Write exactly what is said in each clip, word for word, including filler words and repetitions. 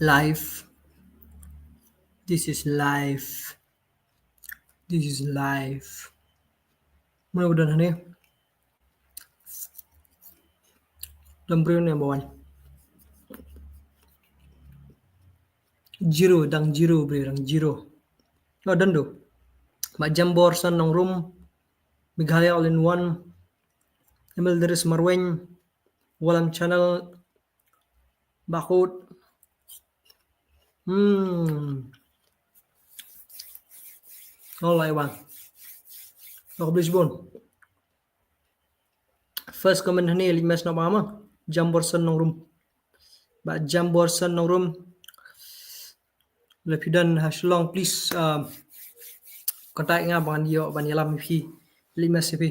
Live. This is live. This is live. Mano ba don hangne? Don briew ne ba wan? Zero, dang zero briew, dang zero. Oh, don do. Bah Jamborson Nongrum, Meghalaya All in One, Emil Deris Marwein, Walam Channel, Bakut. Hmm. All I want. Khublei shibun. First comment hangne, leit message noh ba ma. Jamborson Nongrum. Bah Jamborson Nongrum. Lada phi don ha Shillong, please, uh, contact nga ban ïoh ban ïalam ïa phi. Leit message ïa phi.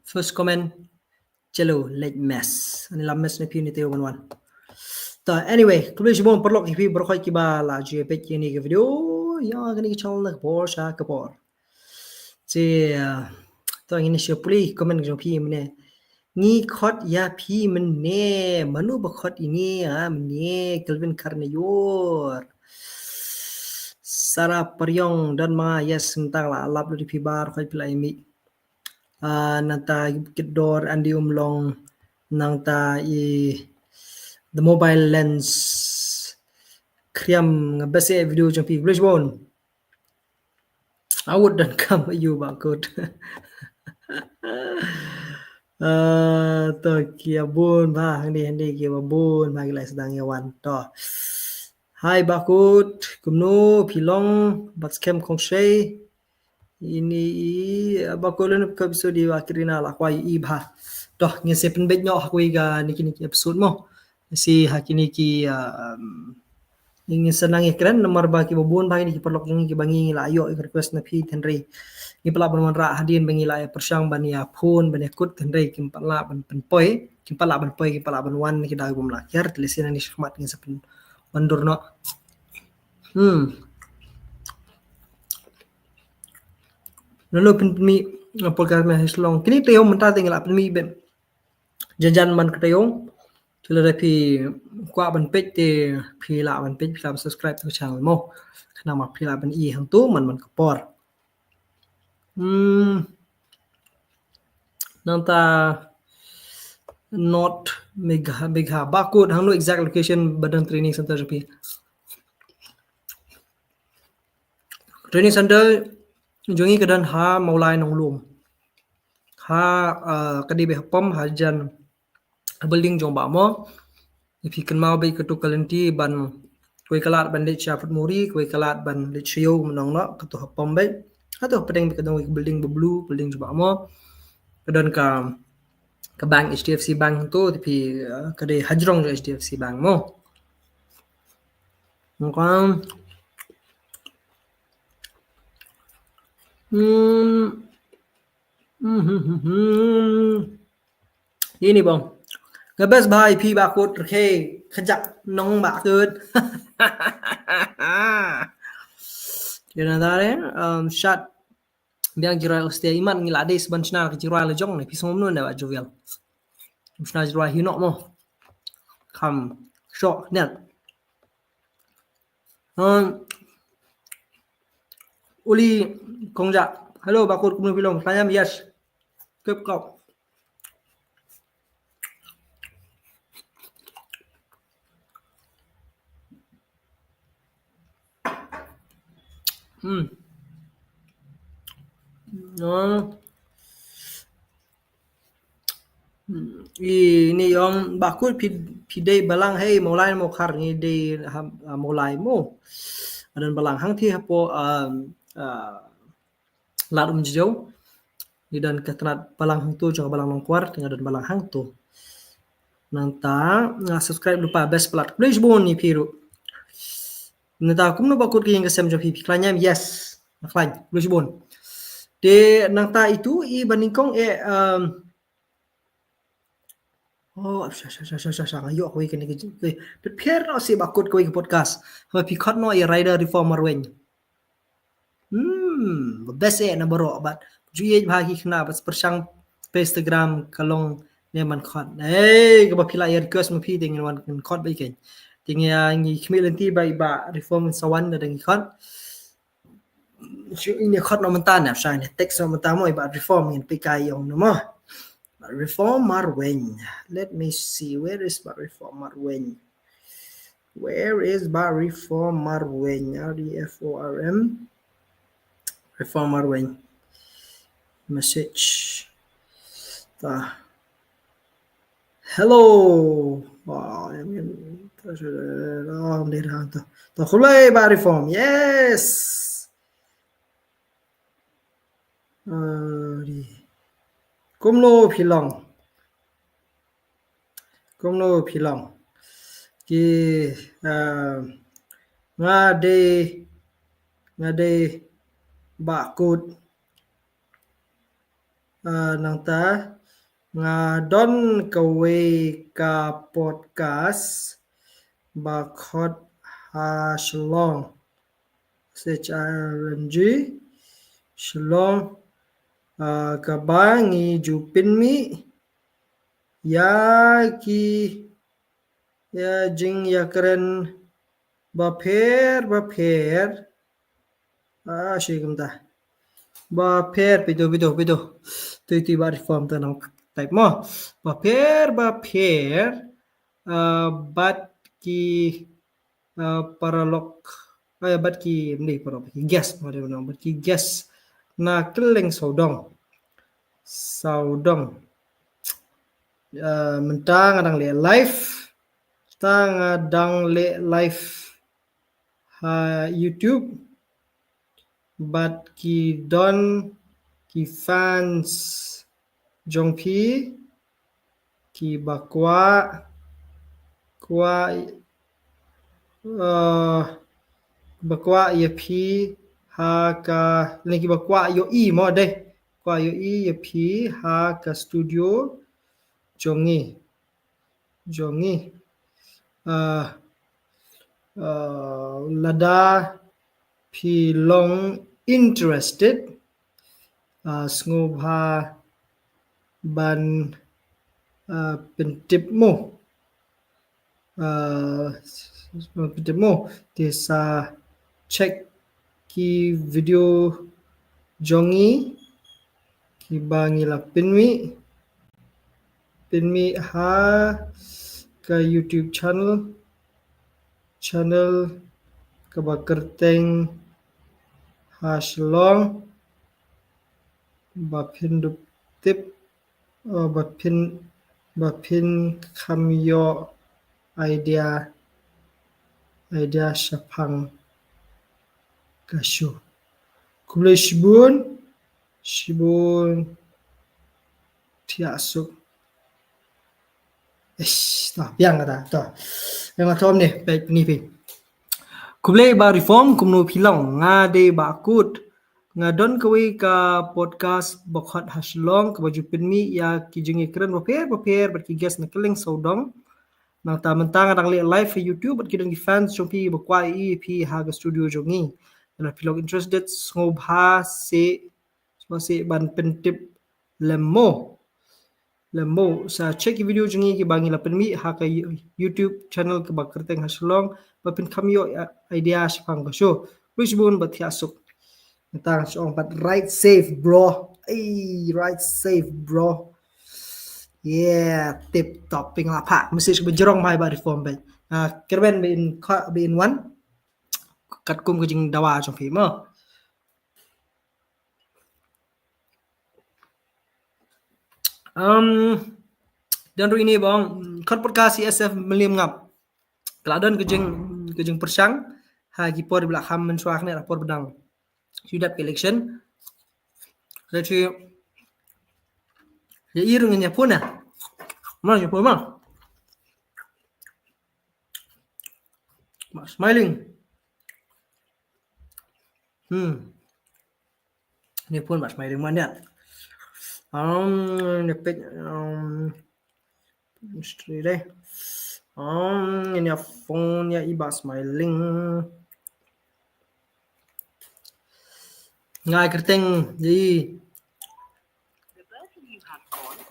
First comment, chalo, leit message. Ani lam message na phi ni te wan wan. Ta, anyway, khublei shibun paralok ïa phi baroh kiba la ju peit ïa kane ka video, ïa kane ka channel na ka por sha ka por. Te, uh, to ngin ïa shu pule comment jong phi mynne. Ngi khot ïa phi mynne, mano ba khot ïa ngi, ah, mynne, Kelvin Kharnaior. Sarah Pariong, don ma, yes, ngi tang la lap lut ïa phi baroh, khot phi la ïa mih. Ah, nangta Bukit Dor, Andy Umlong, nangta i The Mobile Lens. Kriam, nga best eh video jong phi, khublei shibun. I would don't come you Bakut. Ah, to ki bun ba, hangne hangne ki bun ba ki la sdang ïa wan. To. Hi Bakut, kumno phi long, bad skhem khongshei. Ini i, ah, Bakut lem ka episode ba Kirina la kwai i ba. To, ngin sa pynbeit noh ha kawei ka niki niki episode mo. Shi ha kine ki, um, ngin sa nang ïakren namar ba kiba bun ba kine ki paralok jong ngi kiba ngi la ïoh ïa ka request na phi, hynrei ngi pat lah ban wanrah hadien ba ngi la ïa pyrshang ban ïa phone ban ïa kut, hynrei kim pat lah ban pynpoi, kim pat lah ban poi, kim pat lah ban wan, ki dei bym lah kiar. Te lehse nangne shakhmat ngin sa pynwandur noh. Hmm. Nalo pynmih, uh, podcast me ha Shillong. Kine te ïoh mynta te ngi la pynmih beit. Jan jan man ka taïew. Te lada phi kwah ban peit te phi lah ban peit, phi lah ban subscribe to ka channel mo. Khnang ba phi lah ban i hangto man man ka por. Hmm. Nangta North Megha, Megha. Bakut, hangno exact location ba don training center jong phi? Training center jong ngi ka don ha Mawlai Nonglum. Ha, uh, ka dei beit ha pom, hajan building jong Bah Mo. Ïa phi kynmaw beit kato ka lynti ban, kawei ka lad ban leit sha Phutmori, kawei ka lad ban leit sha Ïew, mynno noh, kato ha pom beit. Hato hapdeng beit ka don kawei ka building ba blue, building jong Bah Mo. Ka don ka, ka bank, H D F C Bank to, te phi, uh, ka dei hajrong jong H D F C Bank mo. Ngan, hmm, hmm, hmm, hmm, hmm. Ini bang. Nga best bha ïa phi Bakut, rkhie khajak nong Bakut. Ïa nangta re, um, shat biang Jingrwai Australia, imat ngi la dei sban shna ka jingrwai la jong ne, phi sngewbha mynno ne Bah Jovial. Shna jingrwai hi noh mo. Kham shok net. Um, Uli Kongja. Hello, Bakut, kumno phi long? Tanyam, yes. Kep kau. Hmm. No. Hmm. Ini ong Bakut phi, phi dei balang, hei, Mawlai Mawkhar ngi dei ha, ha Mawlai mo. Don balang hangtei hapoh, um, uh, Lad Umjijiew. Ngi don ka tnat balang hangto, jong ka balang Nongkwar, te nga don balang hangto. Nangta, nga subscribe lypa, best palat. Khublei shibun ïa phi ruh. Nangta kumno Bakut ka ïing ka sem jong phi, phi khlaiñ em? Yes. Nga khlaiñ. Khublei shibun. Te nangta itu i ba nyngkong eh, um, oh, sha, sha, nga ïoh kawei kane ka, ka, pynphiar noh shi Bakut kawei ka podcast. Haba phi khot noh ïa Rider Reformer Wing. Hmm, best eh na baroh bad ju ïeit bha ki khynnah bad pyrshang pa Instagram ka long Ne man khot. Ei, kaba phi la ïa request ma phi te ngin wan khot ba i kein. Te ngi, ah, ngi khmih lynti ba i Bah Reform sa wan da dang khot. Shu ine khot na mynta ne, sha ine text na mynta mo i Bah Reform ngin peit ka ïong ne mo. Bah Reform Marwein. Let me see, where is Bah Reform Marwein? Where is Bah Reform Marwein? R E F O R M. Reform Marwein. Message. Ta. Hello. Wow, I mean, ta, ta, ta, ta, khublei Bah Reform. Yes. Ah, di. Kumno phi long? Kumno phi long? Ki, ah, nga dei, nga dei Bah Kut. Ah, nangta nga don kawei ka podcast ba khot ha Shillong. S H I L N G, Shillong, ah, kaba ngi ju pynmih ïa ki, ïa jingïakren bapher bapher. Ah, shi kumta. Bapher, pito, pito, pito. Tui, tui, Bah Reform te nang type mo. Bapher bapher, ah, bad ki, ah, paralok, ah, bad ki, mne paralok, ki guest, ma dei nang, bad ki guest na kylleng sawdong. Sawdong. Ah, mynta nga dang leh live. Mynta nga dang leh live ha YouTube. Bad ki don ki fans jong phi kiba kwah, kwah, eh, ba kwah ïa phi ha ka, lane kiba kwah ïohi mo dei, kwah ïohi ïa phi ha ka studio jong ngi. Jong ngi. Ah, ah, lada phi long interested, ah, sngewbha ban, ah, pyntip mo. Ah, pyntip mo. Te sa check ki video jong ngi kiba ngi la pynmih, pynmih ha ka YouTube channel, channel kaba kyrteng Ha Shillong, ba phin dup tip, eh, ba phin, ba phin kham ïoh idea, idea shaphang ka show. Khublei shibun, shibun thiah suk. Eish, ta, biang kata, ta. Yang atom ni, baik ni pi. Khublei Bah Reform, kumno phi long, nga dei Bah Kut. Nga don kawei ka podcast ba khot Ha Shillong, kaba ju pynmih ïa ki jingïakren bapher bapher bad ki guest na kylleng sawdong. Nangta mynta nga dang leh live ha YouTube bad ki don ki fans jong phi ba kwah ïa phi ha ka studio jong ngi. Lada phi long interested, sngewbha seh, sngewbha seh ban pyntip lem mo. Lem mo, sa check ki video jong ngi kiba ngi la pynmih ha ka You-, YouTube channel kaba kyrteng Ha Shillong, ba phin kham ïoh idea shaphang ka show. Khublei shibun bad thiah suk. Nga tang shong bad ride safe, bro. Ei, ride safe, bro. Yeah, tip top, pynlong pat message ba jrong mai Bah Reform bad. Ah, kyrmen ba in kha, ba in wan. Katkum ka jingdawa jong phi mo. Um, don ruh ine ba ong, khot podcast C S F Mylliem Ngap. Ka la don ka jing, ka jingpyrshang ha ki por ba la kham mynshuwa kane, ha por ba dang shu dep ka election. Ka dei shu ïa i ruh ngin ïa phone na. Mano ïa phone ma? Bah Smiling. Hmm. Ni phone Bah Smiling man ïa. Um, ni page, um, history deh. Um, ini phone ïa i Bah Smiling. Nga kyrteng ïa i.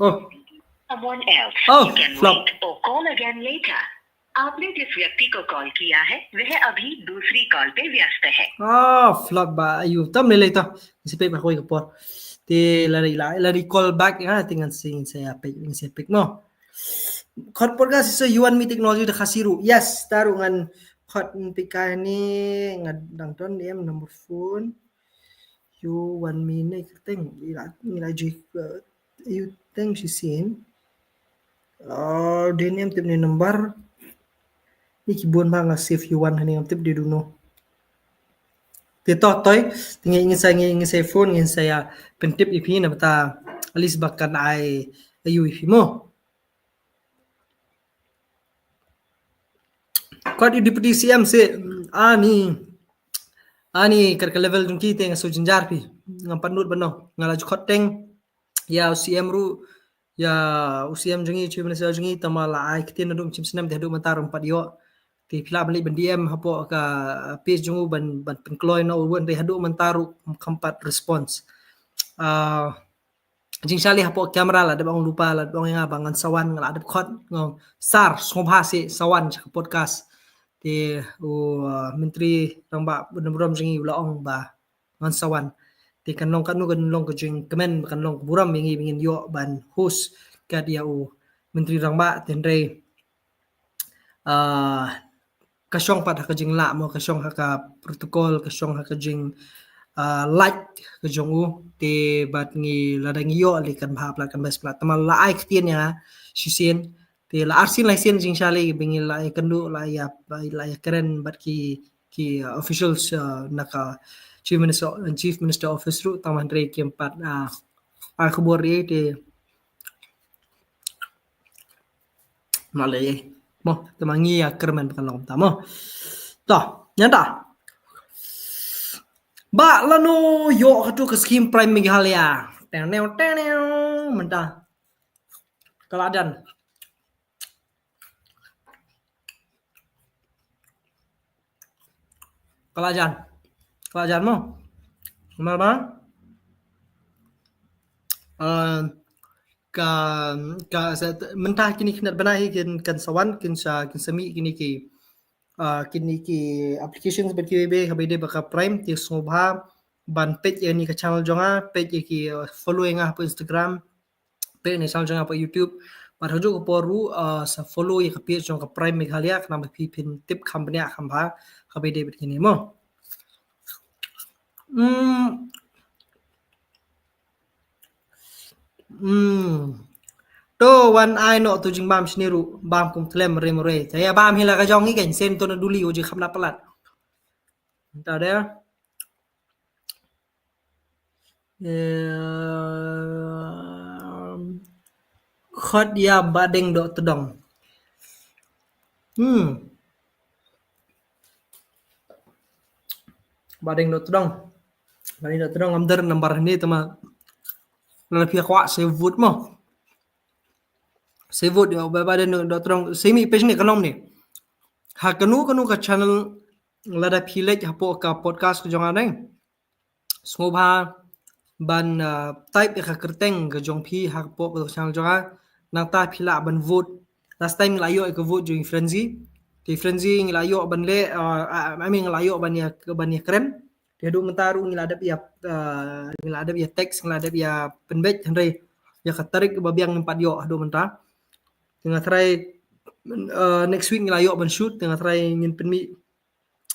Oh. Someone else. Oh, you can flop. Wait or call again later. आपने जिस व्यक्ति को कॉल किया है, वह अभी दूसरी कॉल पे व्यस्त है। Oh, flop ba, ayu, tam lei ta. Ngan sa peit ba kawei ka por. Te la ri, la, la ri call back, ya, te ngan sa, ngan sa peit, ngan sa peit mo. Khot podcast sa U one Me Technology da Khasi ruh. Yes, ta ruh ngan khot pika ni, ngan dang don em number phone. U one Me ne kyrteng, ila, ila ju, uh, you think she seen? Oh, dei ne em tip ne number. Ni ki bun ba nga save U one hani em tip dei duno. Te to toi, te ngi, ngi sa, ngi, ngi sa phone, ngi sa ïa pyntip ïa phi na bynta at least ba kan ai ayu ïa phi mo. Khot ïa u Deputy C M seh, ani, ani kat ka level jong ki te nga shu jynjar phi. Ngam pat nud ban ong, nga la ju khot teng ïa u C M ruh, ïa u C M jong ngi, Chief Minister jong ngi, tangba la ai ktien naduh mynshem snem te haduh mynta ruh ym pat ïoh. Te phi lah ban leit ban D M hapoh ka page jong u ban, ban pynkloi noh u, hynrei haduh mynta ruh kam pat response. Ah, jingshah leh hapoh camera la dep ong lypa, la dep ong ïa nga ba ngan sa wan, nga la dep khot, nga ong sir, sngewbha seh sa wan sha ka podcast. Te u, uh, Myntri Rangbah Burom jong ngi u la ong ba ngan sa wan. Te kan long katno, kan long ka jingkmen, kan long ka burom ïa ngi ba ngin ïoh ban host kat ïa u Myntri Rangbah, te hynrei, ah, ka shong pat ha ka jinglah mo, ka shong ha ka protocol, ka shong ha ka jing, ah, lait ka jong u. Te bad ngi lada ngi ïoh lei kan bha palat, kan best palat. Tangba la ai ktien ïa nga shisien, te la arsien laisien jingshah lei ba ngi la ïakynduh, la ïa, la ïakren bad ki, ki, uh, officials, uh, na ka Chief Minister, Chief Minister Office ruh, tangba hynrei kim pat, uh, ai khubor ïa, te ma lei mo, tangba ngi ïakyrmen ba kan long kumta mo. To, nangta, ba lano ïoh katu ka skim Prime Meghalaya? Teng neu, teng neu, mynta. Ka la jan. Ka la jan. Ka la jan mo. Namar ba, eh, ka, ka sa, mynta kine ki nat bnai hi kin, kan sa wan, kin sa, kin sa mih kine ki, eh, kine ki applications bad kiwei kiwei, haba ïadei bad ka Prime, te sngewbha ban peit ïa kane ka channel jong nga, peit ïa ki, eh, follow ïa nga hapoh Instagram, peit ïa kane ka channel jong nga hapoh YouTube. Bad ha kajuh ka por ruh, uh, sa follow ïa ka page jong ka Prime Meghalaya, khnang ba phi phin tip kham bniah kham bha haba ïadei bad kine mo. Hmm. Hmm. To wan ai noh tu jingbam shane ruh, bam kum khlem re mo re. Te ïa bam hi la ka jong ngi, kan send to na duli u jingkham na palat. Mynta de. Em, khot ïa Bah Deng Dohtdong. Hmm. Bah Deng Dohtdong. Bah Deng Dohtdong, ngam dei number hangne, tangba lada phi kwah save vote mo. Save vote ïa Bah, Bah Deng Dohtdong. Save mih page ne ka long ne. Ha kano kano ka channel lada phi leit hapoh ka podcast ka jong nga ne, sngewbha ban, uh, type ïa ka kyrteng ka jong phi hapoh ka channel jong nga. Nangta phi lah ban vote. Last time ngi la ïoh ïa ka vote jong i Frenzy. Te Frenzy ngi la ïoh ban leh, uh, I mean ngi la ïoh ban ïa, ban ïakren. Te haduh mynta ruh ngi la dep ïa, uh, ngi la dep ïa text, ngi la dep ïa pynbeit, hynrei ïa ka tarik ba biang ngim pat ïoh haduh mynta. Te nga tharai, uh, next week ngi la ïoh ban shoot, te nga tharai ngin pynmih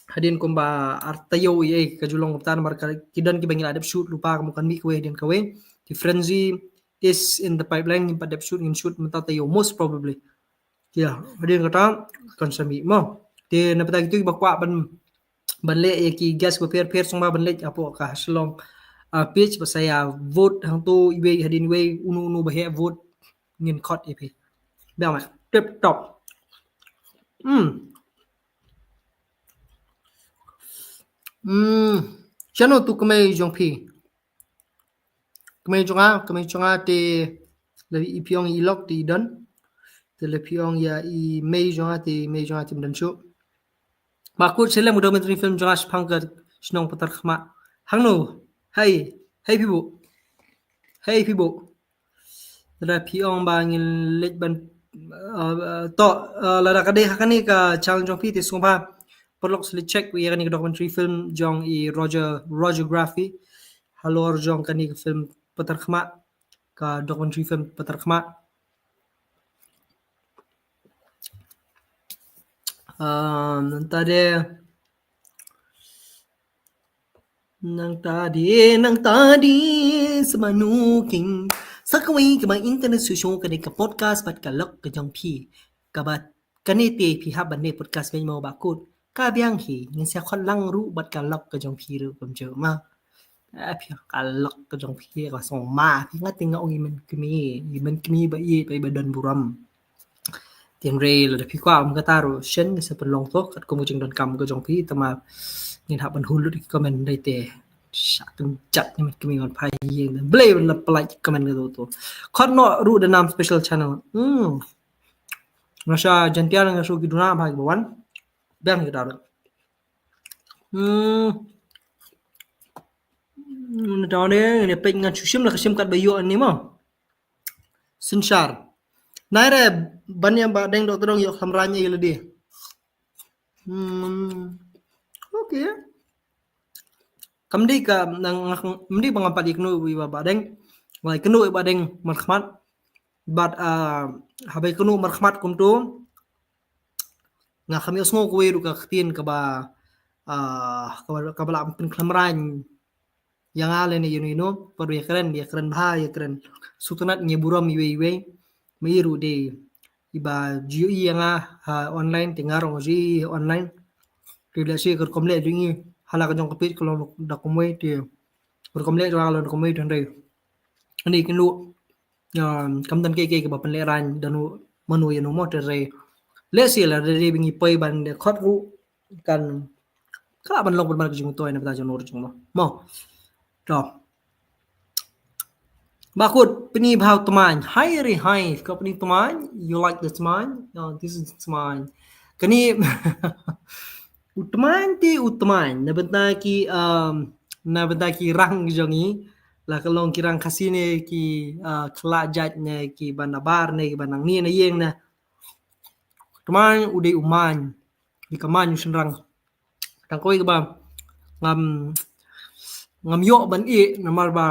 hadien kumba ar taïew ïa ka ju long kumta, namar ka ki don kiba ngi la dep shoot lypa, ka mut kan mih kawei hadien kawei. Te Frenzy is in the pipeline, ngim pat dep shoot, ngin shoot mynta taïew most probably. Ïa, hadien kata kan sa mih mo. Te na bynta kito kiba kwah ban, ban leh ïa ki guest bapher bapher, sngewbha ban leit hapoh ka Shillong, ah, page, ba sa ïa vote hangto iwei hadien iwei, uno uno ba heh vote ngin khot ïa phi. Biang ma, tip top. Hmm. Hmm. Shano tu kmie jong phi? Kmie jong nga, kmie jong nga te lada i phi ong i lok te i don. Te lada phi ong ïa i mei jong nga te i mei jong nga te ym don shuh. Ba kut sha lem u documentary film jong nga shaphang ka shnong Patarkhmah. Hangno? Hai, hai phi buh. Hai phi buh. Lada phi ong ba ngin leit ban, uh, uh, to, uh, lada ka dei ha kane ka channel jong phi te sngewbha paralok sa leit check ïa kane ka documentary film jong i Roger, Rogerography. Halor jong kane ka film Patar Khmat, ka documentary film Patar Khmat. Um, nangta de, nangta de, nangta de, sa mano king, sa kawei kaba internet show, kane ka podcast bad ka lok ka jong phi. Kaba kane te phi hap ban leh podcast bad mo ba kut. Ka biang hi, ngin sa khot lang ruh bad ka lok ka jong phi ruh kumjuh ma. Ah, phi ka lok ka jong phi ka song ma, phi nga ting nga ong i men kmie, i men kmie ba i ba i ba don burom. Tynrai lada phi kwah um kata ruh shen ngin sa pynlong to katkum ka jingdonkam ka jong phi, tangba ngin hap ban hold lut ki comment dei te. Sha kan jat ni men kmie wan phai ïing. Blei ban la pynlait comment ka to to. Khot noh ruh da nam special channel. Hmm. Nga sha Jaiñtia nga shu ki duna bha ki ba wan. Biang kita ruh. Hmm. Nangta de, ngi peit ngan shu shim la ka sim kat ba ïoh ni mo. Synshar. Nai re, ban ïa Bah Deng Doktor Dong ïoh khlem rang ïa lade. Hmm. Okay. Kam dei ka, nang, nang, kam dei ba ngam pat ïakynduh ïa Bah Deng. Nga ïakynduh ïa Bah Deng markhmat. Bad, ah, haba ïakynduh markhmat kumto, nga khlem ïohsngew kawei ruh ka ktien kaba, ah, kaba, kaba lah pynkhlem rang ïa nga lane ïano ïano, por ïakren, ïakren bha, ïakren sngewtynnat, ngi burom iwei iwei. Ma i ruh dei iba ju ïohi ïa nga ha online, te nga ruh nga ju ïohi online. Te lehse ka rukom leh jong ngi ha la ka jong ka page ka long da kumwei, te ka rukom leh jong nga ka long da kumwei, te hynrei ani kynduh um, kam don kiei kiei kiba pynlehraiñ da uno mano ïa uno mo, te hynrei lehse lada dei ba ngi poi ban da khot ruh kan, ka lah ban long pynban ka jingmyntoi na bynta jong uno ruh jong uno mo. To. Ba kut, pyni bha u tmaiñ. Hi re hi. Ka pyni tmaiñ. You like the tmaiñ? Oh, this is tmaiñ. Kane u tmaiñ te u tmaiñ. Na bynta ki, um, na bynta ki rang jong ngi. La ka long ki rang Khasi ne ki, uh, Khlah Jait ne ki ba na bar ne ki ba nangne na ïing ne. Tmaiñ u dei u maiñ. Dei ka maiñ u shynrang. Tang kawei kaba ngam, ngam ïoh ban ïeh namar ba,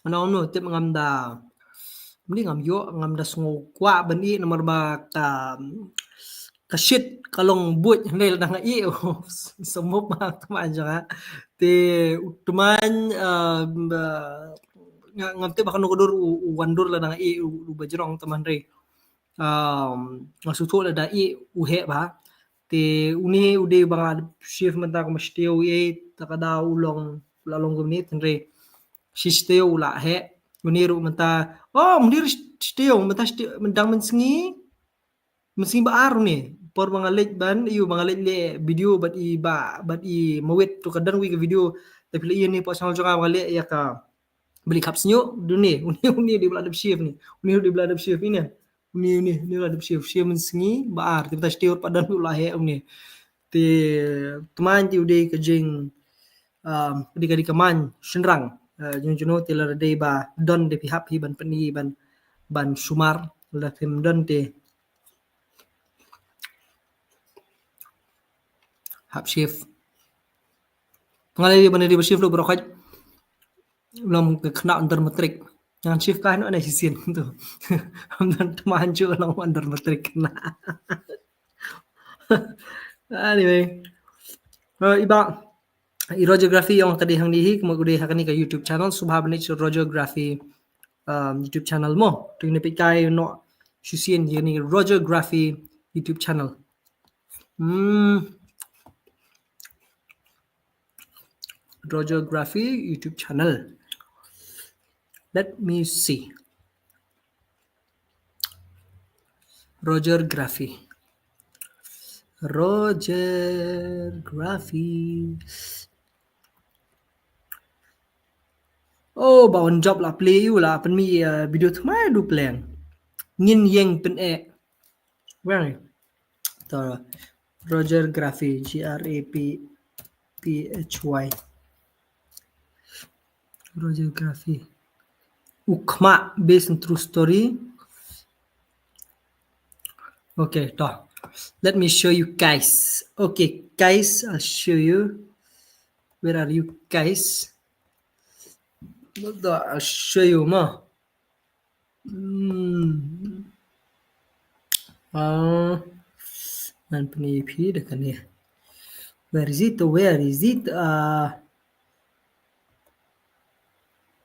ano, ano, tip ngam da, mni ngam ïoh, ngam da sngew kwah ban ïeh namar ba ka, ka shit ka long buit, hynrei lada nga ïeh, sa mut ba tmaiñ jong nga. Te u tmaiñ, ah, ba, nga, ngam tip ba kano ka dur u, u wan dur lada nga ïeh u, u ba jrong, tangba hynrei um, nga sngewthuh lada ïeh u heh bha. Te une u dei ba nga dep shave mynta, kumba shi taïew ei, ta ka daw u long, u la long kumne, te hynrei shi, shi taïew u la heh. Une ruh mynta, oh, mynta shi taïew, mynta shi taïew, mynta mynsngi, mynsngi ba ar une. Por ba nga leit ban, ïoh ba nga leit leh video bad i Bah, bad i Mawit, to ka don wei ka video, te phi la ïohi ne, por sngewbha jong nga ba nga leh ïa ka Bali Khap Sniuh, une, une, une dei ba la dep shave ne. Une dei ba la dep shave ne. Une, une, une la dep shave, shave mynsngi ba ar, te mynta shi taïew pat don u la heh une. Te tmaiñ te u dei ka jing, um, u dei ka, dei ka maiñ shynrang. Uh, jong juno te lada dei ba don te phi hap hi ban pyni ban, ban sumar, lada phim don te hap shave. Nga lei ban dei ba shave ruh baroh khoit. Lam ka khynnah under matric. Ngan shave kai noh ne shisien tu. Am dan tmaiñ ju long under matric khynnah. Anyway. Uh, i Bah, i Rogerography ong ka dei hangne hi, kumba u dei ha kane ka YouTube channel, sngewbha ban leit sha Rogerography, um, YouTube channel mo. Te ngin peit kai noh shisien ïa kane Rogerography YouTube channel. Hmm. Rogerography YouTube channel. Let me see. Rogerography. Rogerography. Oh, Bah Wan Jop la play ïa u, la pynmih, uh, video thymmai duh pleng. Ngin ïeng pyneh. Where are you? To Rogerography, G R A P P H Y. Rogerography. U Khma, based on true story. Okay, to. Let me show you guys. Okay, guys, I'll show you. Where are you guys? To, I'll show you mo. Hmm. Ah, ngan pyni ïa phi da kane. Where is it? Where is it? Ah,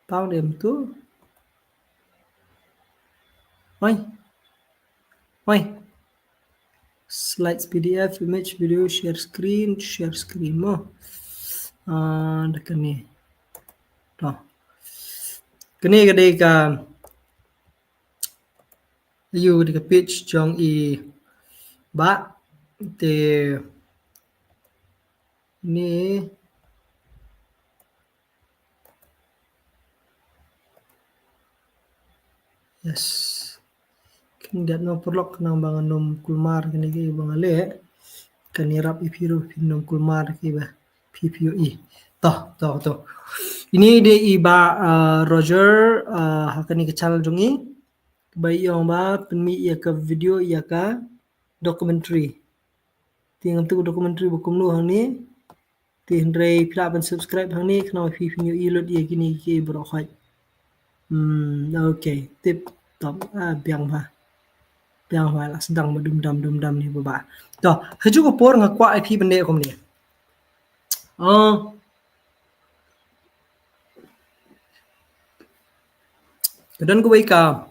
found him too. Oi. Oi. Slides, P D F, image, video, share screen, share screen mo. Ah, da kane. To. Kane ka dei ka, ïa u dei ka page jong i Bah te ni. Yes. Kin dat no perlok nang bang num kulmar kini ki bang ale. Kan irap i phi ruh phin num kulmar ki ba phi phi i. Toh, toh, toh. Ini dei i Bah, uh, Roger, uh, ha kani ka channel jong i. Ba i ong ba pynmih ïa ka video ïa ka documentary. Te ngam tip documentary ba kumno hangne. Te hynrei phi lah ban subscribe hangne khnang ba phi phin ïohi lut ïa kine ki baroh khoit. Hmm, okay. Tip top. Ah, biang bha. Biang bha, la sdang ba dum dam dum dam ni ba bha. To, ha kajuh ka por nga kwah ïa phi ban leh kumne. Ah, ka don kawei ka,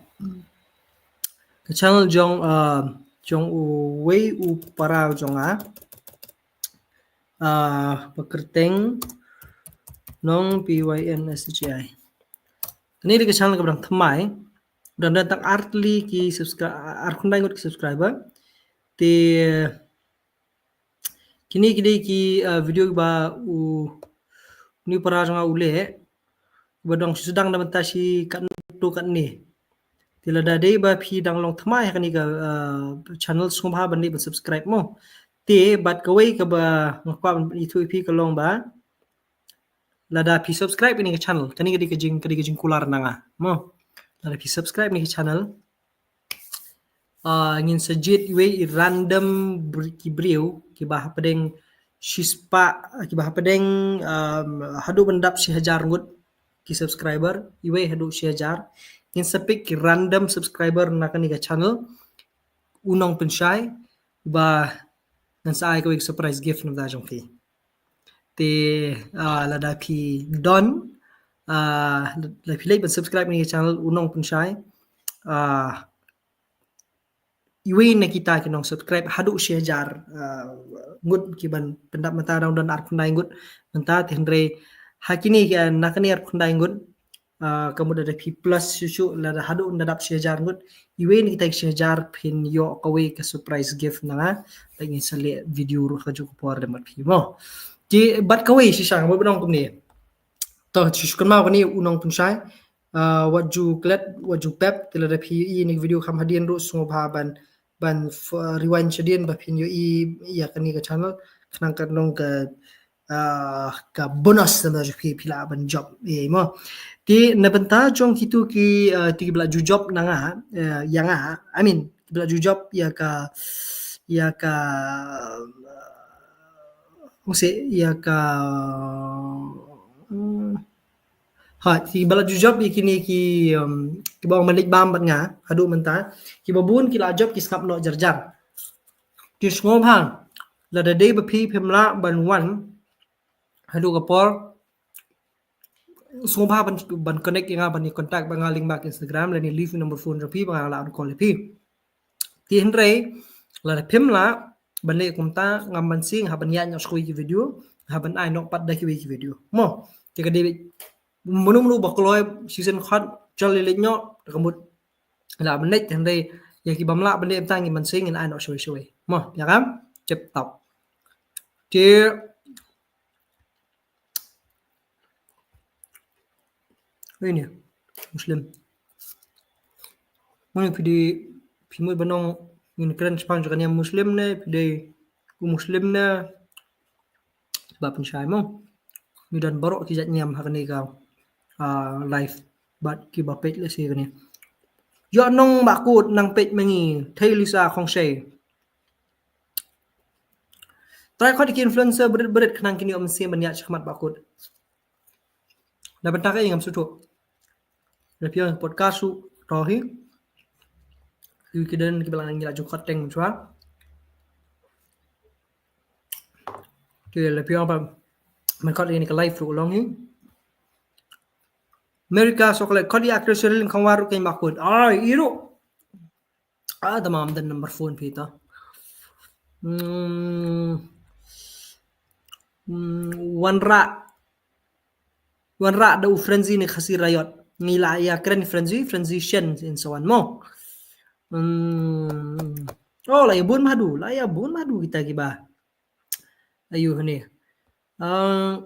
ka channel jong, ah, jong uwei u para jong nga. Ah, ba kyrteng Nong P Y N S H I. Kane dei ka channel kaba dang thymmai. Dang don tang ar tylli ki subscri-, ar khyndai ngut ki subscriber. Te kine ki dei ki, ah, video kiba u, une u para jong nga u leh. Ba dang shu sdang da mynta shi katno katne. Te lada dei ba phi dang long thymmai ha kane ka, ah, channel sngewbha ban leit ban subscribe mo. Te bad kawei kaba nga kwah ban ïathuh ïa phi ka long ba lada phi subscribe ïa kane ka channel, kane ka dei ka jing, ka dei ka jingkular na nga mo. Lada phi subscribe ïa kane ka channel, ah, ngin sa jied iwei i random br-, ki briew kiba hapdeng shispah, kiba hapdeng, um, haduh ban dap shi hajar ngut ki subscriber, iwei haduh shi hajar. Ngin sa pick ki random subscriber na kane ka channel, u nongpynshai, ba ngan sa ai kawei ka surprise gift na bynta jong phi. Te, ah, lada phi don, ah, lada phi leit ban subscribe ïa kane ka channel u nongpynshai, ah, iwei na kita ki nongsubscribe haduh shi hajar, ah, ngut kiban pyndap mynta dang don ar khyndai ngut mynta te hynrei ha kine, ah, na kane ar khyndai ngut, ah, ka mut lada phi plus shuh shuh lada haduh na dap shi hajar ngut iwei na kita ki shi hajar phin ïoh kawei ka surprise gift na nga. Te ngin sa leh video ruh ha kajuh ka por lem bad phi mo. Te bad kawei shisha nga ba nong kumne. To shu shu kynmaw kane u nongpynshai. Ah, wat ju klet, wat ju pep, te lada phi ïohi ïa kane ka video kham hadien ruh sngewbha ban, ban f-, rewind shadien ba phin ïohi ïa kane ka channel khnang kan long ka, ah, ka bonus na bynta jong phi, phi lah ban jop ïa i mo. Te na bynta jong kito ki, ah, kito kiba la ju jop na nga, eh, ïa nga, I mean kiba la ju jop ïa ka, ïa ka, ah, ong se ïa ka, hmm, ha, kiba la ju jop ïa kine ki, um, kiba ong ban leit bam bad nga haduh mynta, kiba bun ki la jop ki sngap noh jar jar. Te sngewbha lada dei ba phi phim lah ban wan haduh ka por, sngewbha ban, ban connect ïa nga, ban ïa contact bad nga lyngba Instagram lane leave number phone jong phi ba nga lah ban call ïa phi. Te hynrei lada phim lah ban leh kumta, ngam banse, nga hap ban ïaid noh sha kiwei ki video, nga hap ban ai noh pat da kiwei ki video mo. Te ka dei mano mano ba kloi season khot jol leit noh da ka mut lah ban leit, hynrei ïa ki bym lah ban leit mynta ngin banse, ngin ai noh shawei shawei mo, ïa ka? Tip top. Te Ini Muslim. Mano phi dei, phi mut ba nong, ngin kren shaphang jong ka niam Muslim ne, phi dei u Muslim ne, ba pynshai mo. Ngi don baroh ki jait niam ha kane ka, ah, live. Bad kiba peit lehse kane. Ïoh nong Bah Kut nang peit ma ngi, Thei Lisa Khongshei. Trai khot ïa ki influencer bret bret khnang kin ïoh mynsiem ban ïaid shakhmat Bah Kut. Da bynta kaei ngam sngewthuh. Da phi ong podcast ruh to hi. Ki don kiba la nang ïa la jukhat teng shuwa. Te la phi ong ba man khot ïa kane ka live ruh long hi. America Chocolate khot ïa actress Sherlyn Khongwar ruh kein Bah Kut. Ai i ruh. Ah, tamam, dan number phone phi to. Hmm. Hmm, Wanrah. Wanrah da u Frenzy ne Khasi Riot. Ngi la ïa kren Frenzy, Frenzy Shen and so on mo. Hmm. Oh, la ïa bun madu, la ïa bun madu kita kiba. Ayu hane. Ah,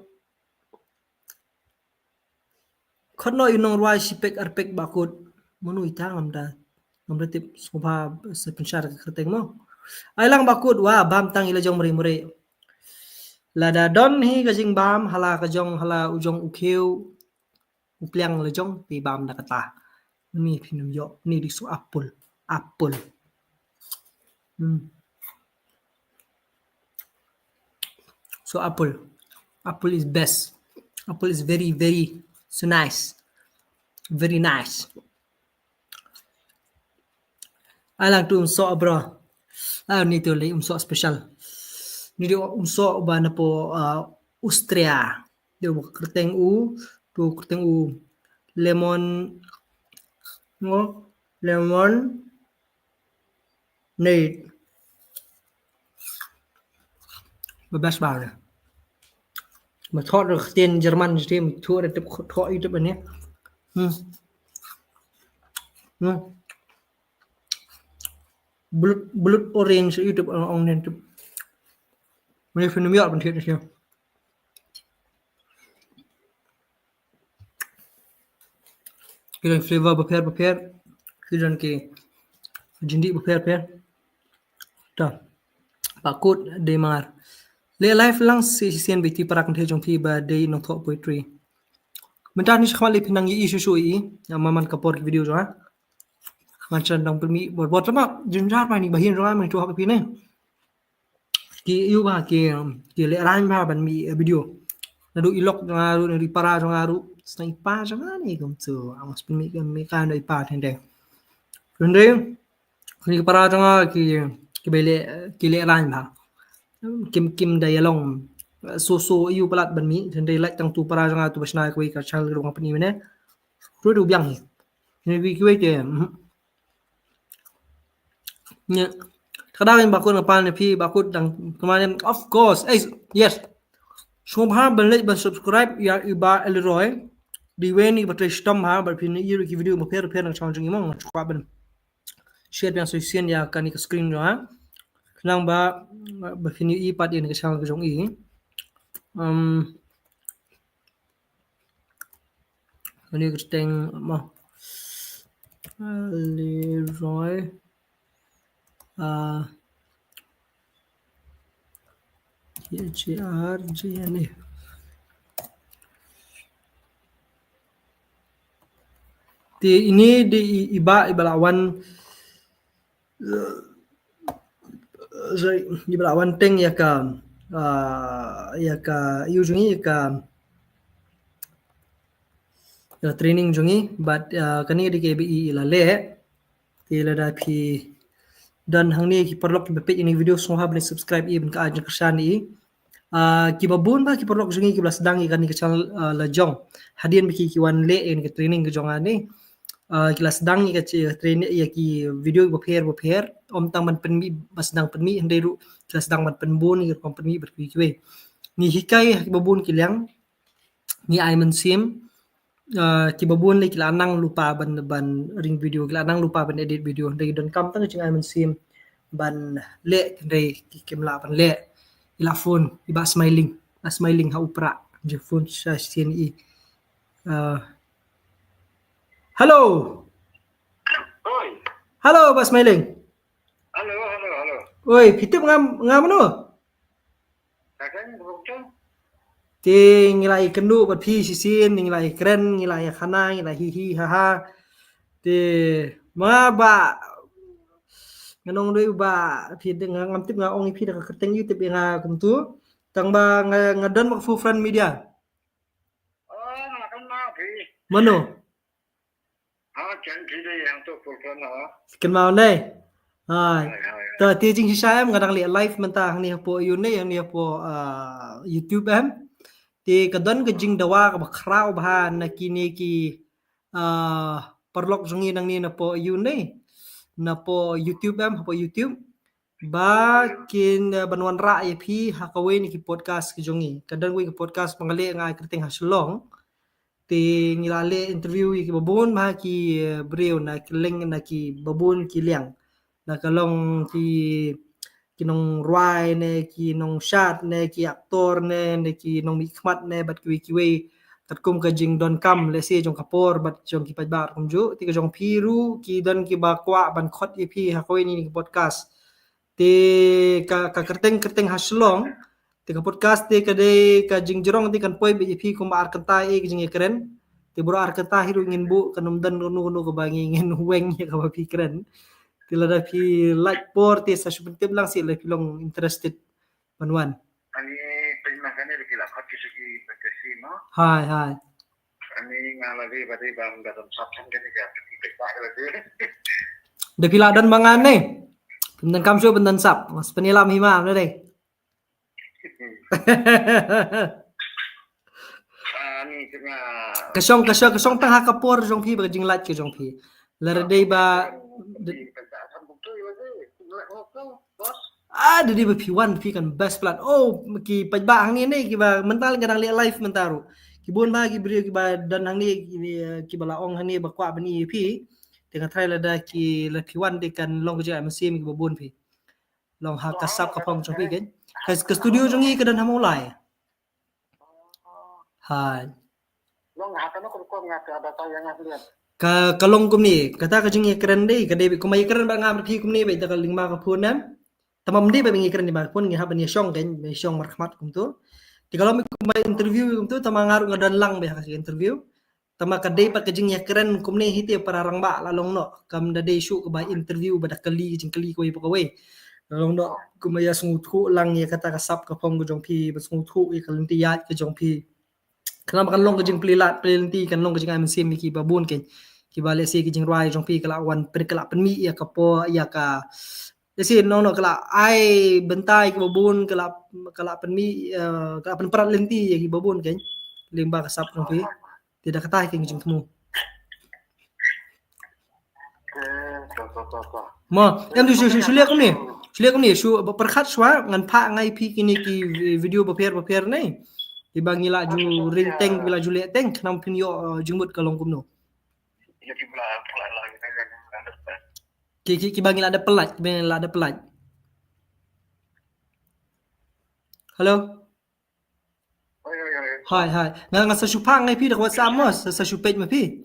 Khot noh ïa u nongrwai shipek arpek Bah Kut. Mano ita ngam da. Ngam da tip sngewbha sa pynshar ka kyrteng mo. Ai lang Bah Kut wa bam tang ïa la jong mri mri. Lada don hi ka jingbam ha la ka jong ha la u jong u khiew. U pliang la jong te bam da kata. Ni phin ym ïoh ni di su apple. Apple. Hmm. So apple. Apple is best. Apple is very, very so nice. Very nice. Ai lang tu umsoh bro. Ah, ni tu lei umsoh special. Ni di umsoh ba na po, ah, Austria. Dia ba kyrteng u, tu kyrteng u lemon, no, lemon Nate. Ba best ba ne. Ma thok da ktien German je ma thok da tip thok YouTube ne. Hmm. Hmm. Blood, blood orange YouTube ong ong ne tip. Mane phin ym ïoh ban thied ne. Ki don flavor bapher bapher, ki don ki jingdih bapher bapher. Ta. Bah Kut dei mar. Leh live lang shisien ba iti para kynthei jong phi ba dei nongthoh poetry. Mynta ni shakhmat lei phi nang ïohi shuh shuh ïa i. Ïa man man ka por ki video jong nga. Ngan sa dang pynmih bor bor tama jynjar ba ni ba hin jong nga mynta hap phi ne. Ki ïoh ba ki, ki lehraiñ ba ban mih, eh, video. Naduh i lok jong nga ruh, naduh i para jong nga ruh, sdang i pa jong nga ne kumtu. Ong shu pynmih ka mih ka naduh i pa teng teng. Teng teng. Kine ki para jong nga ki, ki ba leh, ki lehraiñ ba. Kim, kim da ïalong. So, so ïoh palat ban mih, teng teng lait tang tu para jong nga tu ba shna kawei ka channel ruh ban pynmih mane. Ruh du biang hi. Kine kiwei kiwei te, mhm. Nya. Kada ring Bah Kut nga pan phi Bah Kut dang kemane. Of course. Eh, yes. Sngewbha ban like ban subscribe ïa i Bah Elroy. Dei wei ni ba trei shitom ha ba phin ïoh ki video bapher bapher na channel jong i mo nga sngewbha ban share biang shisien ïa kane ka screen jong nga. Khnang ba ba phin ïohi pat ïa ka channel ka jong i. Um, Kane ka kyrteng mo. Leroy. Ah, H A R G N A. Te ine dei i, i Bah, i Bah la wan Sorry, i Bah la wan teng ïa ka, ah, ïa ka, ïa jong i, ïa ka, ïa ka training jong i, but, ah, kane dei ka ba i la leh. Te lada phi don hangne ki paralok kiba peit ïa kane ka video sngewbha ban subscribe i ban ka ai jingkyrshan i. Ah, kiba bun ba ki paralok jong ngi kiba la sdang ïa kane ka channel, ah, la jong. Hadien ba ki, ki wan leh ïa kane ka training ka jong nga ne. Ah, ki la sdang ïa ka chi-, training ïa ki video bapher bapher. Ym tang ban pynmih, ba sdang pynmih hynrei ruh ki la sdang ban pynbun ïa ka rukom pynmih bad kiwei kiwei. Ngi hikai ha kiba bun ki liang. Ngi ai mynsiem. Ah, kiba bun lei ki la nang lypa ban, ban ring video, ki la nang lypa ban edit video. Hynrei donkam tang ka jingai mynsiem ban leh, hynrei ki, kim lah ban leh. I la phone, i Bah Smiling. Bah Smiling ha u Prah. Jingphone shisien i. Ah. Hello. Oi. Hello, Bah Smiling. Hello, hello, hello. Oi, phi tip nga, nga mano? Ka kren, bro, tu? Te ngi la ïakynduh bad phi shisien, ngi la ïakren, ngi la ïakhana, ngi la hi hi ha ha. Te ma ba ngan ong dei ba phi dei, nga ngam tip, nga ong ïa phi da ka kyrteng YouTube ïa nga kumtu. Tang ba nga, nga don bad ka Full Front Media. Oh, nga kynmaw phi. Mano? Ha, ken phi dei hangto Full Front ha. Kynmaw ne? Hai. Hai, hai, hai. Ta te jingshisha em, nga dang leh live mynta hangne hapoh ïa une, hangne hapoh, ah, YouTube em. Te ka don ka jingdawa kaba khraw bha na kine ki, ah, paralok jong ngi nangne napoh ïa une, napoh YouTube em, hapoh YouTube. Ba kin, eh, ban wanrah ïa phi ha kawei na ki podcast ki jong ngi. Ka don kawei ka podcast ba nga leh, nga ai kyrteng Ha Shillong. Te ngi la leh interview ïa kiba bun bha ki, eh, briew na ki liang, na kiba bun ki liang. Na ka long ki, ki nongrwai ne, ki nongshad ne, ki actor ne, ne ki nongmihkhmat ne, bad kiwei kiwei. Katkum ka jingdonkam lehse jong ka por bad jong ki paidbah kumjuh. Te ka jong phi ruh ki don kiba kwah ban khot ïa phi ha kawei na ki podcast. Te ka, ka kyrteng, kyrteng Ha Shillong. Te ka podcast te ka dei ka jingjrong te kan poi beit ïa phi kumba ar kynta ïa ka jingïakren. Te baroh ar kynta hi ruh ngin buh, kan ym don kano kano kaba ngi, ngin weng ïa kaba phi kren. Te lada phi lait por te sa shu pyntip lang seh lada phi long interested ban wan. Ani pynmang kane da ki la khot ki shu ki pyntieng mo. Hai, hai. Ani nga la dei ba dei ba nga don sap than kane ka ki pynmang la dei. Da phi la don ba ngan ne. Pyndonkam shuh, pyndonkam sap. Mas pynïalam hi ma ne dei. Ani tengah. Ka shong, ka shong, ka shong tang ha ka por jong phi, ba ka jinglait ka jong phi. Lada dei ba, ah, da dei ba phi wan phi kan best palat. Oh, ki paidbah hangne ne, kiba mynta nga dang leh live mynta ruh. Ki bun bha ki briew kiba don hangne, ki, kiba la ong hangne ba kwah ban ïohi ïa phi. Te nga tharai lada ki, lada phi wan te kan long ka jingïaid mynsiem kiba bun phi. Long ha ka sap ka phong jong phi kein. Ka, ka studio jong ngi ka don ha Mawlai. Hai. Long ha kano ka rukom nga ka data ïa nga liat. Ka, ka long kumne, kata ka jingïakren dei, ka dei kumba ïakren bad nga bad phi kumne beit da ka lyngba ka phone em. Tangba ym dei ba ngi kren lyngba ka phone, ngi hap ban ïashong kein, ban ïashong markhmat kumto. Te ka long kumba interview kumto, tangba nga ruh nga don lang beit ha ka interview. Tangba ka dei pat ka jingïakren kumne hi te para rangbah la long noh. Kam da dei shuh kaba interview ba da kylli ka jingkylli kawei pa kawei. La long noh kumba ïasngewthuh lang ïa kata ka sap ka phong ka jong phi, ba sngewthuh ïa ka lynti ïaid ka jong phi. Khnang ba kan long ka jingplie lad plie lynti, kan long ka jingai mynsiem ïa kiba bun kein. Kiba lehse ka jingrwai jong phi ka la wan pyn, ka la pynmih ïa ka por, ïa ka, lehse nong nong ka la ai bynta ïa kiba bun, ka la, ka la pynmih, eh, ka la pynprat lynti ïa kiba bun kein. Lyngba ka sap jong phi. Te da kata hi ka jingthmu. Mo, em tu shu, shu, shu leh kumne. Shu leh kumne, shu ba pyrkhat shuwa, ngan phah ngai phi kine ki vi-, video bapher bapher ne. Kiba ngi la ju ring teng, ngi la ju leh teng, khnang phin ïoh, eh, jingmut ka long kumno. Ki, ki, kiba ngi la dep pyllait, kiba ngi la dep pyllait. Hello? Hai, hai. Nga, nga sa shu phah ngai phi da ka WhatsApp mo, sa, sa shu peit ma phi.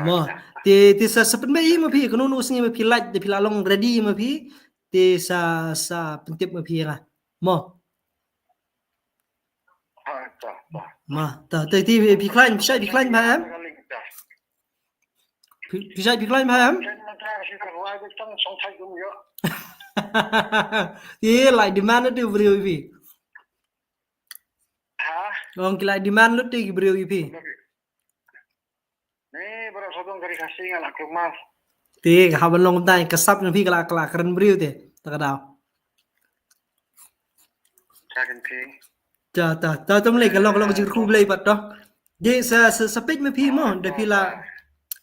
Mo, te, te sa, sa pynbeit ma phi, kano kano sngi ma phi lait, te phi la long ready ma phi, te sa, sa pyntip ma phi nga. Mo. Ma, ta, ta, te phi khlaiñ, phi shait phi khlaiñ bha em? Phi, phi shait phi khlaiñ bha em? Te la demand te briew phi. Ha? Ong ki la demand lut te ki briew ïa phi. Ni baroh sawdong ka ri Khasi nga la kulmar. Te ka hap ban long kumta, ka sap na phi ka la, ka la kren briew te. Ta ka daw. Ta kan phi. Ta, ta, ta, ta mlei ka long, ka long ka jingkyrkhu Blei pat to. Te sa, sa, sa peit ma phi mo, da phi la,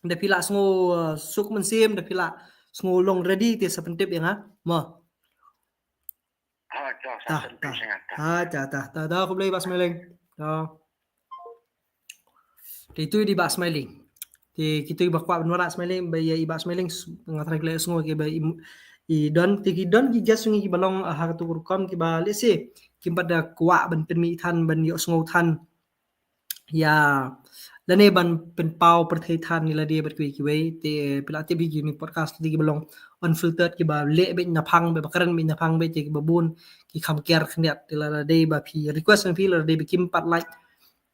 da phi la sngew, uh, suk mynsiem, da phi la sngew long ready te sa pyntip ïa nga mo. Ha, ta, ta, ta. Ha, ta, ta, ta, ta, khublei Bah Smiling. Ta. Te itu i dei Bah Smiling. Te kitu i ba kwah ban wanrah Smiling, ba ïa i Bah Smiling, s-, nga tharai ki la ïohsngew ki ba i, i don, te ki don ki guest ngi ki ba long, ah, ha katu ka rukom ki ba lehse kim pat da kwah ban pynmih than, ban ïohsngew than ïa, lane ban pynpaw pyrthei than ïa lade bad kiwei kiwei. Te phi la tip hi, kine ki podcast te kiba long unfiltered, kiba leh beit naphang beit, ba kren beit naphang beit, te kiba bun ki kham kiar khyndiat. Te lada dei ba phi request na phi, lada dei ba kim pat like,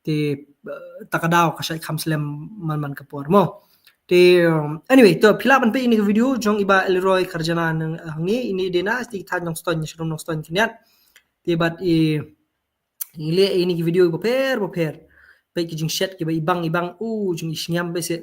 te, eh, ta ka daw ka shait kham slem man man ka por mo. Te, um, anyway, to phi lah ban peit ïa kane ka video jong i Bah Elroy Kharjana hangne, ine dei na sha thain Nongstoiñ, sha rum Nongstoiñ khyndiat. Te bad i ngi leh ïa kine ki video bapher bapher. Peit ki jingshet kiba ibang ibang, u jong i Shngiam beit seh.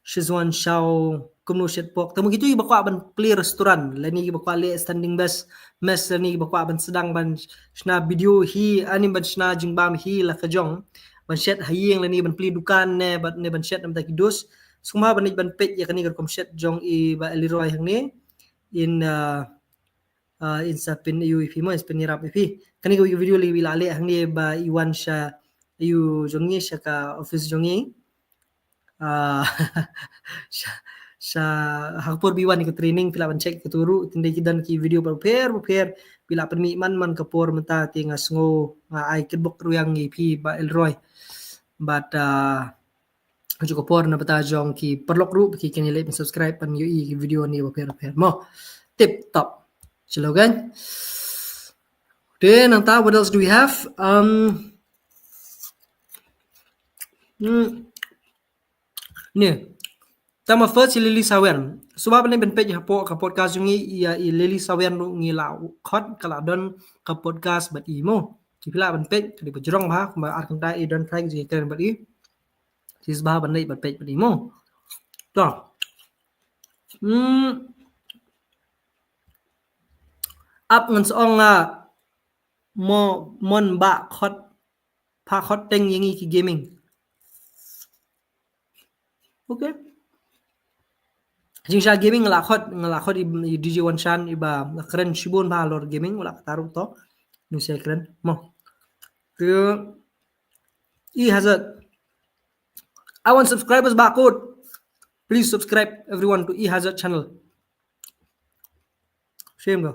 Szechuan chow, kumno shet pork. Te mo kito kiba kwah ban plie restaurant, lane kiba kwah leh standing best mess, lane kiba kwah ban sdang ban shna video hi, ani ban shna jingbam hi la ka jong, ban shet ha ïing, lane ban plie dukan ne, bad ne ban shet namar ki dus. Sngewbha ban leit ban peit ïa kane ka rukom shet jong i Bah Elroy hangne. In, uh, uh, in sa pyn ïa phi mo, in sa pynïarap ïa phi. Kane ka video lei i la leh hangne ba i wan sha ïa jong ngi, sha ka office jong ngi. Uh, sha, sha ha ka por ba i wan ïa ka training, phi lah ban check kato ruh, tang dei ki don ki video bapher bapher, phi lah pynmih man man ka por. Mynta te nga sngew nga ai kitbok ruh ïa ngi phi Bah Elroy. But, uh, ha kajuh ka por na bynta jong ki paralok ruh, ba kin ïa leit ban subscribe ban ïohi ki video ne bapher bapher mo. Tip top. Shalom kan. Te nangta, what else do we have? Um, hmm. Ni. Tang ma first i Lily Sawen. Sngewbha ban leit ban peit hapoh ka podcast jong ngi, ïa i Lily Sawen ruh ngi la khot, ka la don ka podcast bad i mo. Ki, phi lah ban peit, ka dei ba jrong bha, kumba ar kynta i don thain jingkren bad i. Sngewbha ban leit ban peit bad i mo. To. Hmm. Ap ngan sa ong nga mo, mon ba khot, pha khot teng ïa ngi ki gaming. Okay. Jingsha gaming nga la khot, nga la khot i, i D J Wanshan, iba la kren shibun bha halor gaming, nga la kata ruh to. Ngi sa kren mo. Te i Hazard. I want subscribers bakut. Please subscribe everyone to i Hazard channel. Shame go.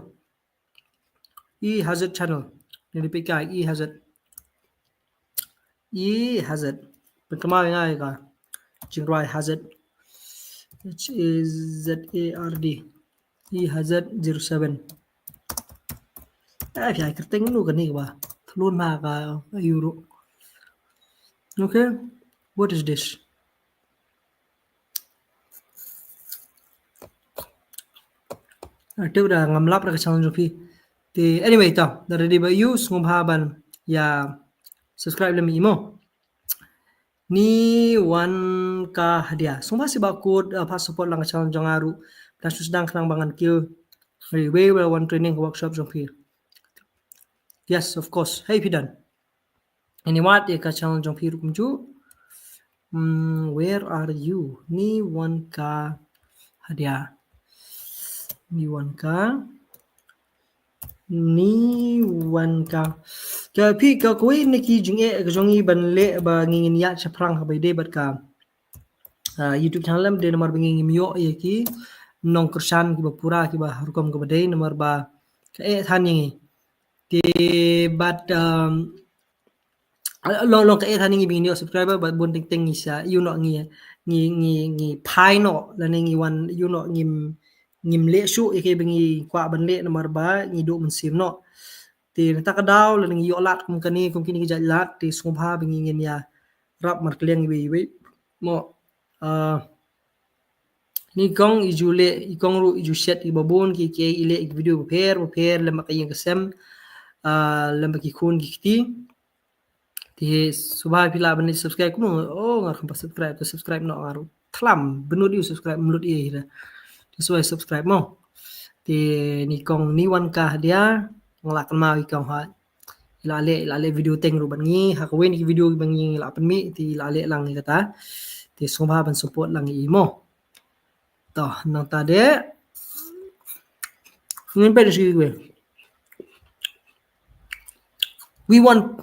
I Hazard channel. Ni di pika i Hazard. I Hazard. Pynthama nga ka Jingrwai Hazard. H A Z A R D. I Hazard zero seven. Eh, phi ai kyrteng nu kane ba. Thlun ma ka euro. Okay. What is this? Ah, te uda ngam lap da ka channel jong phi. Te anyway, to, da ready ba ïoh, sngewbha ban ïa subscribe lem i mo. Ni wan ka hadiah. Sngewbha sibakut, uh, pha support lang ka channel jong nga ruh. Pla shu sdang khnang ba ngan kiew. Anyway, well, wan training workshop jong phi. Yes, of course. Hey, phi done. Anyway, ïa ka channel jong phi ruh kumjuh. Hmm, where are you? Ni wan ka hadiah. Ni wan ka. Ni wan ka. Ka phi ka kawei na ki jingeh ka jong ngi ban leh ba ngi ngin ïaid shaphrang ha ba ïadei bad ka, ah, YouTube channel, em dei namar ba ngi ngim ïoh ïa ki nongkyrshan kiba pura, kiba ha rukom kaba dei, namar ba ka eh than ïa ngi. Te bad, um, long long ka eh than ïa ngi ba ngin ïoh subscriber, bad bun teng teng ngi sa ïoh noh ngi, ngi, ngi, ngi phai noh, lane ngi wan ïoh noh ngim, ngim leh shuh ïa kiba ngi kwah ban leh namar ba ngi duh mynsiem noh. Te nangta ka daw lane ngi ïoh lad kum kane, kum kine ki jait lad, te sngewbha ba ngi ngin ïarap markylliang iwei iwei mo. Ah, ni kong i ju leh, i kong ruh i ju shet iba bun ki, ki i leh i video bapher bapher lem bad ka ïing ka sem, ah, lem bad ki khun ki kti. Te sngewbha phi lah ban subscribe kumno? Oh, nga ruh kam pat subscribe, to subscribe noh nga ruh. Thlam, bynnud ïa u subscribe, mlut ïa hi da. Te sngewbha subscribe mo. Te ni kong ni wan ka hadiah, nga la kynmaw i kong ha. I la leh, i la leh video teng ruh bad ngi, ha kawei na ki video ba ngi la pynmih, te i la leh lang ïa kata. Te sngewbha ban support lang ïa i mo. To, nangta de. Ngin peit shi kawei. We want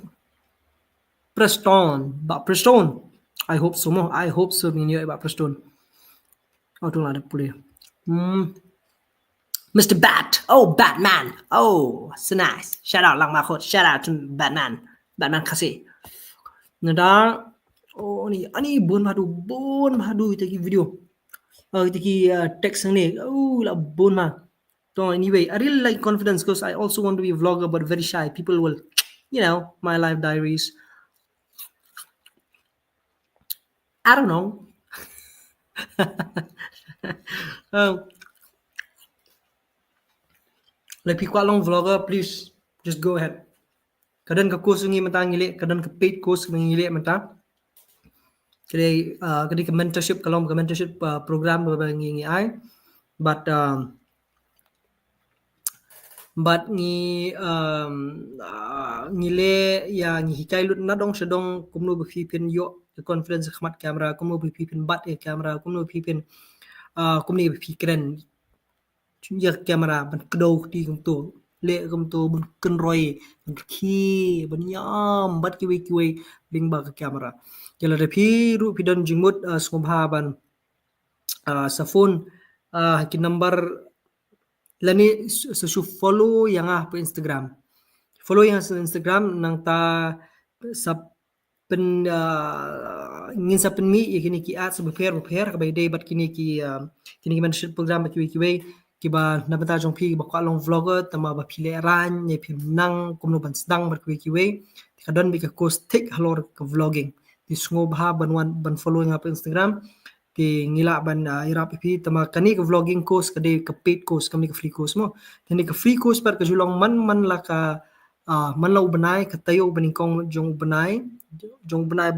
Preston, Bah Preston. I hope so mo. I hope so, ngin ïoh Bah Preston. Oh, tu lah ada pule. Hmm. Mister Bat. Oh, Batman. Oh, so nice. Shout out lang ma khot. Shout out to Batman. Batman Khasi. Nada. Oh, ni, ani bun bha tu, bun bha tu kita ki video. Oh, kita ki, uh, text ni. Oh, la bun bha. So anyway, I really like confidence 'cause I also want to be a vlogger, but very shy. People will, you know, my life diaries. I don't know. Um, lada phi kwah long vlogger, please just go ahead. Ka don ka course ngi mynta ngi leh, ka don ka paid course ngi leh mynta. Ka dei, uh, ka dei ka mentorship, ka long ka mentorship, uh, program ba ngi ngi ai. But, um, but ngi, um, uh, ngi leh ïa, ngi hikai lut na dong sha dong kumno ba phi phin ïoh ka confidence ha khmat camera, kumno ba phi phin bat ïa camera, kumno ba phi phin, uh, kumno ba phi kren ïa ka camera, ban kdew kti kumto, leh kumto, ban kynroi, ban rkhie, ban ïam bad kiwei kiwei lyngba ka camera. Ïa, lada phi ruh phi don jingmut, uh, sngewbha ban, uh, sa phone, uh, ki number lane sa, sa shu follow ïa nga ha Instagram. Follow ïa nga ha Instagram, nangta sa pyn, uh, ngin sa pynmih ïa kine ki ads bapher bapher kaba ïadei bad kine ki, uh, kine ki mentorship program bad kiwei kiwei, kiba na bynta jong phi kiba kwah long vlogger, tangba ba phi lehraiñ ne phim nang kumno ban sdang bad kiwei kiwei. Te ka don beit ka course thik halor ka vlogging. Te sngewbha ban wan ban follow ïa nga ha Instagram. Te ngi lah ban, uh, ïarap ïa phi, tangba kane ka vlogging course ka dei ka paid course, kam dei ka free course mo. Te kane ka free course pat ka ju long man man la ka, uh, man la u bnai, ka taïew ba nyngkong jong u bnai, jong u bnai,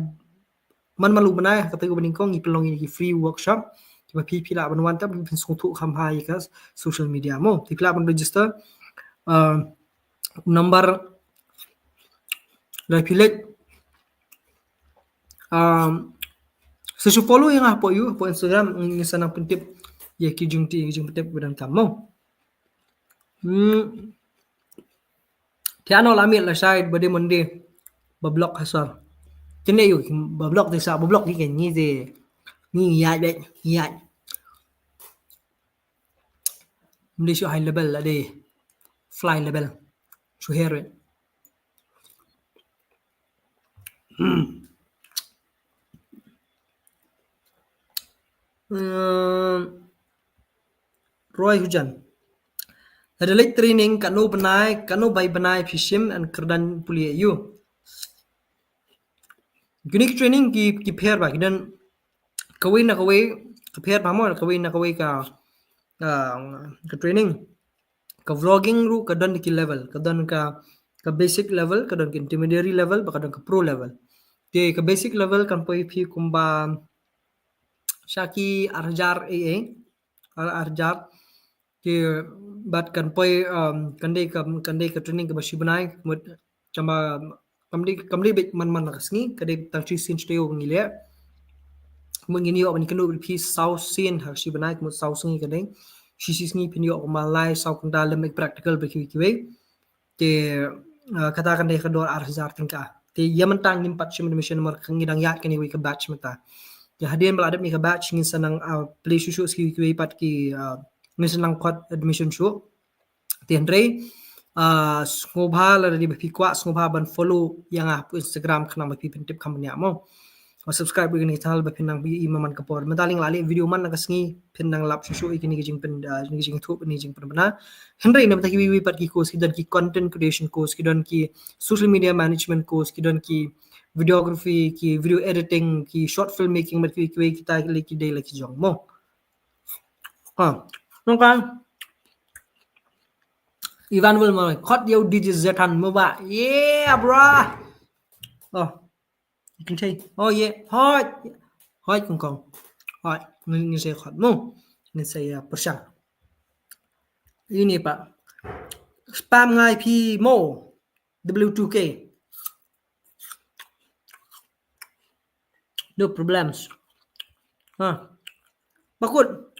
man man la u bnai, ka taïew ba nyngkong ngi pynlong ïa ki free workshop kiba phi phi lah ban wan, tang ba phin sngewthuh kham bha ïa ka social media mo. Te phi lah ban register, uh, number, lada phi leh, um, sa shu follow ïa nga hapoh ïa, hapoh Instagram, ngin sa nang pyntip ïa ki jingtip, ki jingpyntip ba donkam mo. Hmm. Te ano la miet la shai ba dei Monday ba block ha sor. Kine ïa ba block te sa ba block ki, ngi te ngi ïaid beit, ïaid. Ym dei shu high level, la dei fly level. Shu her beit. Hmm. Hmm. Roy Hujan. Lada leit training, katno bnai, katno bai bnai phi shim and kyrdan pule ïa u. Kine ki training ki, ki pher bha, ki don kawei na kawei, ka pher bha mo, kawei na kawei ka, ah, ka training. Ka vlogging ruh ka don ki level, ka don ka, ka basic level, ka don ka intermediary level, bad ka don ka pro level. Te ka basic level kan poi phi kumba sha ki ar hajar ei ei, ar, ar hajar. Te bad kan poi, um, kan dei ka, kan dei ka training kaba shi bnai, mut tangba kam dei, kam dei beit man man ha ka sngi, ka dei tang shisien shi taïew ngi leh. Mut ngin ïoh ban kynduh bad phi saw sien ha ka shi bnai, mut saw sngi ka dei. Shi shi sngi phin ïoh kumba lai saw kynta lem practical bad kiwei kiwei. Te, uh, kata kan dei ka dor ar hajar tyngka. Te ïa mynta ngim pat shim admission namar ngi dang ïaid kane kawei ka batch mynta. Te hadien ba la dep ïa ka batch ngin sa nang, uh, plie shuh shuh sa kiwei kiwei pat ki, uh, ngin sa nang khot admission shuh. Te hynrei, uh, sngewbha lada dei ba phi kwah, sngewbha ban follow ïa nga ha Instagram khnang ba phi pyntip kham bniah mo. Ba subscribe ïa kane ka channel ba phin nang ïohi man man ka por. Mynta lei nga la leh video man la ka sngi, phin nang lap shuh shuh ïa kine ki jingpyn, ah, kine ki jingthoh, kine ki jingpynbna. Hynrei na bynta kiwei kiwei pat ki course, ki don ki content creation course, ki don ki social media management course, ki don ki videography, ki video editing, ki short film making, bad kiwei kiwei, kita lei ki dei la ki jong mo. Ha, nangta Ivan Wilmer, khot ïa u D J Zetan mo ba. Yeah, bro. Oh. Ngin sa, oh, ïa, hooid. Hooid, kong kong. Hooid, ngin, ngin sa khot mo. Ngin sa, uh, pyrshang. Ïa ini pat. Spam nga ïa phi mo. W two K. No problems. Ha. Bakut.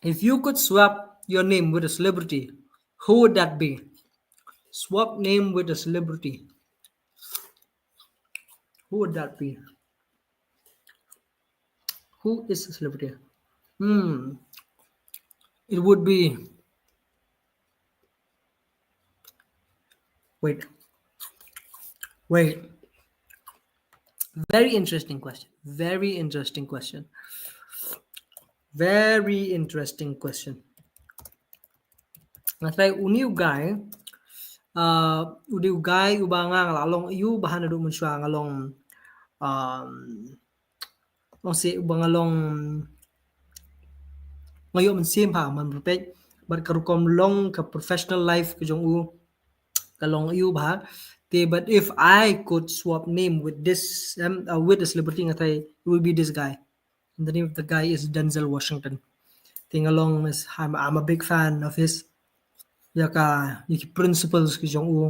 If you could swap your name with a celebrity, who would that be? Swap name with a celebrity. Who would that be? Who is a celebrity? Hmm. It would be Wait. Wait. Very interesting question. Very interesting question. Very interesting question. Nga try uni u guy, uh, uni u guy uba nga nga la long ïa u bha naduh mynshuwa, nga long, um, long si uba nga long, nga ïoh mynsiem bha man pyrpek, bad ka rukom long ka professional life ka jong u ka long ïa u bha. Te, but if I could swap name with this, um, uh, with a celebrity, nga try it would be this guy. And the name of the guy is Denzel Washington. Te nga long is, I'm, I'm a big fan of his. Ïa ka, ïa ki principles ki jong u,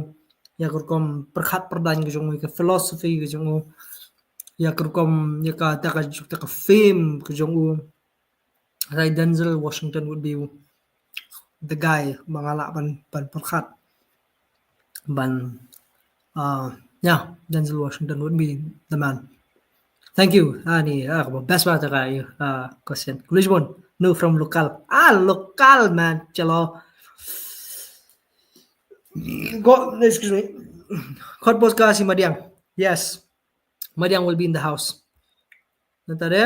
ïa ka rukom pyrkhat pyrdaiñ ki jong u, ïa ka philosophy ki jong u, ïa ka rukom, ïa ka, ta ka, ta ka fame ki jong u. Right, Denzel Washington would be the guy ba nga lah ban, ban pyrkhat. Ban, uh, yeah, Denzel Washington would be the man. Thank you. Ah, ni, ah, best ba ta ka, uh, question. Khublei shibun. No, from local. Ah, local, man. Chalo. Go, excuse me. Khot bos ka si Madiang. Yes. Madiang will be in the house. Nangta de.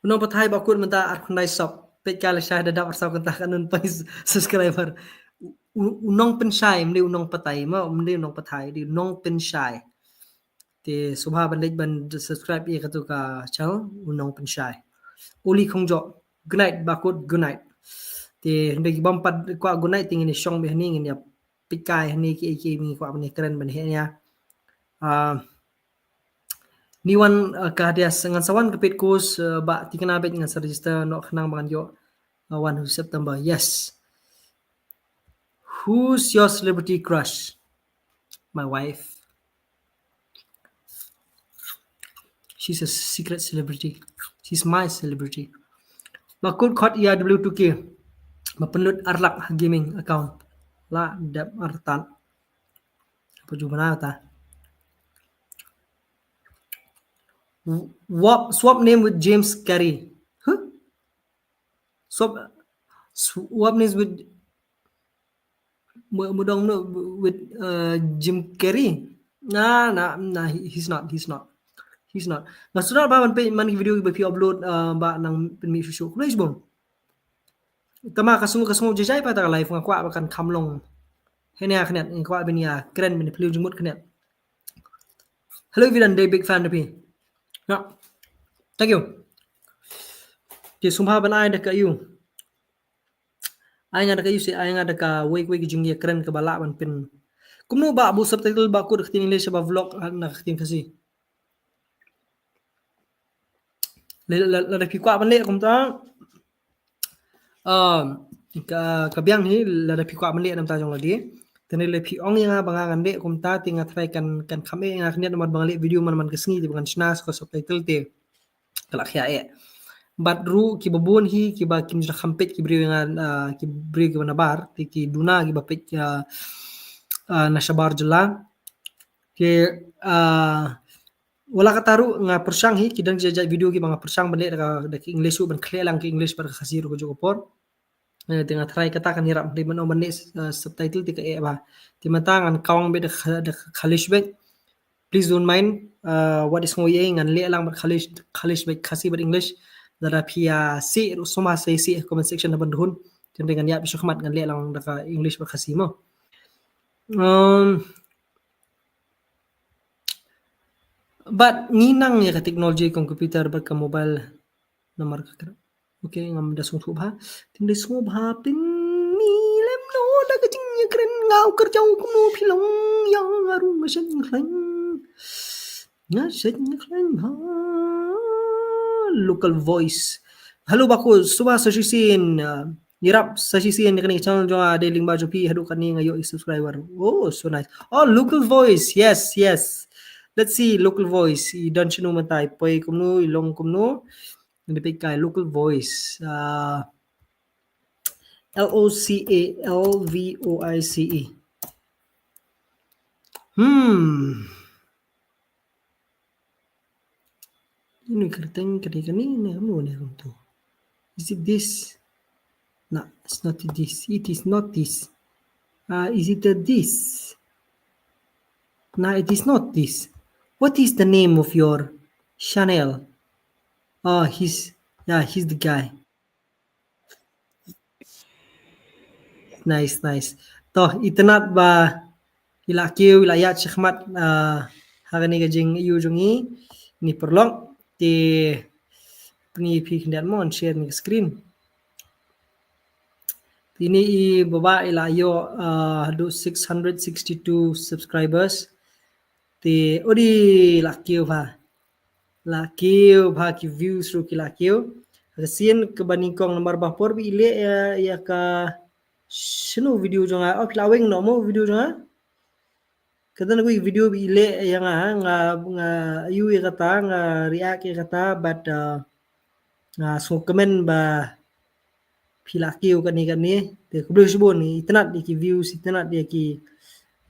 U nongpathai ba kut mynta ar khyndai sub. Peit ka la shai da dap ar saw kynta ka nun pang subscriber. U, u nongpynshai, ym dei u nongpathai, ma, ym dei u nongpathai, dei u nongpynshai. Te sngewbha ban leit ban subscribe ïa katu ka channel, u nongpynshai. Oli Khongjo, good night, ba kut, good night. Te hynrei ki bym pat kwah good night te ngin ïa shong beit hangne, ngin ïa peit kai hangne kiei kiei ba ngi kwah ban ïa kren ban heh nia. Ah, Ni wan, uh, ka hadiah sa ngan sa wan ka paid course, uh, ba thikna beit ngan sa register noh khnang ba ngan ïoh, uh, wan hu September. Yes. Who's your celebrity crush? My wife. She's a secret celebrity. She's my celebrity. Ba kut khot ïa W two K. Ba pynlut ar lak ha gaming account. La dep artat. Apa jubana ta. Swap, swap name with James Carrey. Huh? Swap, swap names with, mu-, mudong no, with, uh, Jim Carrey. Nah, nah, nah, he, he's not, he's not. He's not. Nga sdang ba man peit man ki video ba phi upload, uh, ba nang pynmih shuh shuh. Khublei shibun. Tangba ka sngew, ka sngew jai jai pat ka live nga kwah ba kan kham long. Hynrei khyndiat nga kwah ban ïa kren ban pynlong jingmut khyndiat. Hello Vidan, dei big fan da phi. Ya. Thank you. Te sngewbha ban ai da ka ïa u. Ai nga da ka ïa u se, ai nga da kawei kawei ka jingïakren kaba lah ban pyn. Kumno ba buh subtitle ba kut da ka ktien English ba vlog na ka ktien Khasi. La, la, lada phi kwah ban leh kumta. Um, ka, ka biang hi lada phi kwah ban leh namar jong lade. Te ne lada phi ong ïa nga ba nga ngan leh kumta te nga try kan, kan kham eh nga khyndiat namar ba nga leh video man man ka sngi te ba ngan shna sa ka subtitle te ka la khia eh. Bad ruh kiba bun hi kiba kim ju kham peit ki briew ïa nga, ah, ki briew kiba nabar te ki duna kiba peit, ah, ah, na shabar jylla. Te, ah, Wat la katta ruh nga pyrshang hi, ki don ki jait jait video kiba nga pyrshang ban leh da ka, da ka English ruh ban khleh lang ka English bad ka Khasi ruh kajuh ka por. Eh, te nga try kata kan ïarap, hynrei ban ong ban leh, eh, subtitle te ka eh bha. Te mynta ngan kawang beit da ka, da ka Khalish beit. Please don't mind, eh, wat sngew ei, ngan leh lang bad Khalish, Khalish beit, Khasi bad English. Lada phi ïa sngewsih ruh sngewbha sa sngewsih comment section ha ban dkhot. Te hynrei ngan ïa phi shu khmat ngan leh lang da ka English bad Khasi mo. Um, Bad ngi nang ïa ka technology, ka computer bad ka mobile namar ka kra. Okay, ngam da sngewthuh bha. Te ym dei sngewbha pynmih lem noh da ka jingïakren, nga u kyrjaw kumno phi long ïa nga ruh nga shet nga khlaiñ. Nga shet nga khlaiñ bha. Local Voice. Hello Baku, sngewbha sa shisien, uh, ïarap sa shisien ïa kane ka channel jong nga, dei lyngba jong phi haduh katne nga ïoh ïa subscriber. Oh, so nice. Oh, Local Voice. Yes, yes. Let's see, Local Voice. I don shano mynta, i poi kumno, i long kumno. Ngi peit kai Local Voice. Ah, L O C A L V O I C E. Hmm. Ino kyrteng ka dei kane ne, kumno ne kumto? Is it this? No, it's not this. It is not this. Ah, is it a this? No, it is not this. What is the name of your channel? Oh, he's, yeah, he's the guy. Nice, nice. To, itynnad ba i la kiew, i la ïaid shakhmat, ah, ha kane ka jingïohi jong ngi, ne paralok, te pyni phi khyndiat mo, share ïa kane ka screen. Te ine i Bah Bah i la ïoh, ah, haduh six hundred sixty-two subscribers. Te odi la kiew bha. La kiew bha, ki views ruh ki la kiew. Ha ka sien kaba nyngkong namar ba por ba i leh ïa, ïa ka, shano video jong nga, oh, phi la weng noh mo video jong nga. Ka don kawei video ba i leh ïa nga, nga, nga ïohi ïa kata, nga react ïa kata, but, uh, nga sngewkmen ba phi la kiew kane kane, te khublei shibun, itynnad ïa ki views, itynnad ïa ki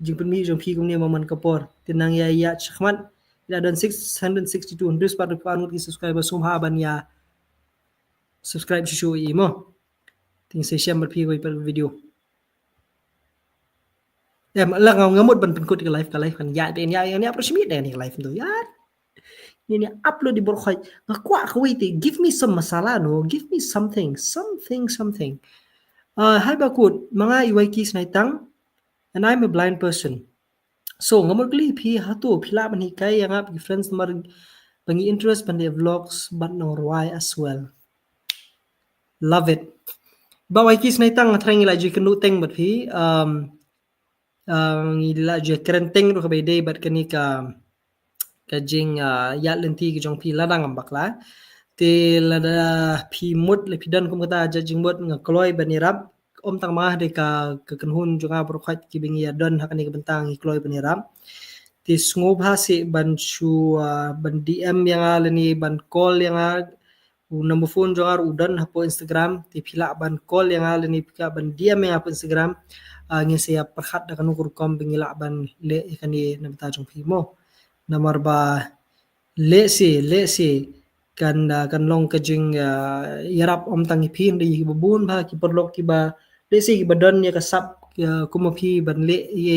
jingpynmih jong phi kumne man man ka por. Te nang ïa ïaid shakhmat, i la don six hundred sixty-two, hynriew spah hynriew phew ar ngut ki subscriber, sngewbha ban ïa subscribe shuh shuh ïa i mo. Te ngin sa ïashem bad phi kawei pat ka video. Em, la nga, nga mut ban pynkut ka live, ka live kan ïa, te ïa, ïa, ïa, approach me, ïa, ïa, live tu, ïa. Ïa, ïa, upload i baroh khoit. Nga kwah kawei te, give me some masala, no? Give me something, something, something. Uh, hi Bah Kut, ma nga i Waiki Snaitang, and I'm a blind person. So, nga mut kylli phi hato, phi lah ban hikai ïa nga, phi friends namar ba ngi interest ban leh vlogs, bad nongrwai as well. Love it. Bah Waiki Snaitang, nga thrang ngi la ju kynduh teng bad phi, um, uh, ngi la ju kren teng ruh kaba ïadei bad kane ka, ka jing, uh, ïaid lynti ka jong phi lada ngam bakla. Te lada phi mut, lada phi don kum kata jait jingmut, nga kloi ban ïarap, ym tang ma nga, dei ka, ka kynhun jong nga baroh khoit kiba ngi ïa don ha kane ka bynta ngi kloi ban ïarap. Te sngewbha seh ban shu, uh, ban D M ïa nga lane ban call ïa nga, u number phone jong nga ruh u don hapoh Instagram, te phi lah ban call ïa nga lane phi lah ban D M ïa nga hapoh Instagram, ah, ngin sa ïa pyrkhat da kano ka rukom ba ngi lah ban leh ïa kane na bynta jong phi mo. Namar ba lehse, lehse kan, ah, kan long ka jing, ah, ïarap ym tang ïa phi, hynrei ïa kiba bun bha ki paralok kiba, lehse kiba don ïa ka sap, ah, kum ma phi ban leh ïa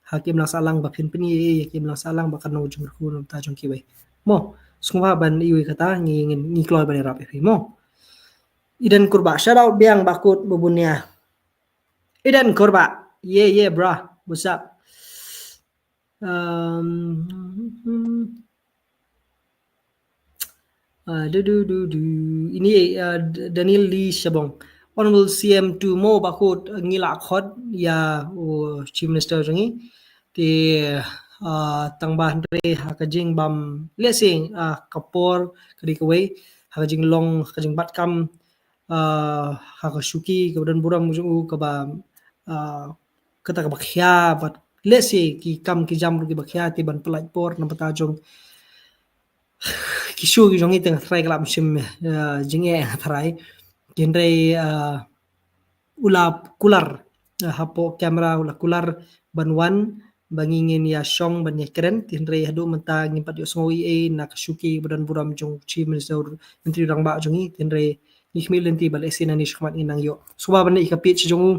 ha ki imlang sahlang ba phin pyni ïa ki imlang sahlang ba kan long ka jingkyrkhu na bynta jong kiwei. Mo, sngewbha ban ïohi kata, ngi, ngi, ngi kloi ban ïarap ïa phi mo. Eden Kurbah, shout out biang Bah Kut, Bah Bunia. Eden Kurbah, yeah, yeah, bro, what's up? Um, uh, du, du, du, du. Ini, uh, D-, Daniel Lee Shabong. Honorable C M two mo, Bah Kut, ngi la khot ïa u Chief Minister jong ngi. Te, ah, tang ba hynrei ha ka jingbym, lehse, ah, ka por ka dei kawei, ha ka jinglong, ha ka jingbat kam, ah, ha ka shuki kaba don burom jong u kaba, ah, kata kaba khia, bad lehse ki kam ki jam ruh kiba khia, te ban pyllait por na bynta jong ki shu ki jong ngi, te nga tharai ka la ym shim, ah, jingeh, nga tharai. Hynrei, ah, u la kular, ah, hapoh camera u la kular ban wan, ba ngi ngin ïa shong ban ïa kren, te hynrei haduh mynta ngim pat ïohsngew ei ei na ka shuki ba don burom jong u Chief Minister, Myntri Rangbah jong ngi, te hynrei ngi khmih lynti ba lehse nangne shakhmat ngin nang ïoh. Sngewbha ban leit ïa ka page jong u,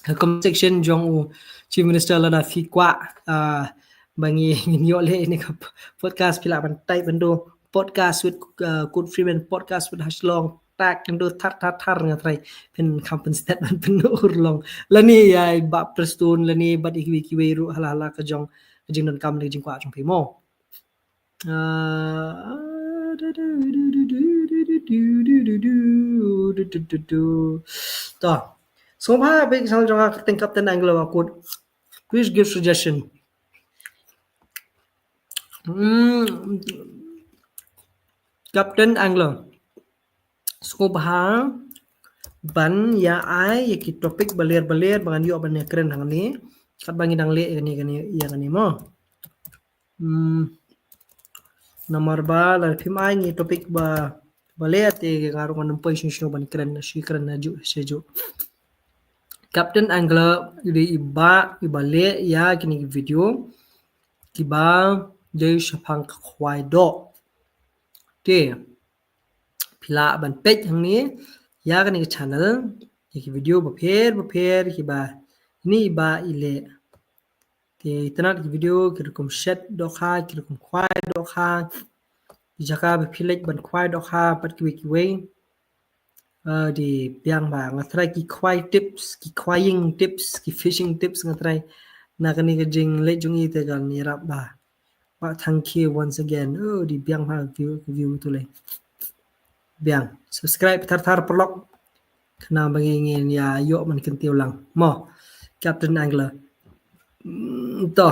ka comment section jong u Chief Minister, lada phi kwah, ah, ba ngi ngin ïoh leh ïa kane ka podcast, phi lah ban type ban do podcast with, uh, Kut Freeman, podcast with Hashilong, tag, kan do thar, thar, thar, nga tharai phin kham pynstet ban pynurlong. Lane ïa i Bah Prestone, lane bad i kiwei kiwei ruh, hala, hala ka jong, ka jingdonkam, ka jingkwah jong phi mo. Uh, to. Sngewbha ba ki channel jong nga, kyrteng Captain Anglo Akut. Please give suggestion. Hmm. Captain Anglo. Sngewbha ban ïa ai ïa ki topic baler baler ba ngan ïoh ban ïa kren hangne. Katba ngi dang leh ïa kane, kane, ïa kane mo. Hmm. Namar ba lada phim ai ngi topic ba, ba leh te nga ruh ngan ym poi shano shano ban kren, shu kren hajuh, shu hajuh. Captain Anglo, i dei i bah, i ba leh ïa kine ki video kiba dei shaphang ka khwai doh. Te phi lah ban peit hangne ïa kane ka channel, ïa ki video bapher bapher kiba ine i bah i leh. Te itynnad ki video ki rukom shet dohkha, ki rukom khwai dohkha, ki jaka ba phi leit ban khwai dohkha bad kiwei kiwei. Eh, dei biang bha, nga tharai ki khwai tips, ki khwaiing tips, ki fishing tips nga tharai na kane ka jingleit jong i te kan ïarap bha. Bah, thank you once again. Oh, dei biang bha view, view tu lei. Biang. Subscribe thar thar paralok. Khnang ba ngin ïa ïoh ban kyntiew lang. Mo. Captain Angler. Mm, to.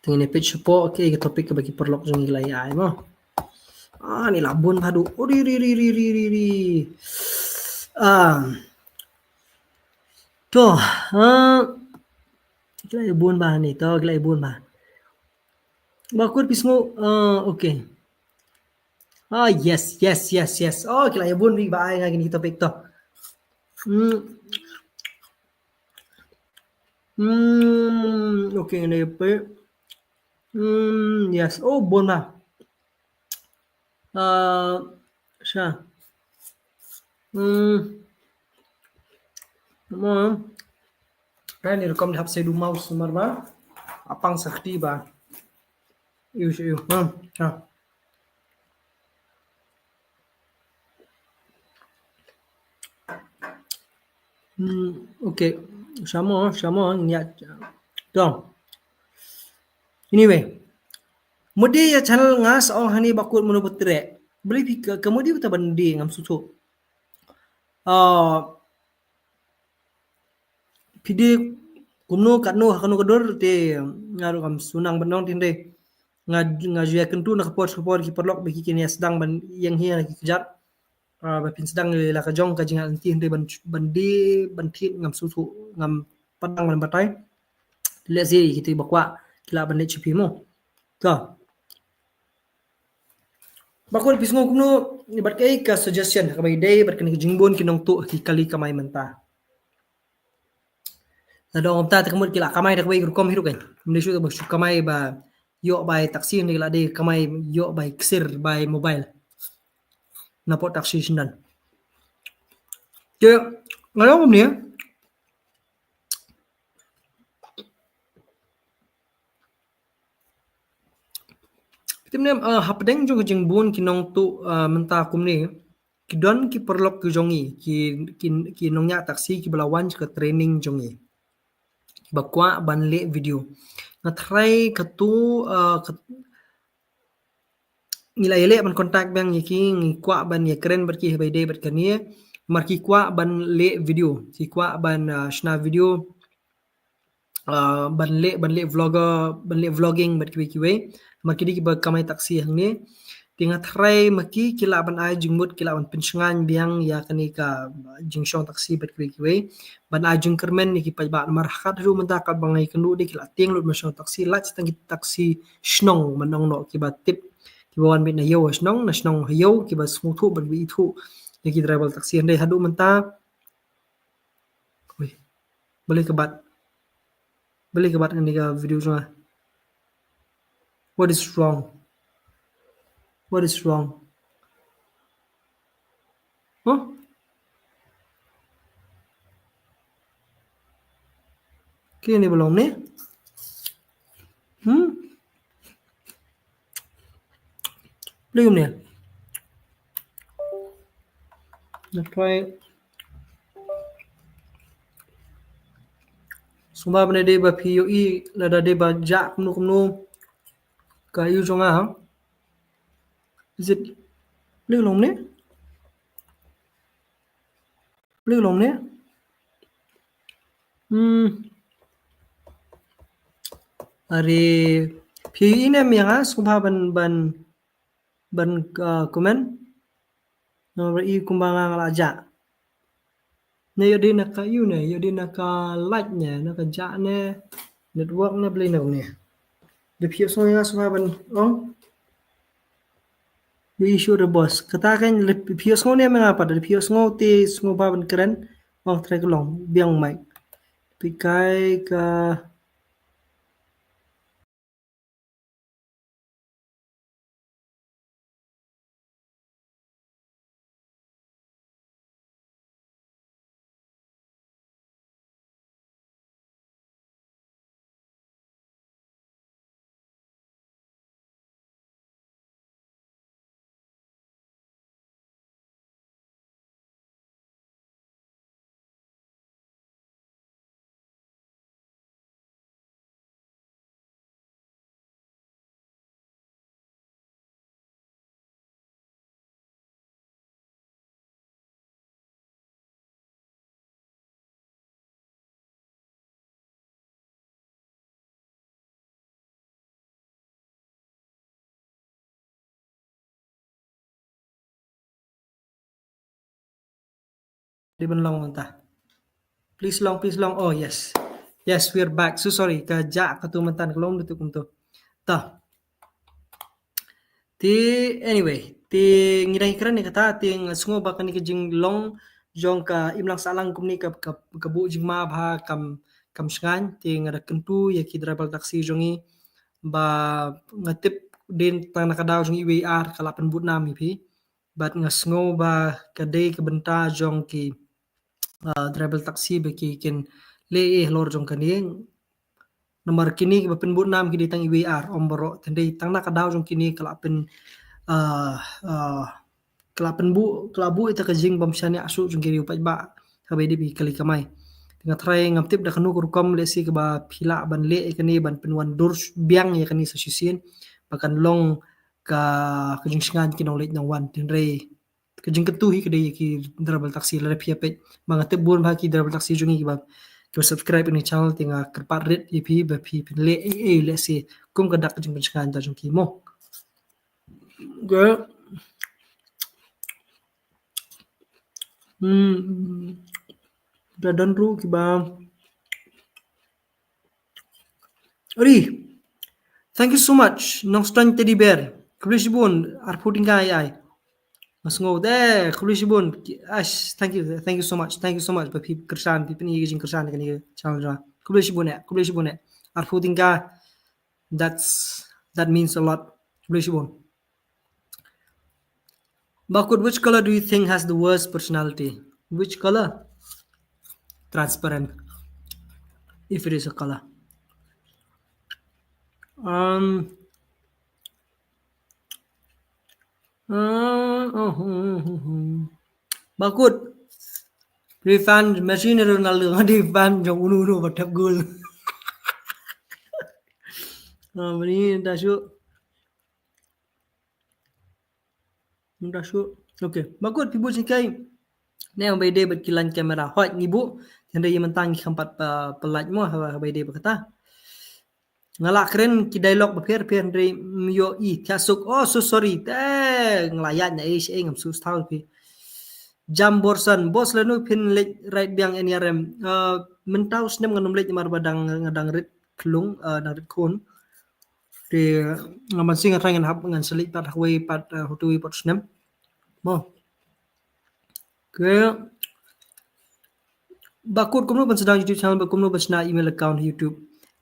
Te ngin ïa peit shapoh, okay, ka topic kaba ki paralok jong ngi ki la ai mo. Ah, ni la bun bha duh. Oh, ri, ri, ri. Ah. To, ah, ki la ai bun bha ni, to, ki la ai bun bha. Ba kut phi sngew, ah, okay. Ah, yes, yes, yes, yes. Oh, ki la ai bun bha ba ai nga kine ki topic to. Hmm. Hmm, okay, ngin ïa peit. Hmm, yes. Oh, bun bha. Ah, sha. Hmm. Mo. Kan ni rukom hap sa ïa du mouse namar ba apang sa kti ba. Ïu, ïu. Hmm. Sha. Hmm, okay. Sha mo, sha mo, ngiat. Dong. Anyway. Mudi ïa channel nga sa ong hani ba kut mano ba treh. Beli phi ka, ka mudi ba ta ban die ngam sngewthuh. Ah, phi die kumno katno ha kano ka dur te nga ruh ngam sngewthuh ban ong te hynrei. Nga, nga ju ïa kyntu na ka por sha ka por ki paralok ba ki kin ïa sdang ban ïeng hi na ki kjat. Ah, ba phin sdang ïa la ka jong ka jingïaid lynti hynrei ban, ban die, ban thied ngam sngewthuh, ngam pat dang ban batai. Lehse kito ba kwah ki lah ban leit sha phi mo. Ka. Ba kut phi sngew kumno bad kaei ka suggestion kaba ïadei bad kane ka jingbun ki nongtuh ki kali kamai mynta. Lada ong mynta te ka mut ki la kamai da kawei ka rukom hi ruh kan. Mynta shu ba shu kamai ba ïoh bai taxi, hynrei ki la dei kamai ïoh bai ksir bai mobile. Na pdeng taxi shyndan. Te nga ong kumne. Te mynne, ah, hapdeng jong ka jingbun ki nongtuh, ah, mynta kumne. Ki don ki paralok ki jong ngi, ki, ki, ki nongñiah taxi kiba la wan sha ka training jong ngi. Kiba kwah ban leh video. Nga tharai katu, ah, kat-, ngi la ïaleh ban contact biang ïa ki, ngi kwah ban ïakren bad ki haba ïadei bad kane. Namar ki kwah ban leh video, ki kwah ban, ah, shna video. Ah, ban leh, ban leh vlogger, ban leh vlogging bad kiwei kiwei. Namar ki dei kiba kamai taxi hangne. Te nga tharai ma ki ki lah ban ai jingmut, ki lah ban pynshngaiñ biang ïa kane ka jingshong taxi bad kiwei kiwei. Ban ai jingkyrmen ïa ki paidbah namar ha kat haduh mynta katba nga ïakynduh de ki la tieng lut ban shong taxi, lait tang ki taxi shnong ban ong noh, kiba tip, kiba wan beit na ïew ha shnong, na shnong ha ïew, kiba sngewthuh bad kiba ithuh ïa ki driver taxi. Hynrei haduh mynta Ui. Balei ka bat? Balei ka bat kane ka video jong nga? What is wrong? What is wrong? Huh? Kine ba long ne? Hmm? Balei kumne? Na try. Sngewbha ban ïadei ba phi ïohi lada dei ba jah kumno kumno ka ïoh jong nga, ha? Is it? Balei long ne? Balei long ne? Hmm. Are phi ïohi ne em ïa nga, sngewbha ban, ban, ban, uh, comment. Namar i kumba nga nga la jah. Ne ïoh dei na ka ïoh ne, ïoh dei na ka light ne, na ka jah ne. Network ne balei ne kumne. Da phi ïohsngew ïa nga sngewbha ban ong. Ïoh issue re boss. Kata kan le phi ïohsngew ne em ïa nga pat, da phi ïohsngew te sngewbha ban kren. Ong try ka long biang mic. Phi kai ka Dei ban long mynta. Please long, please long. Oh, yes. Yes, we're back. So sorry, ka jah katu mynta ka long katu kumtu. Ta. Te, anyway, te ngi dang ïakren ïa kata, te nga sngew ba kane ka jinglong jong ka imlang sahlang kumne ka, ka, ka buh jingma bha kam, kam shngaiñ, te nga da kyntu ïa ki driver taxi jong ngi, ba nga tip dei tang na ka daw jong i wei ar ka la pynbud nam ïa phi. Bad nga sngew ba ka dei ka bynta jong ki, ah, driver taxi ba ki kin leh ei halor jong kane. Namar kine kiba pynbud nam ki dei tang i wei ar, ym baroh. Te dei tang na ka daw jong kine ka la pyn, ah, ah, ka la pynbuh, ka la buh ïa ka jingbymshaniah shuh jong ki riew paidbah haba ïadei bad ki kali kamai. Te nga tharai ngam tip da kano ka rukom lehse kaba phi lah ban leh ïa kane ban pynwandur biang ïa kane sa shisien ba kan long ka, ka jingshngaiñ ki nongleit nongwan. Te hynrei ka jingkyntu hi ka dei ïa ki driver taxi, lada phi ïa peit. Ba nga tip bun bha ki driver taxi jong ngi kiba, kiba subscribe ïa kane ka channel, te nga kyrpad rit ïa phi ba phi pynleh ei ei lehse kum ka dak ka jingpynshngaiñ ta jong ki mo. Ga. Hmm. Da don ruh kiba Ri, thank you so much. Nongstoiñ Teddy Bear. Khublei shibun, arphew tyngka ai ai. Nga sngew te, khublei shibun. Ash, thank you, thank you so much. Thank you so much. Ba phi kyrshan, phi pyni ka jingkyrshan kane ka channel jong nga. Khublei shibun eh, khublei shibun eh. Arphew tyngka. That's, that means a lot. Khublei shibun. Bakut, which color do you think has the worst personality? Which color? Transparent. If it is a color. Um, uh, uh, uh, uh, uh. Bakut. Dei fan Messi ne Ronaldo, dei fan jong uno uno ba thep gol. Ah, mani da shu. Mynta shu. Okay. Bakut phi buh jingkai. Ne haba ïadei bad ki line camera. Hooid ngi buh. Hynrei ïa mynta ngi kham pat pa, pynlait mo haba, haba ïadei bad kata. Nga la kren ki dialogue bapher bapher hynrei ym ïohi. Thiah suk. Oh, so sorry. Te nga la ïaid na ei shaei ngam sngewthuh phi. Jam Borson. Boss, lano phin leit ride biang N R M? Uh, mynta u snem ngan ym leit namar ba dang, nga dang rit khlung, uh, dang rit khun. Te nga mynsiem nga tharai ngan hap ngan sa leit pat ha kawei pat, eh, ha kawei pat snem. Mo. Ke Bakut, kumno ban sdang YouTube channel, ba kumno ban shna email account YouTube.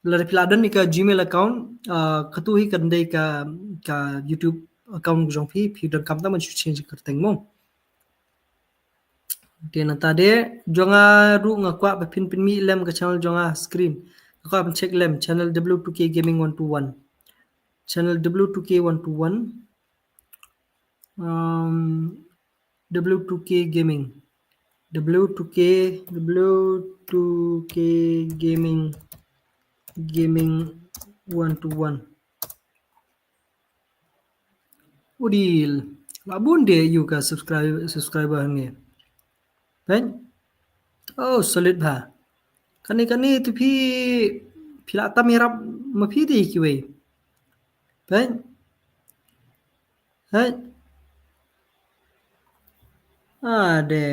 Lada phi la don ïa ka Gmail account, ah, katu hi kan dei ka, ka YouTube account jong phi, phi donkam tang ban shu change kyrteng mo. Te nangta de, jong nga ruh nga kwah ba phin pynmih lem ka channel jong nga screen. Nga kwah ban check lem channel W two K Gaming one two one. Channel W two K one two one. Um, W two K Gaming. W two K, W two K Gaming. Gaming one two one. Udil. La bun de ïa ka subscribe, subscriber hangne. Peit. Oh, solid bha. Kane kane te phi, phi la tam ïarap ma phi de kiwei. Peit. Peit. Ade.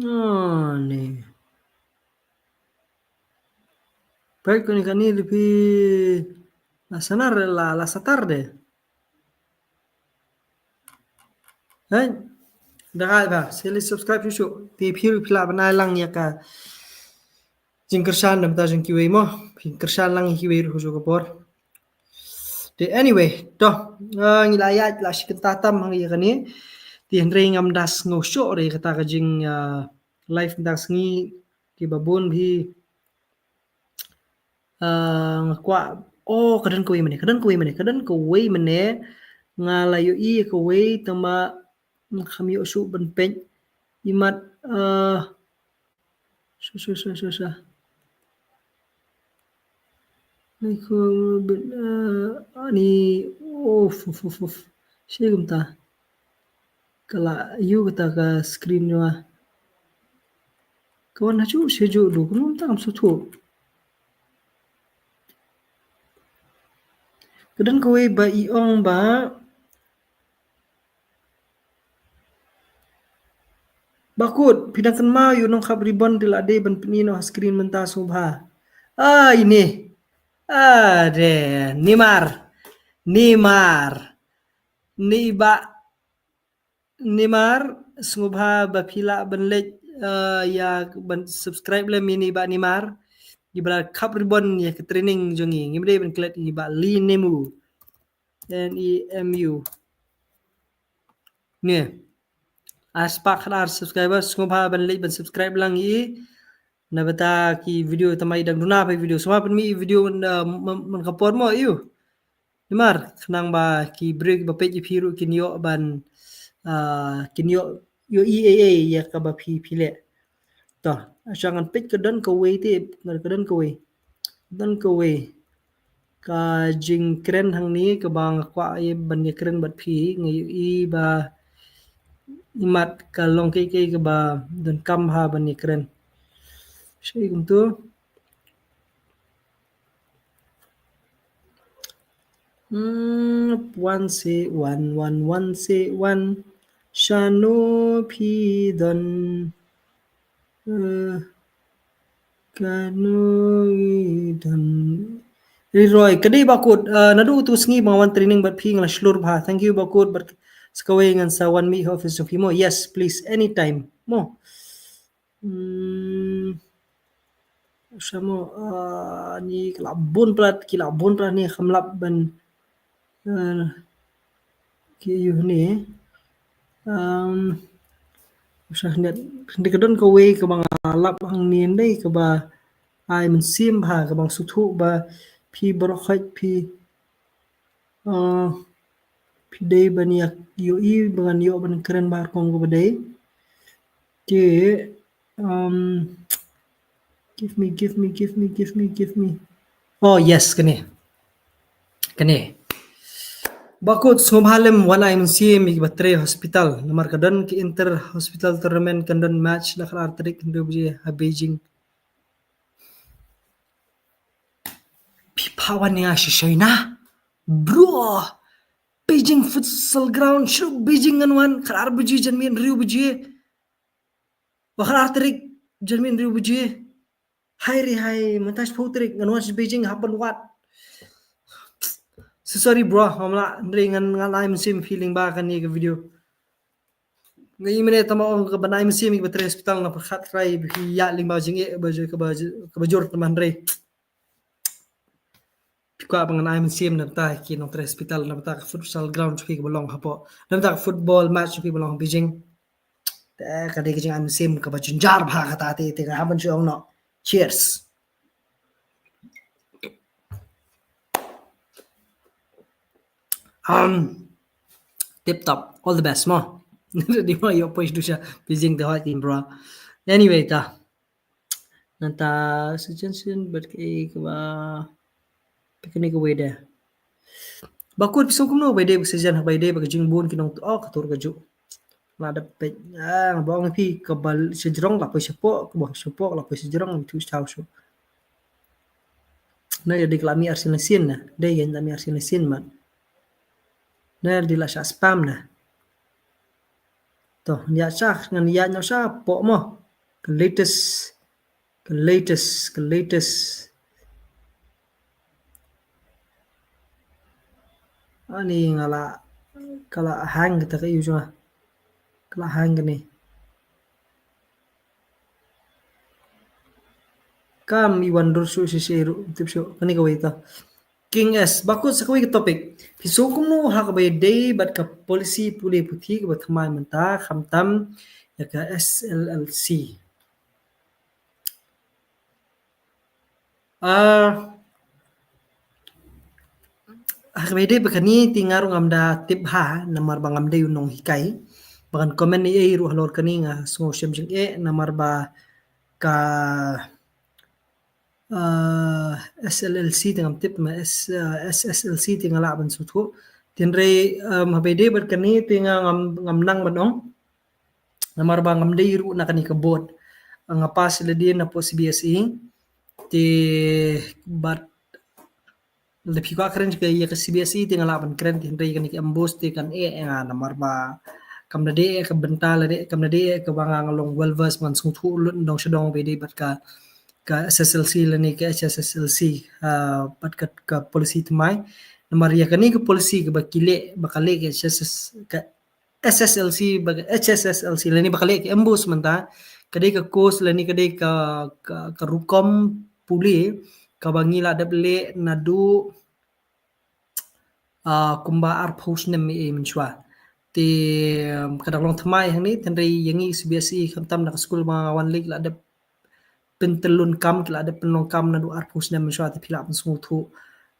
Oh, ni. Peit kane kane de phi la sanar la, la satar de. Hei. Da ai ba, sa leit subscribe shuh shuh. Te phi ruh phi lah ban ai lang ïa ka jingkyrshan na bynta jong kiwei mo. Phi kyrshan lang ïa kiwei ruh ha kajuh ka por. Te anyway, to, ah, ngi la ïaid la shi kynta tam hangne ïa kane. Te hynrei ngam da sngew shuh re kata ka jing, ah, live mynta ka sngi kiba bun phi. Ah, nga kwah, oh, ka don kawei mynne, ka don kawei mynne, ka don kawei mynne, nga la ïohi kawei tangba, mm, kham ïoh shuh ban peit, imat, ah, sha, sha, sha, sha, sha. Ni ko, ah, ni, uf, uf, uf, uf. Shi kumta. Ka la ïoh kata ka screen jong nga. Ka wan ha ju, shi ju du, kumno mynta kam sngewthuh. Ka don kawei ba i ong ba, Bakut, phi dang kynmaw ïa u nongkhap ribon te la dei ban pyni noh ha screen mynta sngewbha. Ah, ine. Ah, de, Neymar. Neymar. Ni ba Neymar, sngewbha ba phi lah ban leit, eh, ïa ban subscribe lem ïa ni ba Neymar. Ïa ba la khap ribon ïa ka training jong ngi. Ngim dei ban klet ïa ni ba Li Nemu. N E M U. Ni. Ar spah khatar subscriber, sngewbha ban leit ban subscribe lang ïa i. Na bynta ki video thymmai dang duna phi video. Sngewbha pynmih video, uh, man, man ka por mo ïa u. Namar khnang ba ki briew ba peit ïa phi ruh kin ïoh ban, uh, kin ïoh, ïoh i ei ei ïa kaba phi, phi leh. To, sha ngan peit ka don kawei te, ngan ka don kawei. Don kawei. Ka jingkren hangne kaba nga kwah ïa ban ïakren bad phi, nga ïohi ba imat ka long kaei kaei kaba donkam ha ban ïakren. Shi kumtu. Hmm, one six one one one six one. Shano phi don. Eh, kano i don. Riroi, ka dei Bakut, eh, naduh tu sngi ba nga wan training bad phi nga la shlur bha. Thank you Bakut, bad sa kawei ngan sa wan mih ha office jong phi mo. Yes, please, anytime. Mo. Hmm. Sa mo, eh, ni ki la bun palat, ki la bun palat ni kham lap ban, eh, ki ïoh ni. Um, sa hynda, hynda ka don kawei kaba nga lap hangne, hynda kaba ai mynsiem bha, kaba nga sngewthuh ba phi baroh khoit phi, uh, phi dei ban ïa ïohi ba ngan ïoh ban kren bha rukom kaba dei. Te, um, give me, give me, give me, give me, give me. Oh yes, kane. Kane. Bakut, sngewbha lem wan ai mynsiem ïa kiba trei hospital. Namar ka don ki inter hospital tournament, kan don match la khatar tarik, hynriew baje ha Beijing. Phi phah wan ïa nga sha China. Bro. Beijing Futsal Ground, shuh Beijing ngan wan, khatar baje janmiet hynriew baje. Ba khatar tarik janmiet hynriew baje. Hai re hai, mynta shiphew tarik ngan wan sha Beijing, hap ban wad. So sorry bro, ngam lah, hynrei ngan, ngan ai mynsiem phi lyngba kane ka video. Nga i mynne tang ba ong ka ban ai mynsiem ïa kiba trei hospital, nga pyrkhat trai ba phi ïa lyngba jingeh ba jur, kaba, kaba jur tang ba hynrei. Phi kwah ba ngan ai mynsiem na bynta ki nongtrei hospital, na bynta ka futsal ground jong phi kaba long hapoh, na bynta ka football match jong phi ba long ha Beijing. Te ka dei ka jingai mynsiem kaba jynjar bha kata te, te nga hap ban shu ong noh. Cheers. Um, tip top. All the best mo. Dei mo ïoh poi sha Beijing te hoi tin bro. Anyway ta. Nangta suggestion bad kaei kaba picnic kawei de. Bakut phi sngew kumno ba ïadei bad ka season, haba ïadei bad ka jingbun ki nongtuh, oh, ka tur kajuh. Nga da peit, ah, nga ba ong ïa phi kaba sha jrong la poi shapoh, kaba shapoh la poi sha jrong, ithuh sha shuh. Na ïadei ka la mih arsien lasien na, dei ïa la mih arsien lasien mat. Na ïadei la shah spam na. To, ïa shah, ngan ïa noh shapoh mo. Ka latest, ka latest, ka latest. Ani nga la, ka la hang kata ka yu jong nga. Ka la hang kane. Kam i wan dur shuh shisha ruh, tip shuh. Kane kawei ta. King S, bakut sa kawei ka topic. Phi sngew kumno ha kaba ïadei bad ka policy pule puthi kaba thymmai mynta khamtam ïa ka S L L C. Ah, ha kaba ïadei bad kane te nga ruh ngam da tip bha namar ba ngam dei u nonghikai. Ba ngan comment ei ei ruh halor kane nga sngew shem jingeh namar ba ka ah, S L L C te ngam tip, ma S, ah, S S L C te nga lah ban sngewthuh. Hynrei, um, haba ïadei bad kane te nga ngam, ngam nang ban ong. Namar ba ngam dei ruh na kane ka board. Nga pass lade na poh C B S E. Te bad lada phi kwah kren ïa ka C B S E te nga lah ban kren, hynrei kane ka M BOSE te kan eh ïa nga namar ba kam da dei ka bynta lane kam da dei ka ba nga long well versed, ngan sngewthuh lut dong sha dong ba dei bad ka, ka S S L C lane ka H S S L C, ah, bad ka, ka policy thymmai. Namar ïa kane ka policy kaba ki leh, ba ka leh ka H S S, ka S S L C, ba ka H S S L C lane ba ka leh ka MBOSE mynta, ka dei ka course lane ka dei ka, ka, ka rukom pule kaba ngi la dep leh naduh, ah, kumba arphew snem ei ei mynshuwa. Te, um, ka dang long thymmai hangne, hynrei ïa ngi C B S E khamtam na ka skul ba nga wan leit la dep pyntyllun kam, ki la dep pynlong kam naduh arphew snem mynshuwa, te phi lah ban sngewthuh,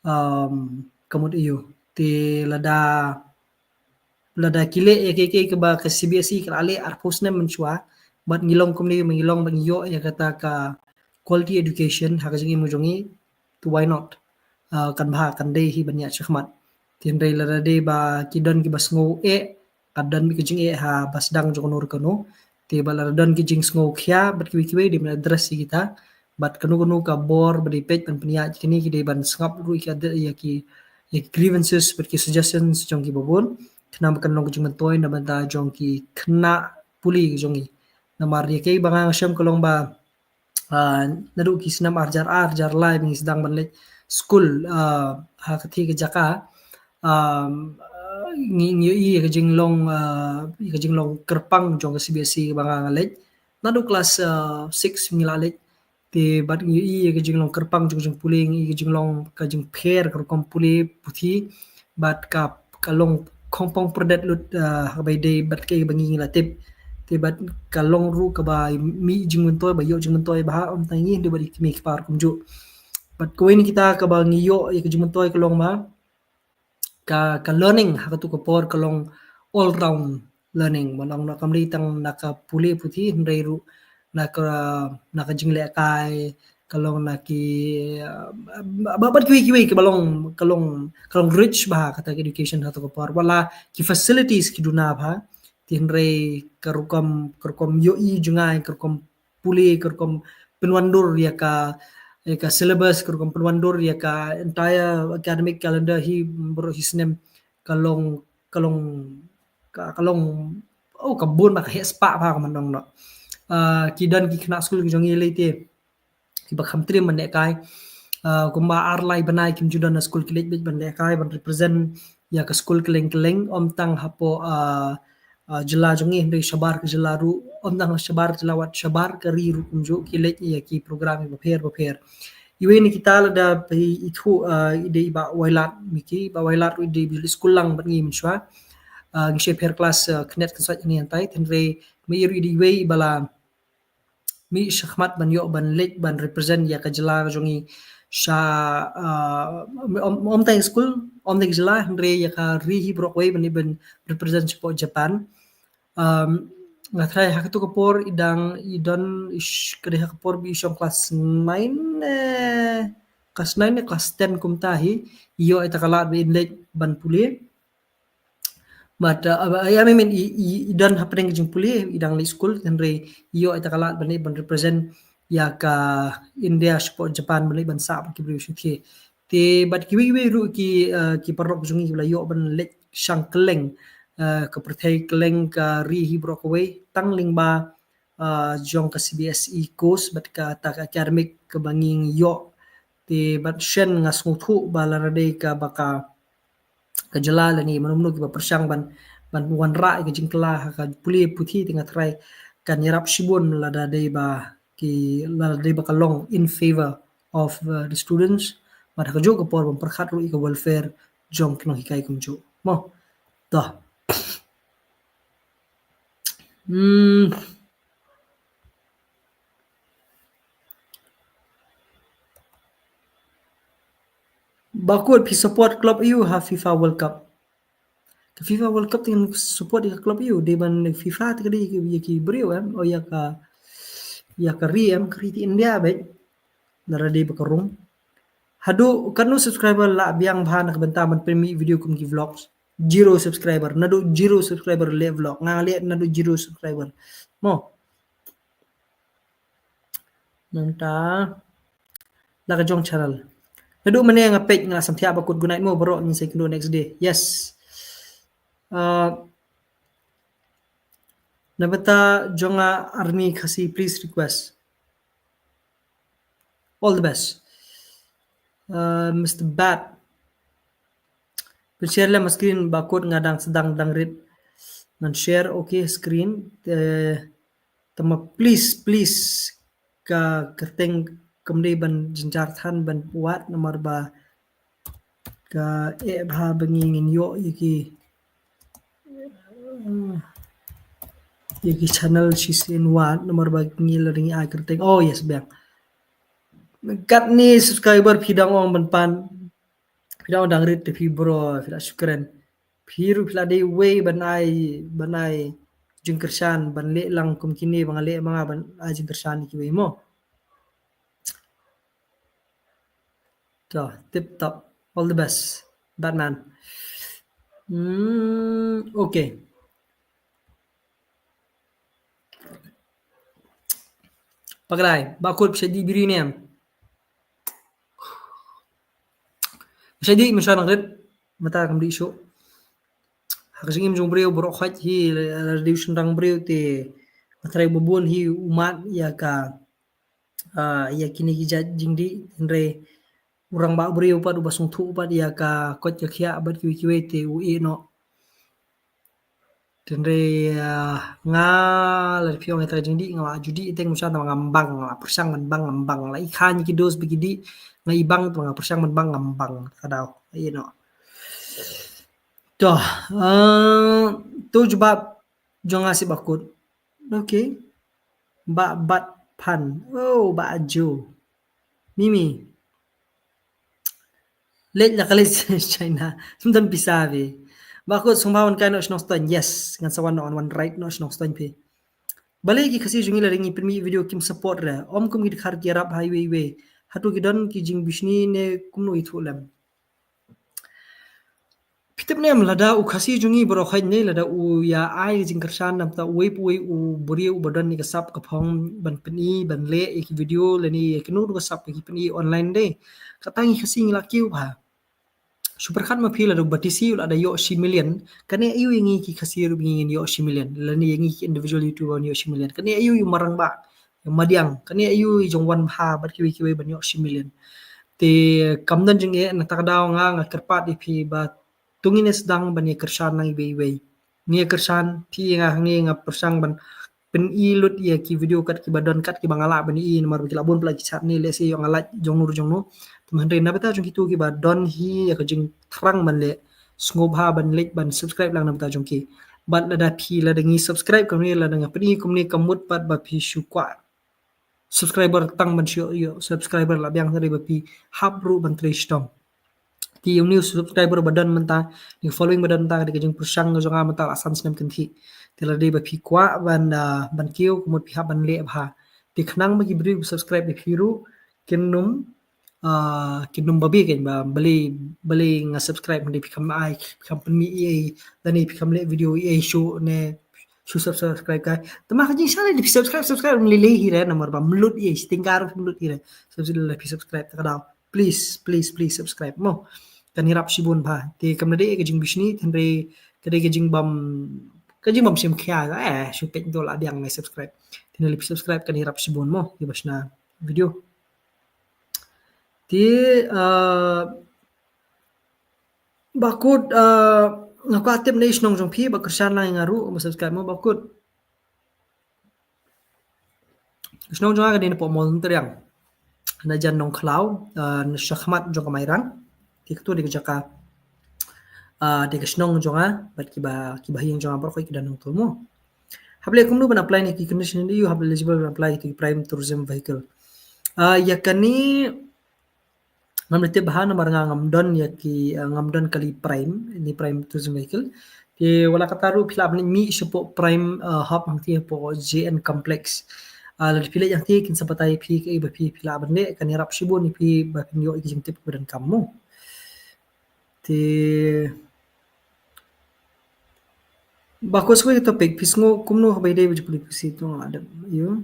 um, ka mut aïu. Te lada, lada ki leh ïa kiei kiei kaba ka C B S E ka la leh arphew snem mynshuwa, bad ngi long kumne, ngi long bad ngi ïoh ïa kata ka quality education ha ka jingim jong ngi, to why not? Ah, kan bha, kan dei hi ban ïaid shakhmat. Te hynrei lada dei ba ki don kiba sngew eh, ka don beit ka jingeh ha ba sdang jong kano re kano. Te bad lada don ki jingsngew khia bad kiwei kiwei, dei ban address ïa kita. Bad kano kano ka bor ba dei peit ban pynïaid ïa kine, ki dei ban sngap ruh ïa ki, ïa ki, ïa ki grievances bad ki suggestions jong kiba bun, khnang ba kan long ka jingmyntoi na bynta jong ki khynnah pule jong ngi. Namar ïa kaei ba nga shem ka long ba, ah, naduh ki snem ar hajar ar, ar hajar lai ba ngi sdang ban leit skul, ah, ha katei ka jaka, ah, ngi, ngi ïohi ïa ka jinglong, ah, ïa ka jinglong kyrpang jong ka C B S E kaba nga nga leit. Naduh klas, ah, six ngi la leit. Te bad ngi ïohi ïa ka jinglong kyrpang jong ka jingpule, ngi ïohi ka jinglong, ka jingpher ka rukom pule puthi, bad ka, ka long khongpong pyrdet lut, ah, ha kaba ïadei bad kaei ba ngi ngi la tip. Te bad ka long ruh kaba mih jingmyntoi, ba ïoh jingmyntoi bha, ym tang ïa ngi, hynrei bad ïa ki kmie ki kpa ruh kumjuh. Bad kawei na kita kaba ngi ïoh ïa ka jingmyntoi ka long ba ka, ka learning ha katu ka por ka long all round learning. Ban ong noh, kam dei tang na ka pule puthi, hynrei ruh na ka, na ka jinglehkai, ka long na ki, ah, ba, bad kiwei kiwei kiba long, ka long, ka long rich bha kata ka education ha katu ka por. Wat la ki facilities ki duna bha, te hynrei ka rukom, ka rukom ïohi jngai, ka rukom pule, ka rukom pynwandur ïa ka, ïa ka syllabus, ka rukom pynwandur ïa ka entire academic calendar hi baroh hi snem, ka long, ka long, ka, ka long, oh, ka bun bha, ka heh spah bha, kumba ong noh. Ah, ki don ki khynnah skul ki jong ngi lei te kiba kham triem ban lehkai. Ah, kumba ar lai bnai kim ju don na skul, ki leit beit ban lehkai, ban represent ïa ka skul kylleng kylleng, ym tang hapoh, ah, ah, jylla jong ngi, hynrei shabar ka jylla ruh, ym tang shabar jylla, wat shabar ka ri ruh kumjuh ki leit ïa ki program kiba pher ba pher. Iwei na kita lada phi ithuh, ah, i dei i Bah Wailadmiki, Bah Wailadmiki ruh i dei ba skul lang bad ngi mynshuwa. Ah, ngi shepher klas, ah, khyndiat khynsoit hangne hangtai, hynrei ma i ruh i dei iwei ba la mih shakhmat ban ïoh ban leit ban represent ïa ka jylla ka jong ngi sha, ah, ym, ym tang skul, ym tang jylla, hynrei ïa ka ri hi baroh kawei ban, ban represent shapoh Japan. Um, nga tharai ha katu ka por i dang, i don, ish, ka dei ha ka por ba i shong klas nine, eh, klas nine ne klas ten kumta hi, i ïoh ïa kata ka lad ba in leit ban pule. But, uh, I, I mean, i, i, i don hapdeng ka jingpule, i dang leit skul, hynrei i ïoh ïa kata ka lad ban leit ban represent ïa ka India shapoh Japan, ban leit ban sah bad ki briew shatei. Te bad kiwei kiwei ruh ki, uh, ki paralok jong ngi kiba la ïoh ban leit shang kylleng, uh, ka pyrthei kylleng, ka ri hi baroh kawei, tang lyngba, uh, jong ka C B S E course bad kata ka academic kaba ngi ïoh. Te bad shen nga sngewthuh ba lada dei kaba ka ka jylla lane mano mano kiba pyrshang ban, ban wanrah ïa ka jingkylla ha ka pule puthi, te nga tharai kan ïarap shibun lada dei ba ki, lada dei ba ka long in favor of, uh, the students. Bad ha kajuh ka por ban pyrkhat ruh ïa ka welfare jong ki nonghikai kumjuh. Mo. Toh. Hmm. Ba kut phi support club aïu ha FIFA World Cup? Ka FIFA World Cup te ngan support ïa ka club aïu? Dei ban FIFA te ka dei ïa ki briew em, o ïa ka, ïa ka ri em, ka ri te India beit. Lada dei ba ka rung. Haduh katno subscriber la biang bha na ka bynta ban pynmih video kum ki vlogs? Zero subscriber, naduh zero subscriber leh vlog. Nga leh naduh zero subscriber. Mo. Nangta la ka jong channel. Naduh mynne nga peit nga la samthiah ba kut. Good night mo baroh, ngin sa ïakynduh next day. Yes. Uh, Na bynta jong nga Army Khasi, please request. All the best. Uh, Mister Bat. Pynshare lem screen, Bah Kut, nga dang sdang dang rit. Ngan share, okay, screen. Te, tama please, please, ka kyrteng kam dei ban jynjar than ban wad namar ba ka eh bha ba ngi ngin ïoh ïa ki, ïa ki channel shisien wad namar ba ngi la ring ai kyrteng. Oh yes, biang. Katne subscriber phi dang ong ban pan, phi dang ong dang rit te phi bro, phi la shukran. Phi ruh phi la dei wei ban ai, ban ai jingkyrshan, ban leh lang kum kine ba nga leh ma nga, ban ai jingkyrshan ïa kiwei mo. To, tip top. All the best, Batman. Hmm, okay. Pakrai, Bah Kut, phi shait dih biri ne em? Phi shait dih, mynshuwa nang rit, mynta kam dih shuh. Ha ka jingim jong u briew baroh khoit hi, la dei u shynrang briew te, nga tharai ba bun hi u mad ïa ka, ah, ïa kine ki jait jingdih, hynrei u rangbah briew pat uba sngewthuh pat ïa ka koit ka khiah bad kiwei kiwei te u ïeh noh. Hynrei, ah, nga, lada phi ong ïa ka jingdih, nga la ju dih teng, mynshuwa tang ngam bang, nga la pyrshang ban bang, ngam bang, la i kha ïa ki dos ba ki dih, nga i bang, tang nga pyrshang ban bang, ngam bang, ka daw, ïeh noh. To, ah, to jubab jong nga seh Bah Kut. Okay. Bah Bat Phan. Oh, Bah Ajo. Mimi. Leit la ka leit China. Sum don pisa phi. Bah Kut, sngewbha wan kai noh shnong Ston. Yes, ngan sa wan noh, wan ride noh shnong Ston phi. Balei ki Khasi jong ngi lada ngi pynmih video kim support re? Ym kum ki dkhar ki Arab ha iwei iwei. Hato ki don ki jingbishni ne kumno, ïathuh lem. Phi tip ne em, lada u Khasi jong ngi baroh khoit ne, lada u ïa ai jingkyrshan na bynta uwei pa uwei u briew uba don ïa ka sap ka phong ban pyni, ban leh ïa ki video lane ïa kino kino ka sap ba ki pyni online de, kata ngi Khasi ngi la kiew bha. Shu pyrkhat ma phi, lada u Batesi u la da ïoh shi million, kane aïu ïa ngi ki Khasi ruh ba ngin ïoh shi million, lane ïa ngi ki individual YouTuber ban ïoh shi million, kane aïu ïa u Marangbah, ïa u Madiang, kane aïu ïa u Jong Wan Bha bad kiwei kiwei ban ïoh shi million. Te kam don jingeh, na kata ka daw nga, nga kyrpad ïa phi ba to ngin ïa sdang ban ïa kyrshan lang iwei iwei. Ngi ïa kyrshan, phi ïa nga, ngi, nga pyrshang ban pyni lut ïa ki video kat kiba don, kat kiba nga lah ban i, namar ba ki la bun palat ki chat ne, lehse ïoh nga lait jong no jong no. Te hynrei na bynta jong kito kiba don hi ïa ka jingthrang ban leh, sngewbha ban leit ban subscribe lang na bynta jong ki. Bad lada phi, lada ngi subscribe kumne, lada nga pyni kumne, ka mut pat ba phi shu kwah subscriber tang ban shu ïoh subscriber la biang, hynrei ba phi hap ruh ban trei shitom. Te ïa une u subscriber ba don mynta, une u following ba don mynta, ka dei ka jingpyrshang jong nga mynta la san snem kynthih. Te lada dei ba phi kwah ban, ah, ban kiew, ka mut phi hap ban leh bha. Te khnang ba ki briew ba subscribe ïa phi ruh kin ym, ah, kin ym babe, kan ba balei, balei nga subscribe, hynrei phi kam ai, phi kam pynmih ei ei, lane phi kam leh video ei ei shuh ne shu subscribe kai. Te ma ka jingshisha lei phi subscribe, subscribe ym lei lei hi re, namar ba ym lut ei ei, shi tyngka ruh ym lut hi re. Subscribe, phi subscribe, te ka daw, please, please, please subscribe mo. Kan ïarap shibun bha. Te kam dei ka jingbishni, hynrei ka dei ka jingbym, ka jingbym shim khia, eh, shu peit to la biang ngai subscribe. Te lada phi subscribe kan ïarap shibun mo ïa ba shna video. Te, ah, Bah Kut, ah, nga kwah tip na i shnong jong phi, ba kyrshan lang ïa nga ruh, ba subscribe mo, Bah Kut. Shnong jong nga ka dei na poh Mawlyntriang, na jan Nongkhlaw, ah, na shakhmat jong ka Mairang. Te kato dei ka jaka, ah, dei ka shnong jong nga, bad kiba, kiba ha ïing jong nga baroh ki don hangto mo. Hap leh kumno ban apply na ki condition, ïa u hap eligible ban apply ki Prime Tourism Vehicle. Ah, ïa kane ngam da tip bha namar nga ngam don ïa ki, ah, ngam don kali Prime, ïa ni Prime Tourism Vehicle. Te wat la katta ruh phi lah ban mih shapoh Prime, ah, Hub hangtei hapoh J N Complex. Ah, lada phi leit hangtei kin sa batai phi kaei ba phi, phi lah ban leh, kan ïarap shibun ïa phi ba phin ïoh ïa ki jingtip kiba donkam mo. Te Bah Kut, sa kawei ka topic, phi sngew kumno haba ïadei bad jingpule pusi? To nga dep ïa u.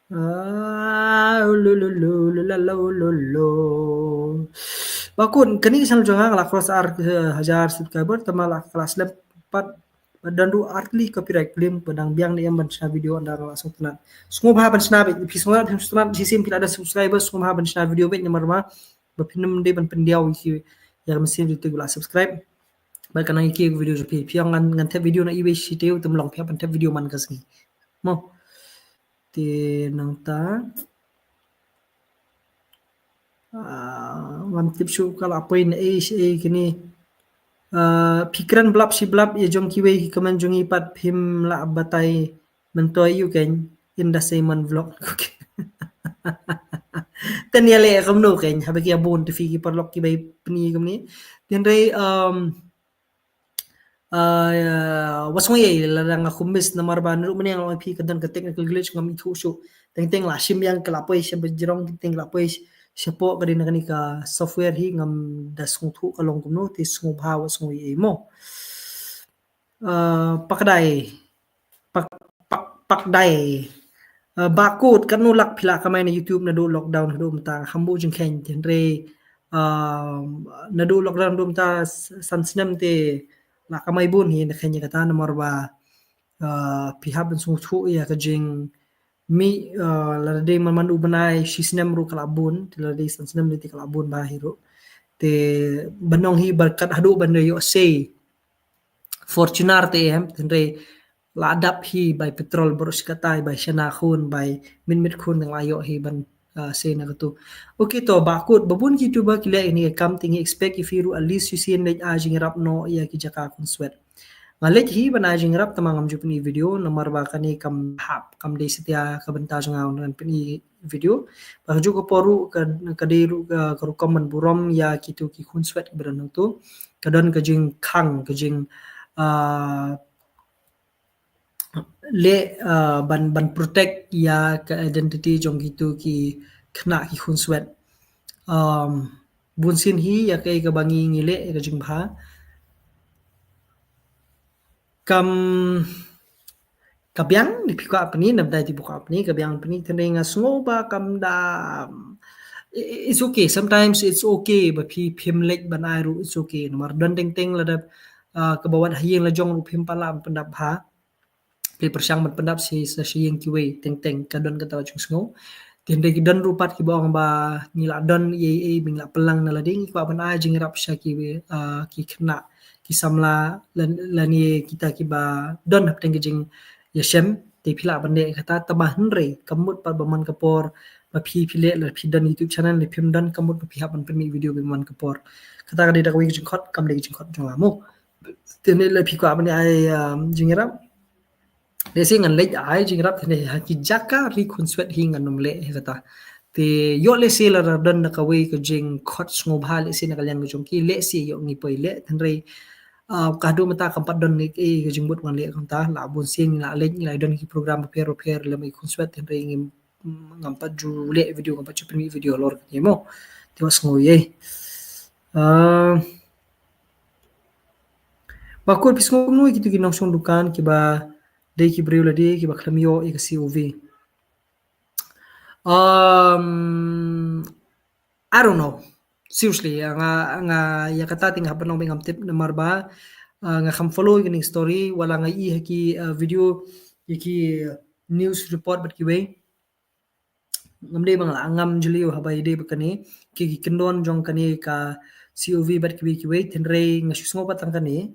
Ah, lo, lo, lo, la, lo, lo, lo. Bah Kut, kane ka channel jong nga ka la cross ar, eh, hajar subscriber, tangba la ka la slem pat Bad don ruh artylli copyright claim ba dang biang ne em ban shna video ynda nga la sngewtynnat. Sngewbha ban shna beit, phi sngewtynnat, sngewtynnat shisien phi la da subscriber, sngewbha ban shna video beit namar ba ba phin ym dei ban pyndiaw ïa ki, ïa ka mynsiem jong kito ki ba la subscribe. Bad ka nang ïa ki video jong phi. Phi ong ngan, ngan thep video na iwei shi taïew, te ym long, phi hap ban thep video man ka sngi. Mo. Te nangta. Ah, ngam tip shuh ka la poi na ei shi ei kine. Ah, phi kren blap shi blap ïa jong kiwei ki comment jong ngi pat phim lah batai myntoi ïa u keiñ, ynda Simon vlog. Te ïa leh kumno keiñ, haba ki ïa bun te phi ki paralok ki bai pyni kumne. Te hynrei, um, uh, wa sngewbha ïa lada nga khum miss namar ba naduh mynne nga ong ïa phi ka don ka technical glitch ngam ithuh shuh. Teng teng la shim ïa ka la poi sha ba jrong, teng teng la poi shapoh ka dei na kane ka software hi ngam da sngewthuh ka long kumno, te sngewbha wa sngewbha ïa mo. Uh, Pakdai. Pak, pak, Pakdai. Uh, Bakut, katno lak phi la kamai na YouTube naduh lockdown haduh mynta? Kham bun jingkheiñ, te hynrei, uh, naduh lockdown haduh mynta s-, san snem te la kamai bun hi, na kheiñ ïa kata namar ba, uh, phi hap ban sngewthuh ïa ka jing mih, uh, lada dei man man u bnai shi snem ruh ka la bun, te lada dei san snem te ka la bun bha hi ruh. Te ban ong hi ba kat haduh ban ïoh sei Fortuner te em, te hynrei la dap hi bai petrol baroh shi katta, bai shana khun, bai mynmiet khun, tang la ïoh hi ban, uh, sei na katu. Okay to, Bakut, ba bun ki YouTuber ki leh ïa kane ka kam, te ngi expect ïa phi ruh at least shisien leit ai jingïarap noh ïa ki jaka khunswet. Nga leit hi ban ai jingïarap, tangba ngam ju pyni video namar ba kane kam hap, kam dei satia ka bynta jong nga ban pyni video. Ba kajuh ka por ruh ka, ka dei ruh ka, ka rukom ban burom ïa kitu ki khunswet kiba don hangtu. Ka don ka jingkhang, ka jing, ah, leh, ah, ban, ban protect ïa ka identity jong kitu ki khynnah ki khunswet. Um, bun sien hi ïa kaei kaba ngi, ngi leh ïa ka jingbha. Kam, ka biang, ne phi kwah pyni, ne ym dei, te phi kwah pyni, ka biang pyni, te hynrei nga sngew ba kam da, i-, i-, it's okay, sometimes it's okay ba phi, phim leit ban ai ruh, it's okay. Namar don teng teng lada, ah, kaba wat ha ïing la jong ruh phim pat lah ban pyndap bha. Phi pyrshang ban pyndap shi, sa shi ïing kiwei, teng teng, ka don kata ka jingsngew. Te hynrei ki don ruh pat kiba ong ba ngi la don ei ei, ba ngi la pynlang na lade, ngi kwah ban ai jingïarap sha ki, ah, ki khynnah, ki samla, lane, lane kita kiba don hapdeng ka jingïashem, te phi lah ban leh kata, tangba hynrei kam mut pat ba man ka por ba phi, phi leh, lada phi don YouTube channel, lada phim don, kam mut ba phi hap ban pynmih video ba man ka por. Kata ka dei da kawei ka jingkhot, kam dei ka jingkhot jong nga mo. Te hynrei lada phi kwah ban ai, um, jingïarap, lehse ngan leit ai jingïarap, te hynrei ha ki jaka ri khunswet hi ngan ym leh hi kata. Te ïoh lehse lada don na kawei ka jingkhot sngewbha lehse na ka liang ka jong ki, lehse ïoh ngi poi leh, te hynrei, ah, ka haduh mynta kam pat don ei ei ka jingmut ban leh kumta, la bun sien ngi la leit, ngi la don ki program bapher bapher lem bad ki khunswet, te hynrei ngim, ngam pat ju leh video, ngam pat ju pynmih video halor kane mo. Te wat sngew ei ei. Ah, Bakut, phi sngew kumno ïa kitu ki nongshong dukan kiba dei ki briew lade kiba khlem ïoh ïa ka C O V? Um, I don't know. Seriously, nga, nga ïa kata te nga hap ban ong ba ngam tip namar ba, uh, nga kham follow ïa kane ka story, wat la nga ïohi ha ki, uh, video, ïa ki news report bad kiwei. Ngam dei ba nga la ngam jylliew haba ïadei bad kane, ki, ki kyndon jong kane ka C O V bad kiwei kiwei, te hynrei nga shu sngew pat tang kane,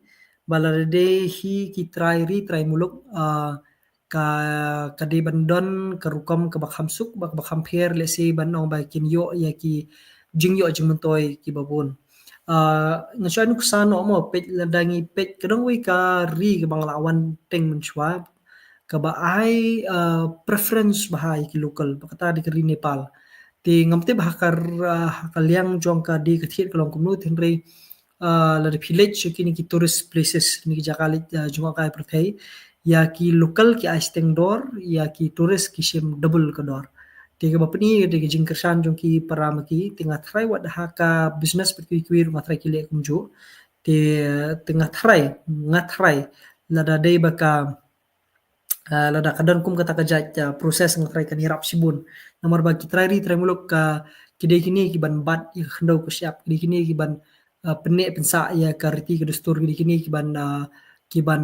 ba lada dei hi ki trai ri trai muluk, ah, ka, ka dei ban don ka rukom kaba kham suk, ba, kaba kham pher, lehse ban ong ba kin ïoh ïa ki jingïoh jingmyntoi kiba bun. Ah, nga shu ai nuksa noh mo, peit lada ngi peit, ka don wei ka ri kaba nga la wan teng mynshuwa, kaba ai, ah, preference bha ïa ki local, ba kata dei ka ri Nepal. Te ngam tip ha ka r-, ah, ha ka liang jong ka dei ka thied ka long kumno, te hynrei, ah, lada phi leit sha kine ki tourist places, kine ki jaka leit, ah, jngohkai pyrthei, ïa ki local ki ai shiteng dor, ïa ki tourist ki shim double ka dor. Te kaba pyni ka dei ka jingkyrshan jong ki para ma ki, te nga tharai wat ha ka business bad kiwei kiwei ruh nga tharai ki leh kumjuh. Te, te nga tharai, nga tharai lada dei ba ka, ah, lada ka don kum kata ka jait, ah, process, nga tharai kan ïarap shibun. Namar ba ki trai ri trai muluk ka, ki dei kine kiban bat ïa ka khyndew ka shyiap, ki dei kine kiban, ah, pynneh pynsah ïa ka riti ka dustur, ki dei kine kiban, ah, ki ban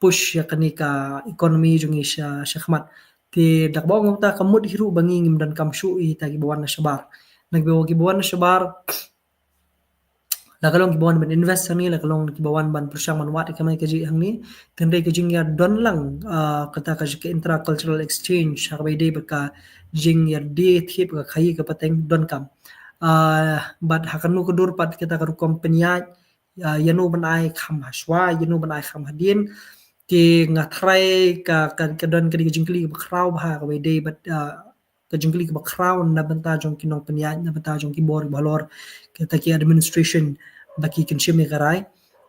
push ïa kane ka economy jong ngi sha, sha khmat. Te da kaba ong kumta ka mut hi ruh ba ngi ngim donkam shuh ïa kita kiba wan na shabar. Na kiba, kiba wan na shabar, la ka long kiba wan ban invest hangne, la ka long kiba wan ban pyrshang ban wad ïa ka kamai kajih hangne. Te hynrei ka jingïadon lang, ah, kata ka, ka intra cultural exchange, ha kaba ïadei bad ka jingïadie thied ka khaïi ka pateng donkam. Ah, bad ha kano ka dur pat kata ka rukom pynïaid, ah, ïano ban ai kham ha shuwa, ïano ban ai kham hadien. Te nga tharai ka, ka, ka don ka dei ka jingkylli kaba khraw bha kaba ïadei bad, ah, ka jingkylli kaba khraw na bynta jong ki nongpynïaid, na bynta jong ki bor kiba halor kata ki administration ba ki kynshem ïa ka rai.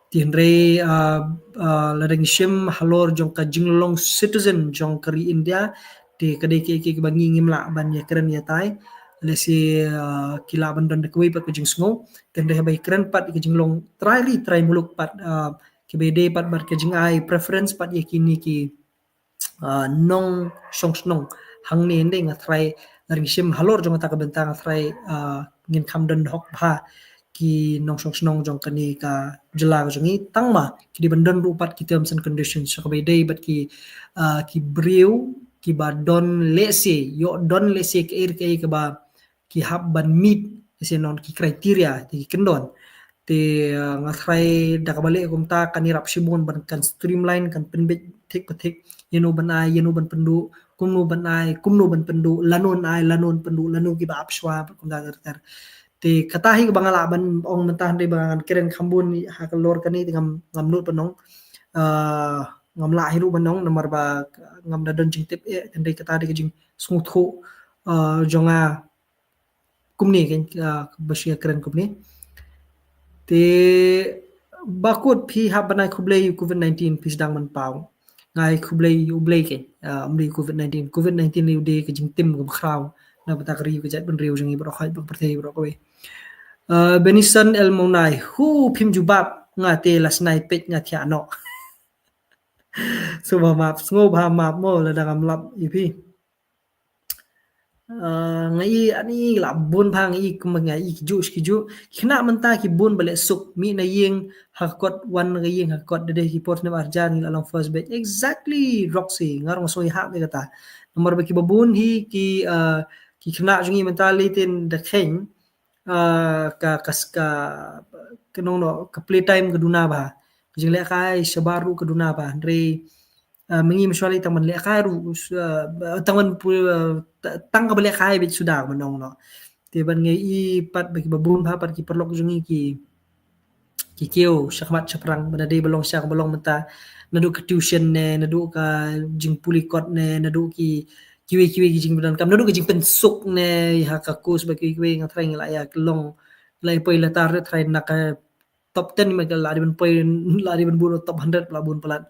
Te hynrei, ah, ah, lada ngi shim halor jong ka jinglong citizen jong ka ri India, te ka dei kiei kiei kiba ngi ngim lah ban ïakren ïatai. Lehse, ah, ki lah ban don da kawei pat ka jingsngew. Te hynrei haba ïakren pat ïa ka jinglong trai ri trai muluk pat, ah, kiba ïadei pat bad ka jingai preference pat ïa kine ki, ah, nongshong shnong hangne, hynrei nga tharai lada ngi shim halor jong kata ka bynta nga tharai, ah, ngin kham don hok bha ki nongshong shnong jong kane ka jylla ka jong ngi, tang ma ki dei ban don ruh pat ki terms and conditions, sha kaba ïadei bad ki, ah, ki briew kiba don lehse, ïoh don lehse kaei kaei kaba ki hap ban meet, lehse non ki criteria te ki kyndon. Te, ah, nga tharai da kaba leh kumta kan ïarap shibun ban kan streamline, kan pynbeit thik pa thik, ïano ban ai, ïano ban pynduh, kumno ban ai, kumno ban pynduh, lano ban ai, lano ban pynduh, lano kiba ap shuwa, bad kumta ter ter. Te kata hi kaba nga lah ban ong mynta, hynrei ba ngan kren kham bun ha ka lor kane te ngam, ngam nud ban ong. Ah, ngam lah hi ruh ban ong namar ba ngam da don jingtip eh, hynrei kata dei ka jingsngewthuh, ah, jong nga kumne, kan, ah, ba shu ïakren kumne. Te Bakut, phi hap ban ai khublei ïa u covid nineteen, phi sdang ban paw. Nga ai khublei ïa U Blei, kan, ah, ym dei ïa u covid nineteen. Covid nineteen dei u dei ka jingtim kaba khraw na bynta ka ri, ka jaitbynriew jong ngi baroh, hoi, ba ka pyrthei baroh kawei. Ah, Benison El Monai, hu, phim jubab, nga te la snai peit nga thiah noh. Sngewbha map, sngewbha map mo lada ngam lap ïa phi. Ah, nga i ani la bun bha, nga i kumba nga i ki juh ki juh. Ki khynnah mynta ki bun ba leh suk, mih na ïing ha kot, wan na ka ïing ha kot, da dei ki por snem arjan ngi la long first batch. Exactly, Roxy, nga ruh nga sngew ïahap ïa kata. Namar ba kiba bun hi ki, ah, ki khynnah jong ngi mynta lei te da kheiñ, ah, ka, ka, ka, ka nongno, ka playtime ka duna bha. Ka jinglehkai shabar ruh ka duna bha. Hynrei, ah, ma ngi mynshuwa lei tang ban lehkai ruh, ah, tang ban pu-, ah, ta-, tang kaba lehkai beit suda, kaba nongno. Te ban ngi i pat ba kiba bun bha pat ki paralok jong ngi ki, ki kiew shakhmat shaphrang, ba da dei ba long sha kaba long mynta, naduh ka tuition ne, naduh ka jingpule kot ne, naduh ki, kiwei kiwei ki jingpyndonkam, naduh ka jingpynsuk ne ha ka course ba kiwei kiwei, nga tharai ngi la ïa long, la ïa poi latar, tharai na ka top ten ma ka la dei ban poi, la dei ban bun top hundred, la bun palat.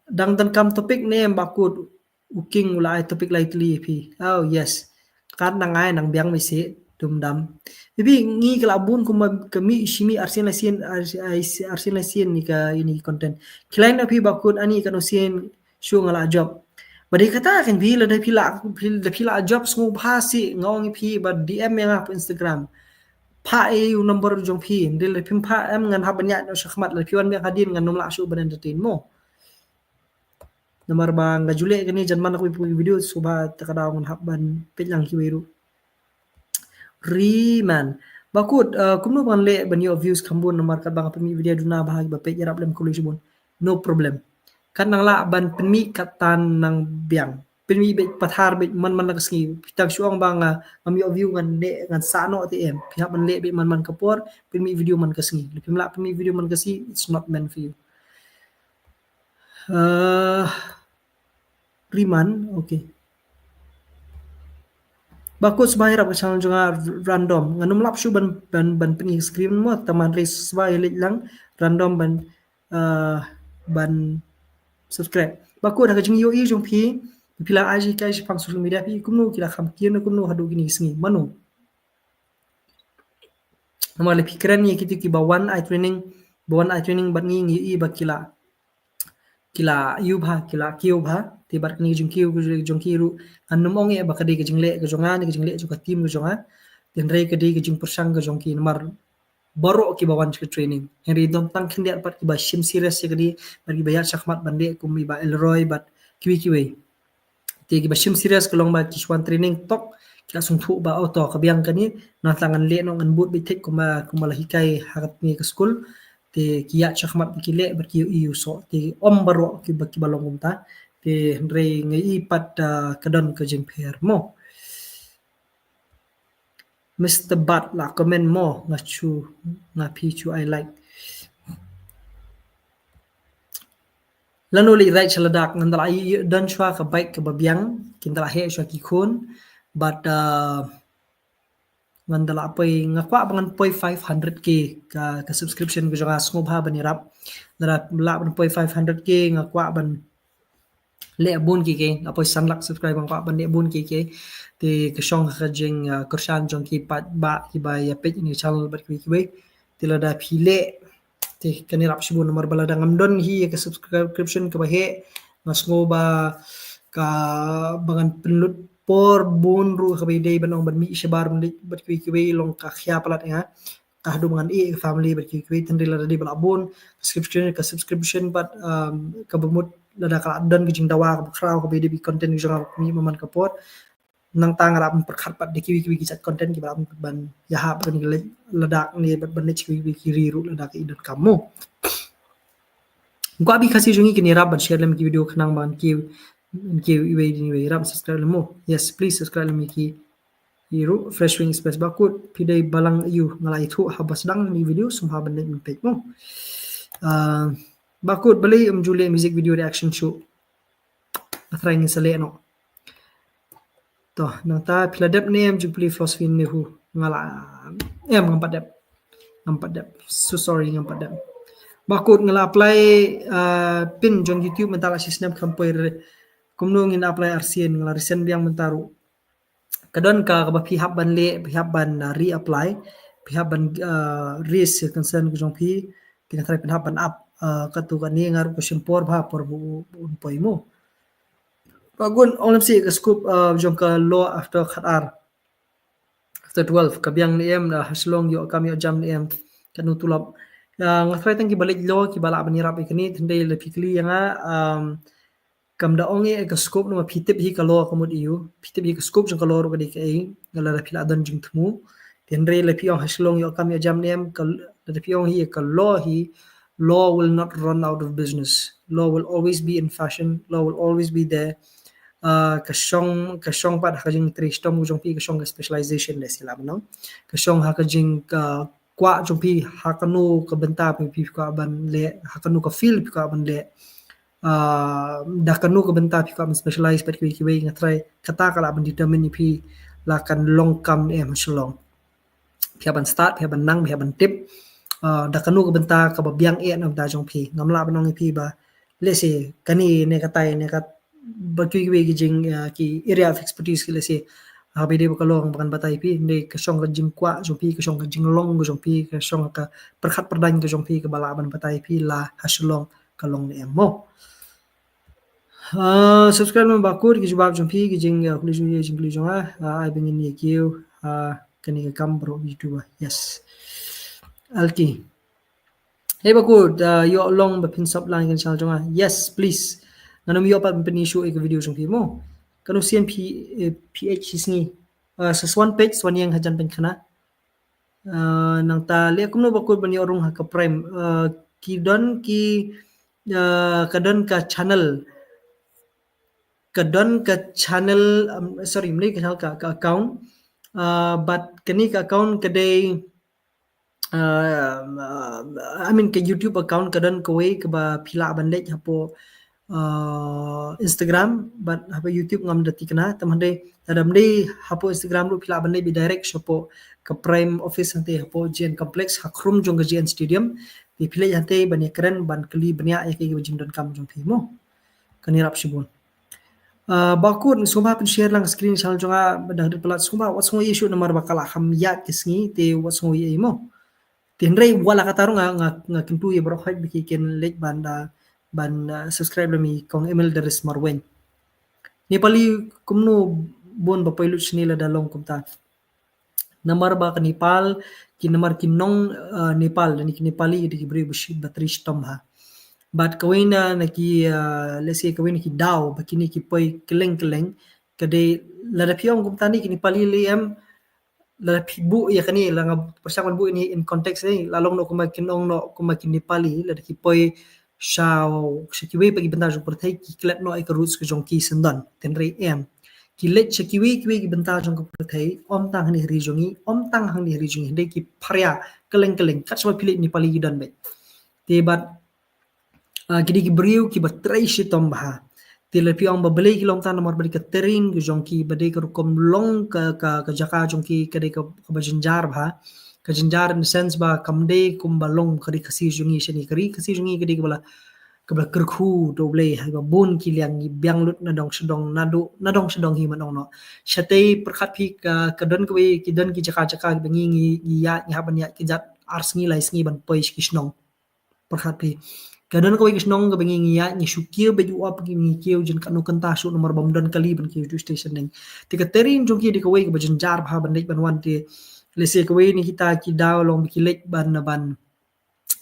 Dang donkam topic ne em Bakut? U King u la ai topic lai tylli ïa phi. Oh yes. Kat nang ai nang biang mei sih, dum dam. Maybe ngi ka la bun kumba ka mih shi mih arsien lai sien, ar-, ai-, arsien lai sien ïa ka, ïa kine ki content. Khie leit noh phi Bakut, ani katno sien shuh nga la job. Ba dei kata kan phi, lada phi la, phi, lada phi la job sngewbha sih, nga ong ïa phi ba D M ïa nga ha Instagram. Phah ïa u number jong phi, hynrei lada phim phah em ngan hap ban ïaid noh shakhmat, lada phi wan biang hadien ngan ym lah shuh ban entertain mo. Namar ba nga ju leh kane jan man la ka video, sngewbha te ka daw ngan hap ban peit lang kiwei ruh. Riman. Bakut, uh, kumno ban leh ban ïoh views kham bun namar katba nga pynmih video duna bha kiba peit ïarap lem khublei shibun. No problem. Kat nang lah ban pynmih kat tan nang biang. Pynmih beit pathar beit man man la ka sngi. Phi tang shu ong ba nga, ngam ïoh view ngan leh ngan sah noh te em. Phi hap ban leh beit man man ka por, pynmih video man ka sngi. Lada phim lah pynmih video man ka sngi, it's not meant for you. Uh, Riman, okay. Bakut sngewbha ïarap ka channel jong nga Random. Ngan ym lap shuh ban, ban, ban pyni screen mo, tang ban ris sngewbha ïa leit lang Random ban, uh, ban subscribe. Bakut ha ka jingïohi jong phi, phi la ai jinghikai shaphang social media phi, kumno ki la kham kiew ne kumno haduh kine ki sngi. Mano? Namar lada phi kren ïa kito kiba wan ai training, ba wan ai training bad ngi, ngi ïohi ba ki la, ki la ïoh bha, ki la kiew bha, te bad kane ka jingkiew ka jong ki ruh, ngan ym ong eh ba ka dei ka jingleh ka jong nga ne ka jingleh jong ka team ka jong nga. Te hynrei ka dei ka jingpyrshang ka jong ki namar baroh kiba wan sha ka training. Hynrei don tang khyndiat pat kiba shim serious ïa kane, bad kiba ïaid shakhmat ban leh kum i Bah Elroy bad kiwei kiwei. Te kiba shim serious ka long ba ki shu wan training tok, ki la sngewthuh ba, oh to, ka biang kane, nangta ngan leh noh, ngan bud beit thik kumba, kumba la hikai ha kane ka skul. Te ki ïaid shakhmat ba ki leh bad ki ïohi u soh. Te ym baroh kiba, kiba long kumta. Te hynrei nga i pat, ah, ka don ka jingpher mo. Mister Bat la comment mo, nga shu, nga phi shu ai like. Lano leit ride sha Ladakh, ngan da la ïoh don shuwa ka bike kaba biang, kin da la heh shuwa ki khun, but, uh, ngan da la poi, nga kwah ba ngan poi five hundred K ka, ka subscription ka jong nga, sngewbha ban ïarap. Lada lah ban poi five hundred K, nga kwah ban leh bun ki ki, la poi san lak subscriber, nga kwah ban leh bun ki ki. Te ka shong ha ka jing, uh, kyrshan jong ki paidbah kiba ïa peit ïa kane ka channel bad kiwei kiwei. Te lada phi leh, te kan ïarap shibun, namar ba lada ngam don hi ïa ka subscription kaba heh, nga sngew ba ka, ba ngan pynlut por bun ruh kaba ïadei ban ong ban mih shabar ban leit bad kiwei kiwei, long ka khia palat ïa nga. Ka haduh ba ngan ïeh ïa ka family bad kiwei kiwei. Hynrei lada dei ba lah bun subscription, ka subscription bad, um, kaba mut lada ka lah don ka jingdawa kaba khraw kaba ïadei bad content ka jong nga ba mih man ka por, nangta nga lah ban pyrkhat pat da kiwei kiwei ki jait content kiba lah ban ïahap ban leit Ladakh ne bad ban leit kiwei kiwei ki ri ruh lada ka i donkam mo. Kwah ba ki Khasi jong ngi kin ïarap ban share lem ki video khnang ba ngi, ngi iwei iwei ïarap subscribe lem mo. Yes, please subscribe lem ki. Ïa ruh Fresh Wing Express, Bah Kut, phi dei balang aiu, nga la ïathuh haba sdang ïa ki video, sngewbha ban leit ban peit mo. Ah, Bah Kut, balei ym ju leh music video reaction shuh? Nga try ngin sa leh noh. To, nangta phi la dep ne em jingpule philosophy ne hu? Nga la, em, ngam pat dep. Ngam pat dep. So sorry, ngam pat dep. Bah Kut, nga la apply, ah, pin jong YouTube mynta la shisnem kham poi re. Kumno ngin apply arsien, nga la resend biang mynta ruh. Ka don ka, kaba phi hap ban leh, phi hap ban, uh, reapply, phi hap ban, uh, raise ka concern ka jong phi, te nga try pynhap ban ap, uh, katto katne, nga ruh ka shim por bha, por ba un poi mo. Bah Kut, ong lem seh ka scope, uh, jong ka law after khatar, after twelve, ka biang ne em, uh, ha Shillong ïoh kam ïoh jam ne em, katno tulop. Uh, nga try tang kiba leit law, kiba lah ban ïarap ïa kane, hynrei lada phi kylli ïa nga, um, kam da ong ïa ka scope namar phi tip hi ka law ka mut aiu, phi tip hi ka scope jong ka law ruh ka dei kaei, lada phi la don jingthmu. Te hynrei lada phi ong ha Shillong ïoh kam ïoh jam ne em, ka, lada phi ong hi ka law hi, law will not run out of business. Law will always be in fashion, law will always be there. Ah, ka shong, ka shong pat ha ka jingtrei shitom jong phi, ka shong ka specialization lehse lah ban ong. Ka shong ha ka jing, ka kwah jong phi, ha kano ka bynta phi, phi kwah ban leh, ha kano ka field phi kwah ban leh. Ah, da kano ka bynta phi kwah ban specialize bad kiwei kiwei, nga try kata ka lah ban determine ïa phi la kan long kam ne em ha Shillong. Phi hap ban start, phi hap ban nang, phi hap ban tip. Ah, da kano ka bynta kaba biang eh na bynta jong phi. Ngam lah ban ong ïa phi ba lehse kane ne katai ne kat, ba kiwei kiwei ki jing, ah, ki area of expertise ki lehse, ah, ba dei ba ka long ba kan batai phi, ne ka shong ka jingkwah jong phi, ka shong ka jinglong ka jong phi, ka shong ka pyrkhat pyrdaiñ ka jong phi kaba lah ban batai phi la ha Shillong ka long ne em mo. Ah, subscribe number Bah Kut, ki jubab jong phi, ki jing, ah, kylli jong, jingkylli jong nga, ah, ai ba ngin ïa kiew, ah, kane ka kam baroh YouTuber. Yes. Alki. Hey Bah Kut, ah, ïoh long ba phin sop lang ïa ka channel jong nga. Yes, please. Ngan ym ïoh pat ban pyni shuh ïa ka video jong phi mo. Kano sien phi, eh, phi ïeit hi sngi. Ah, sa swan peit, swan ïeng hajan pynkhana. Ah, nangta leh kumno Bah Kut ban ïoh rung ha ka Prime. Ah, ki don ki, ah, ka don ka channel. Ka don ka channel, um, sorry, ym dei ka channel, ka, ka account. Ah, but kane ka account ka dei, ah, ah, I mean, ka YouTube account ka don kawei kaba phi lah ban leit hapoh, ah, Instagram, but hapoh YouTube ngam da thikna, te hynrei lada ym dei hapoh Instagram ruh phi lah ban leit beit direct shapoh ka Prime office hangtei hapoh G N Complex, ha khrum jong ka G N Stadium. Te phi leit hangtei ban ïakren, ban kylli bniah ïa kaei kaba jingdonkam jong phi mo. Kan ïarap shibun. Ah, Bah Kut, sngewbha pynshare lang screen channel jong nga, ba dang rit palat sngewbha, wat sngew ïeit shuh namar ba ka la kham ïaid ki sngi, te wat sngew ïeit mo. Te hynrei wat la katta ruh nga, nga, nga kyntu ïa baroh khoit ba ki kin leit ban da, ban, ah, subscribe lem ïa i Kong Emil Darius Marwein. Nepali kumno bun ba poi lut shane lada long kumta. Namar ba ka Nepal, ki namar ki nong, uh, Nepal, lane ki Nepali, ki dei ki briew ba shi-, ba trei shitom bha. Bad kawei na, na ki, uh, let's say, kawei na ki daw, ba kine ki poi kylleng-kylleng, ka dei, lada phi ong kumta ne ki Nepali lei em, lada phi buh ïa kane, la nga pyrshang ban buh ïa kane in context ne, la long noh kumba kin ong noh kumba ki Nepali, lada ki poi sha, sha kiwei pat ki bynta jong ka pyrthei, ki klet noh ïa ka roots ka jong ki syndon, hynrei em. Ki leit sha kiwei kiwei ki bynta jong ka pyrthei, ym tang hangne ha ri jong ngi, ym tang hangne ha ri jong ngi, hynrei ki pharia kylleng-kylleng, kat shaba phi leit Nepali ki don beit. Te bad, ah, ki dei ki briew kiba trei shitom bha. Te lada phi ong ba balei ki long kumta, namar ba dei ka terrain ka jong ki, ba dei ka rukom long ka, ka, ka jaka jong ki, ka dei ka, kaba jynjar bha. Ka jynjar in the sense ba kam dei kumba long ka ri Khasi jong ngi shane, ka ri Khasi jong ngi ka dei kaba la, kaba la kyrkhu da U Blei, haba bun ki liang ngi biang lut nadong shadong, naduh, nadong shadong hi ban ong noh. Shatei pyrkhat phi ka, ka don kawei, ki don ki jaka-jaka ba ngi, ngi, ngi ïaid, ngi hap ban ïaid ki jait ar sngi lai sngi ban poi sha ki shnong. Pyrkhat phi. Ka don kawei ka shnong kaba ngi, ngi ïaid, ngi shu kiew beit u op, ngi kiew jin katno kynta shuh namar bym don kali ban kiew station ding. Te ka terrain jong ki dei kawei kaba jynjar bha ban leit ban wan te. Let's say kawei na kita ki daw long ba ki leit ban, ban,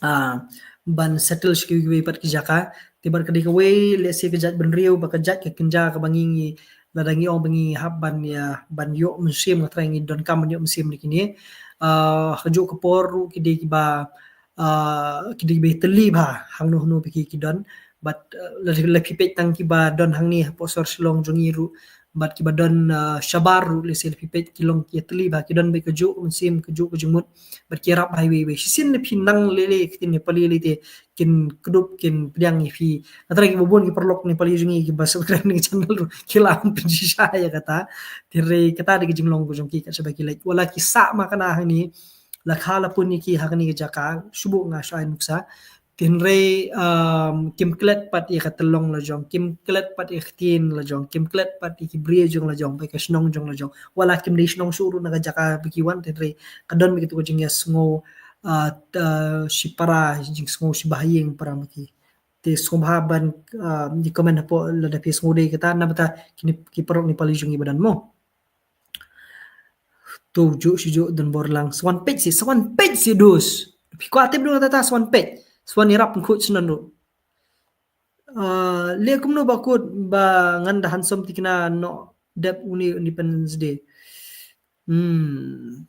ah, ban settle sha kiwei kiwei pat ki jaka. Te bad ka dei kawei, let's say ka jaitbynriew, bad ka jait ka kynja kaba ngi, ngi, lada ngi ong ba ngi hap ban ïa, ban ïoh mynsiem, nga trai ngi donkam ban ïoh mynsiem na kine. Ah, ha kajuh ka por ruh ki dei kiba, ah, ki dei kiba ïatylli bha hangno hangno ba ki, ki don. Bad, ah, lada, lada phi peit tang kiba don hangne hapoh sor Shillong jong ngi ruh, bad kiba don, ah, shabar ruh, let's say lada phi peit ki long ki ïatylli bha, ki don beit kajuh ka mynsiem, kajuh ka jingmut, bad ki ïarap bha iwei iwei. Shisien lada phi nang lei lei ktien Nepali lei te kin kdup, kin pdiang ïa phi. Nga trai kiba bun ki paralok Nepali jong ngi kiba subscribe na ka channel ruh ki la pynshisha ïa kata. Te hynrei kata dei ka jinglong ka jong ki kat shaba ki leit. Wat la ki sah ma kane hangne, la kha la pun ïa ki ha kane ka jaka, shu buh nga shu ai nuksa. Te hynrei, um, kim klet pat ïa ka tyllong la jong, kim klet pat ïa ka ktien la jong, kim klet pat ïa ki briew jong la jong, bad ka shnong jong la jong. Wat la kim dei shnong shuh ruh na ka jaka ba ki wan, te hynrei ka don beit katu ka jingïasngew, ah, t-, ah, shipara, jingsngew shiba ha ïing para ma ki. Te sngewbha ban, ah, ïa comment hapoh lada phi sngewdei kata, namar kata kine ki paralok Nepali jong ngi ba don mo. To juh shu juh don bor lang. Sa wan peit seh, sa wan peit seh dus. Phi kwah tip ruh kata, sa wan peit. Sa wan ïarap pynkhuid shnong ruh. Ah, leh kumno Bah Kut ba ngan da handsome thikna noh dep une Independence Day. Hmm.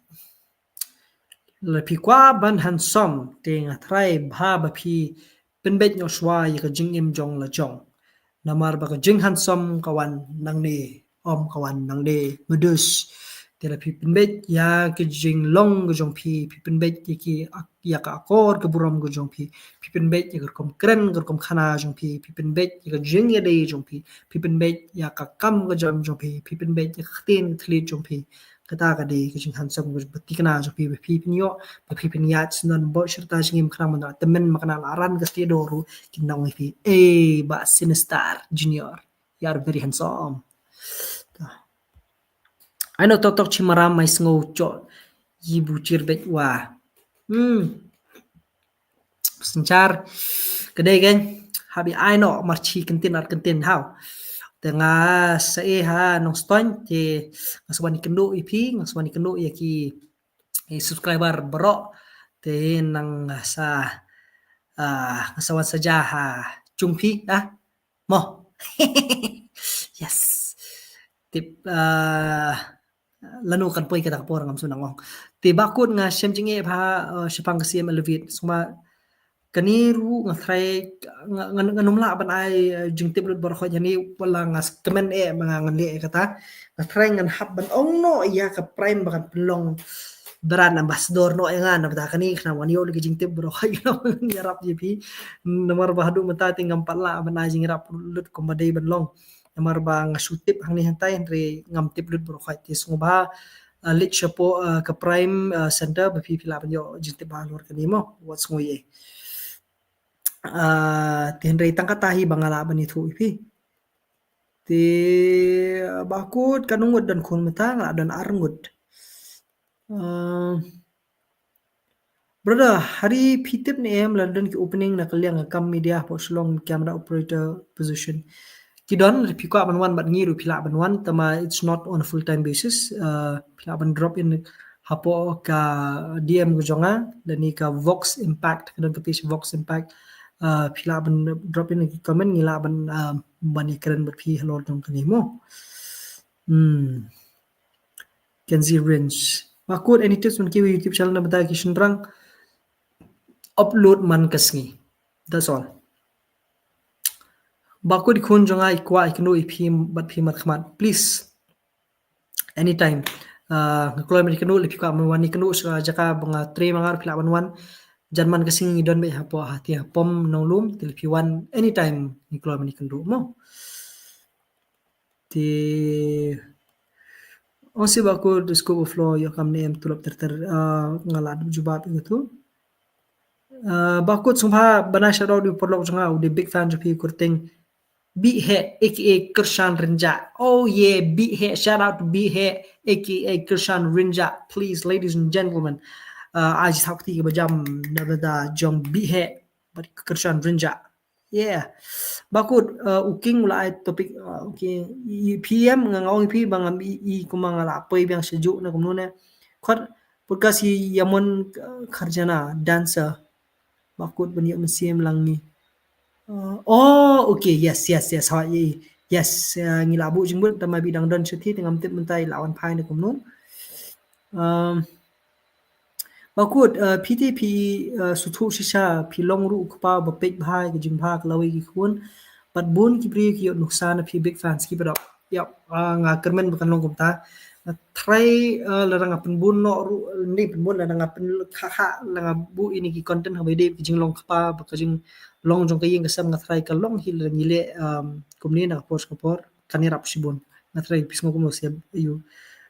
Lada phi kwah ban handsome te nga trai bha ba phi pynbeit noh shuwa ïa ka jingim jong la jong. Namar ba ka jinghandsome ka wan nangne, ym ka wan nangne, mudus. Te lada phi pynbeit ïa ka jinglong ka jong phi, phi pynbeit ïa ki ak-, ïa ka akor ka burom ka jong phi, phi pynbeit ïa ka rukom kren ka rukom khana jong phi, phi pynbeit ïa ka jingïadei jong phi, phi pynbeit ïa ka kam ka jam jong phi, phi pynbeit ïa ka ktien ka thylliej jong phi. Kata ka dei ka jinghandsome ka jong phi, thikna jong phi, ba phi pynïoh, ba phi pynïaid shnong bad shirta jingim khnang ban da tymmen ma kane la ran ka step dor ruh kin ong ïa phi, "Eh, Bah Sinister Junior, you are very handsome." Ai noh tok tok chi maram mai sngew chok ïa bu chir beit wa. Hmm. Synshar ka dei kein, hap ïa ai noh mar chi kyntien ar kyntien haw. Te nga sa ïa ha Nongstoiñ, te nga sa wan ïakynduh ïa phi, nga sa wan ïakynduh ïa ki, eh, subscriber baroh. Te nang sa, ah, nga sa wan saja ha jong phi, ah. Mo. Yes. Tip, ah, lano kan poi kata ka por ngam sngewthuh ong. Te Bah Kut nga shem jingeh bha, eh, shaphang ka C M Elevate. Sngewbha kane ruh nga try, nga, nga, ngan ym lah ban ai, eh, jingtip lut baroh khoit hangne, wat la nga comment eh ba nga ngan leh kata. Nga try ngan hap ban ong noh ïa ka Prime ba kan pynlong brand ambassador noh ïa nga na bynta kane, khnang wan ïoh ïa ka jingtip baroh khoit, khnang wan ïarap ïa phi. Namar ba haduh mynta te ngam pat lah ban ai jingïarap lut kumba dei ban long. Namar ba nga shu tip hangne hangtai, hynrei ngam tip lut baroh khoit. Te sngewbha, ah, leit shapoh, ah, ka Prime, ah, Center ba phi, phi lah ban ïoh jingtip halor kane mo, wat sngew ei. Ah, te hynrei tang kata hi ba nga lah ban ïathuh ïa phi. Te, ah, Bah Kut, katno ngut don khun mynta? Nga lah don ar ngut. Ah, Brother, ha ri phi tip ne em lada don ki opening na ka liang ka kam media hapoh Shillong, camera operator position? Ki don, lada phi kwah ban wan bad ngi ruh phi lah ban wan, tangba it's not on a full time basis. Uh, phi lah ban drop in hapoh ka D M ka jong nga, lane ka Vox Impact, ka don ka page Vox Impact. Uh, phi lah ban drop in ki comment, ngi lah ban, uh, ban ïakren bad phi halor jong kane mo. Hmm. Kenzie Range. Bakut, any tips man ki YouTube channel na bynta ki shynrang? Upload man ka sngi. That's all. Bakut, i khun jong nga i kwah ïakynduh ïa phi bad phi markhmat. Please. Anytime. Uh, nga kloi ban ïakynduh, lada phi kwah ban wan ïakynduh sha jaka ba nga trei ma nga ruh phi lah ban wan. Jan man ka sngi ngi don beit hapoh Hathi Hapom Nonglum, te lada phi wan anytime ngi kloi ban ïakynduh mo. Te ong seh Bakut, the scope of law, ïoh kam ne em tulop ter ter, uh, nga lah jubab ïa katu. Uh, Bakut sngewbha ban ai shout out ïa u paralok jong nga, u dei big fan jong phi Kyrteng. Bih Heh, A K A Kyrshan Rynjah. Oh yeah, Bih Heh, shout out to Bih Heh, A K A Kyrshan Rynjah. Please, ladies and gentlemen, uh, ai jingthap kti kaba jam na bynta jong Bih Heh bad Kyrshan Rynjah. Yeah. Bakut, uh, u King u la ai topic, uh, okay. I, P M nga, nga ong ïa phi ba ngam i, i kumba nga la poi biang sha juk ne kumno ne. Khot podcast ïa Mon, uh, Kharjana, dancer. Bakut ban ïoh mynsiem lang ngi. Uh, oh, okay, yes, yes, yes. Ha, ye, yes, uh, ngi la buh jingmut, tangba bad dang don shuti, te ngam tip mynta i la wan phai ne kumno. Um, Bakut, uh, phi te phi, uh, sngewthuh shisha, phi long ruh u kpa ba peit bha ïa ka jingbha ka lawei ki khun. Bad bun ki briew ki ïoh nuksan, phi big fans ki ba dok. Ïa, uh, nga kyrmen ba kan long kumta. Nga try, uh, lada nga pynbun noh ruh, ne pynbun, lada nga pyn kha kha, lada nga buh ïa kine ki content haba ïadei ki jinglong kpa, ba ka jinglong jong ka ïing ka sem nga try ka long hi lada ngi leh, um, kumne na ka por sha ka por. Kan ïarap shibun. Nga try phi sngew kumno sa ïa,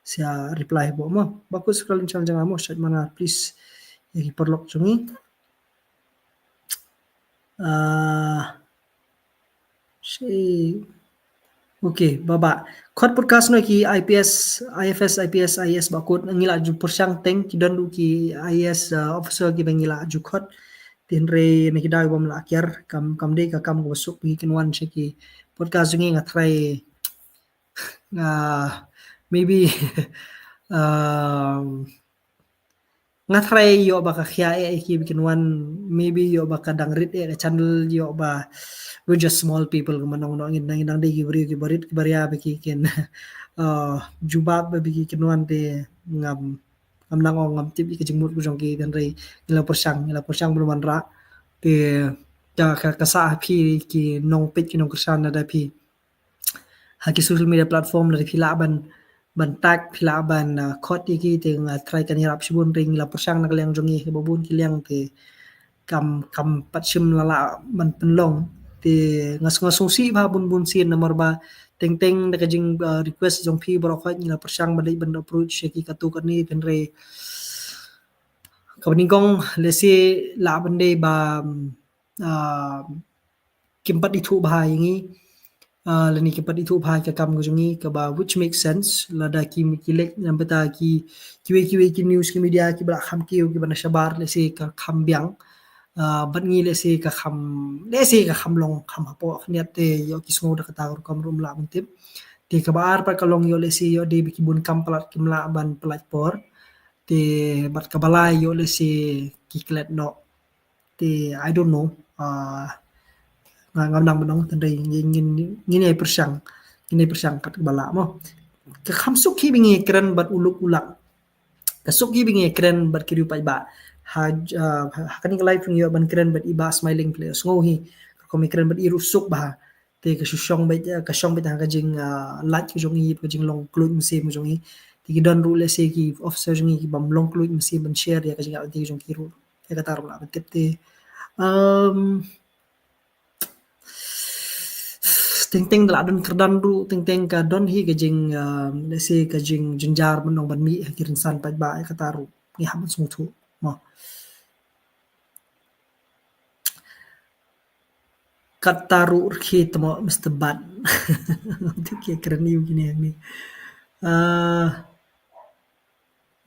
sa ïa reply bok mo. Bakut, scroll in channel jong nga mo, shait mana please. Ïa ki paralok jong ngi. Ah, shi. Okay, baba. Khot podcast no ki I P S, I F S, I P S, I A S Bakut, ngi la ju pyrshang teng, ki don ruh ki I A S, uh, officer kiba ngi la ju khot. Te hynrei na ki daw bym lah kiar, kam, kam dei ka kam kaba suk ba ki kin wan sha ki podcast jong ngi, nga try, uh, maybe, um, nga try ïoh ba ka khia eh ki ba kin wan, maybe ïoh ba ka dang rit eh ka channel, ïoh ba we're just small people, kumba nong nong ngin, ngin dang dei ki briew kiba rit kiba ria ba ki kin, uh, jubab ba ki kin wan, te ngam, ngam nang ong, ngam tip ïa ka jingmut ka jong ki, te hynrei ngi la pyrshang, ngi la pyrshang ban wanrah. Te ka, ka, ka sah ha phi ki nongpeit ki nongkyrshan, lada phi ha ki social media platform, lada phi lah ban, ban tag, phi lah ban, uh, khot ïa ki, te nga try kan ïarap shibun, hynrei ngi la pyrshang na ka liang jong ngi ha ba bun ki liang, te kam, kam pat shym la lah ban pynlong. Te nga, nga sngewsih bha bun bun sien, namar ba teng teng da ka jing, uh, request jong phi baroh khoit ngi la pyrshang ban leit ban approach ïa ki katto katne, te hynrei kaba nyngkong lehse lah ban dei ba, um, kim pat ithuh bha ïa ngi, uh, lane kim pat ithuh bha ïa ka kam ka jong ngi, kaba which makes sense, lada ki, ki leit na bynta ki, kiwei kiwei ki news ki media kiba la kham kiew, kiba na shabar, lehse ka kham biang. Uh, bad ngi lehse ka kham, lehse ka kham long kham hapoh khyndiat, te ïoh ki sngew da kata ka rukom ruh ym lah ban tip. Te kaba ar pat ka long ïoh lehse ïoh dei ba ki bun kam palat kim lah ban pyllait por. Te bad kaba lai ïoh lehse ki klet noh. Te I don't know. Ah, nga, ngam nang ban ong, te hynrei ngin, ngin, ngin ïai pyrshang. Ngin ïai pyrshang kat kaba lah mo. Ka kham suk hi ba ngi kren bad u luk u lak. Ka suk hi ba ngi kren bad ki riew paidbah. Ha, ah, ha, ha kane ka live ngi ïoh ban kren bad i Bah Smiling, phi la sngew hi. Ka rukom i kren bad i ruh suk bha. Te ka shu shong beit, eh, ka shong beit ha ka jing, ah, lait ka jong i, ka jinglong kluid mynsiem ka jong i. Te ki don ruh lehse ki officer jong i ki bym long kluid mynsiem ban share ïa ka jingïaid lynti ka jong ki ruh. Ïa kata ruh lah ban tip te. Um, teng teng da lah don kyrdan ruh, teng teng ka don hi ka jing, um, lehse ka jingjynjar ban ong ban mih ha ki rynsan paidbah, ïa kata ruh ngi hap ban sngewthuh mo. Kata ruh rkhie tmo Mister Bat. Te ki kren ïa u kine hangne. Ah,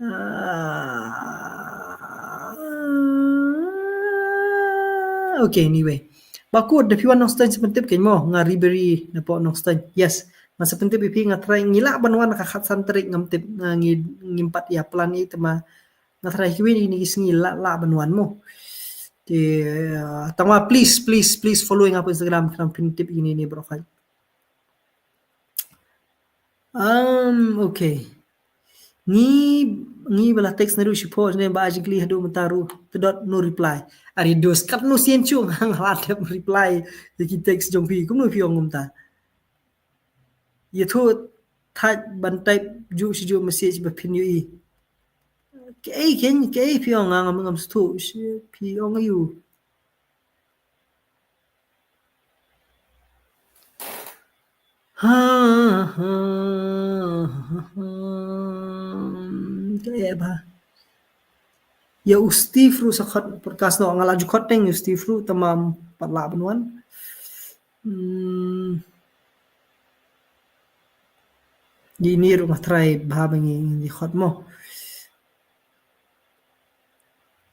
ah, okay, anyway. Bakut, da phi wan Nongstoiñ sa pyntip kein mo, nga Ribery napoh Nongstoiñ. Yes. Ngan sa pyntip ïa phi, nga try, ngi lah ban wan ka khatsan tarik, ngam tip, nga ngi, ngim pat ïa plan ïa, te ma nga try kiwei na kine ki sngi lah, lah ban wan mo. Te, uh, tangba please, please, please follow ïa nga ha Instagram, khnang phin tip ïa kine baroh khoit. Um, okay. Ngi, ngi ba la text naduh shipor ne ba ai jingkylli haduh mynta ruh, te dot no reply. Are dos, katno sien shuh nga la dep reply ïa ki text jong phi, kumno phi ong kumta? Ïathuh thait ban type juh shi juh message ba phin ïohi. Kaei, kaei, kaei phi ong, nga ngam, ngam sngewthuh shi phi ong aïu. Ha, ha, ha, ha. Kaei ba. Ïa u Steve ruh sa khot podcast noh, nga la ju khot teng ïa u Steve ruh, te ma pat lah ban wan. Hmm. Ïa ine ruh nga try bha ba ngi, ngi khot mo.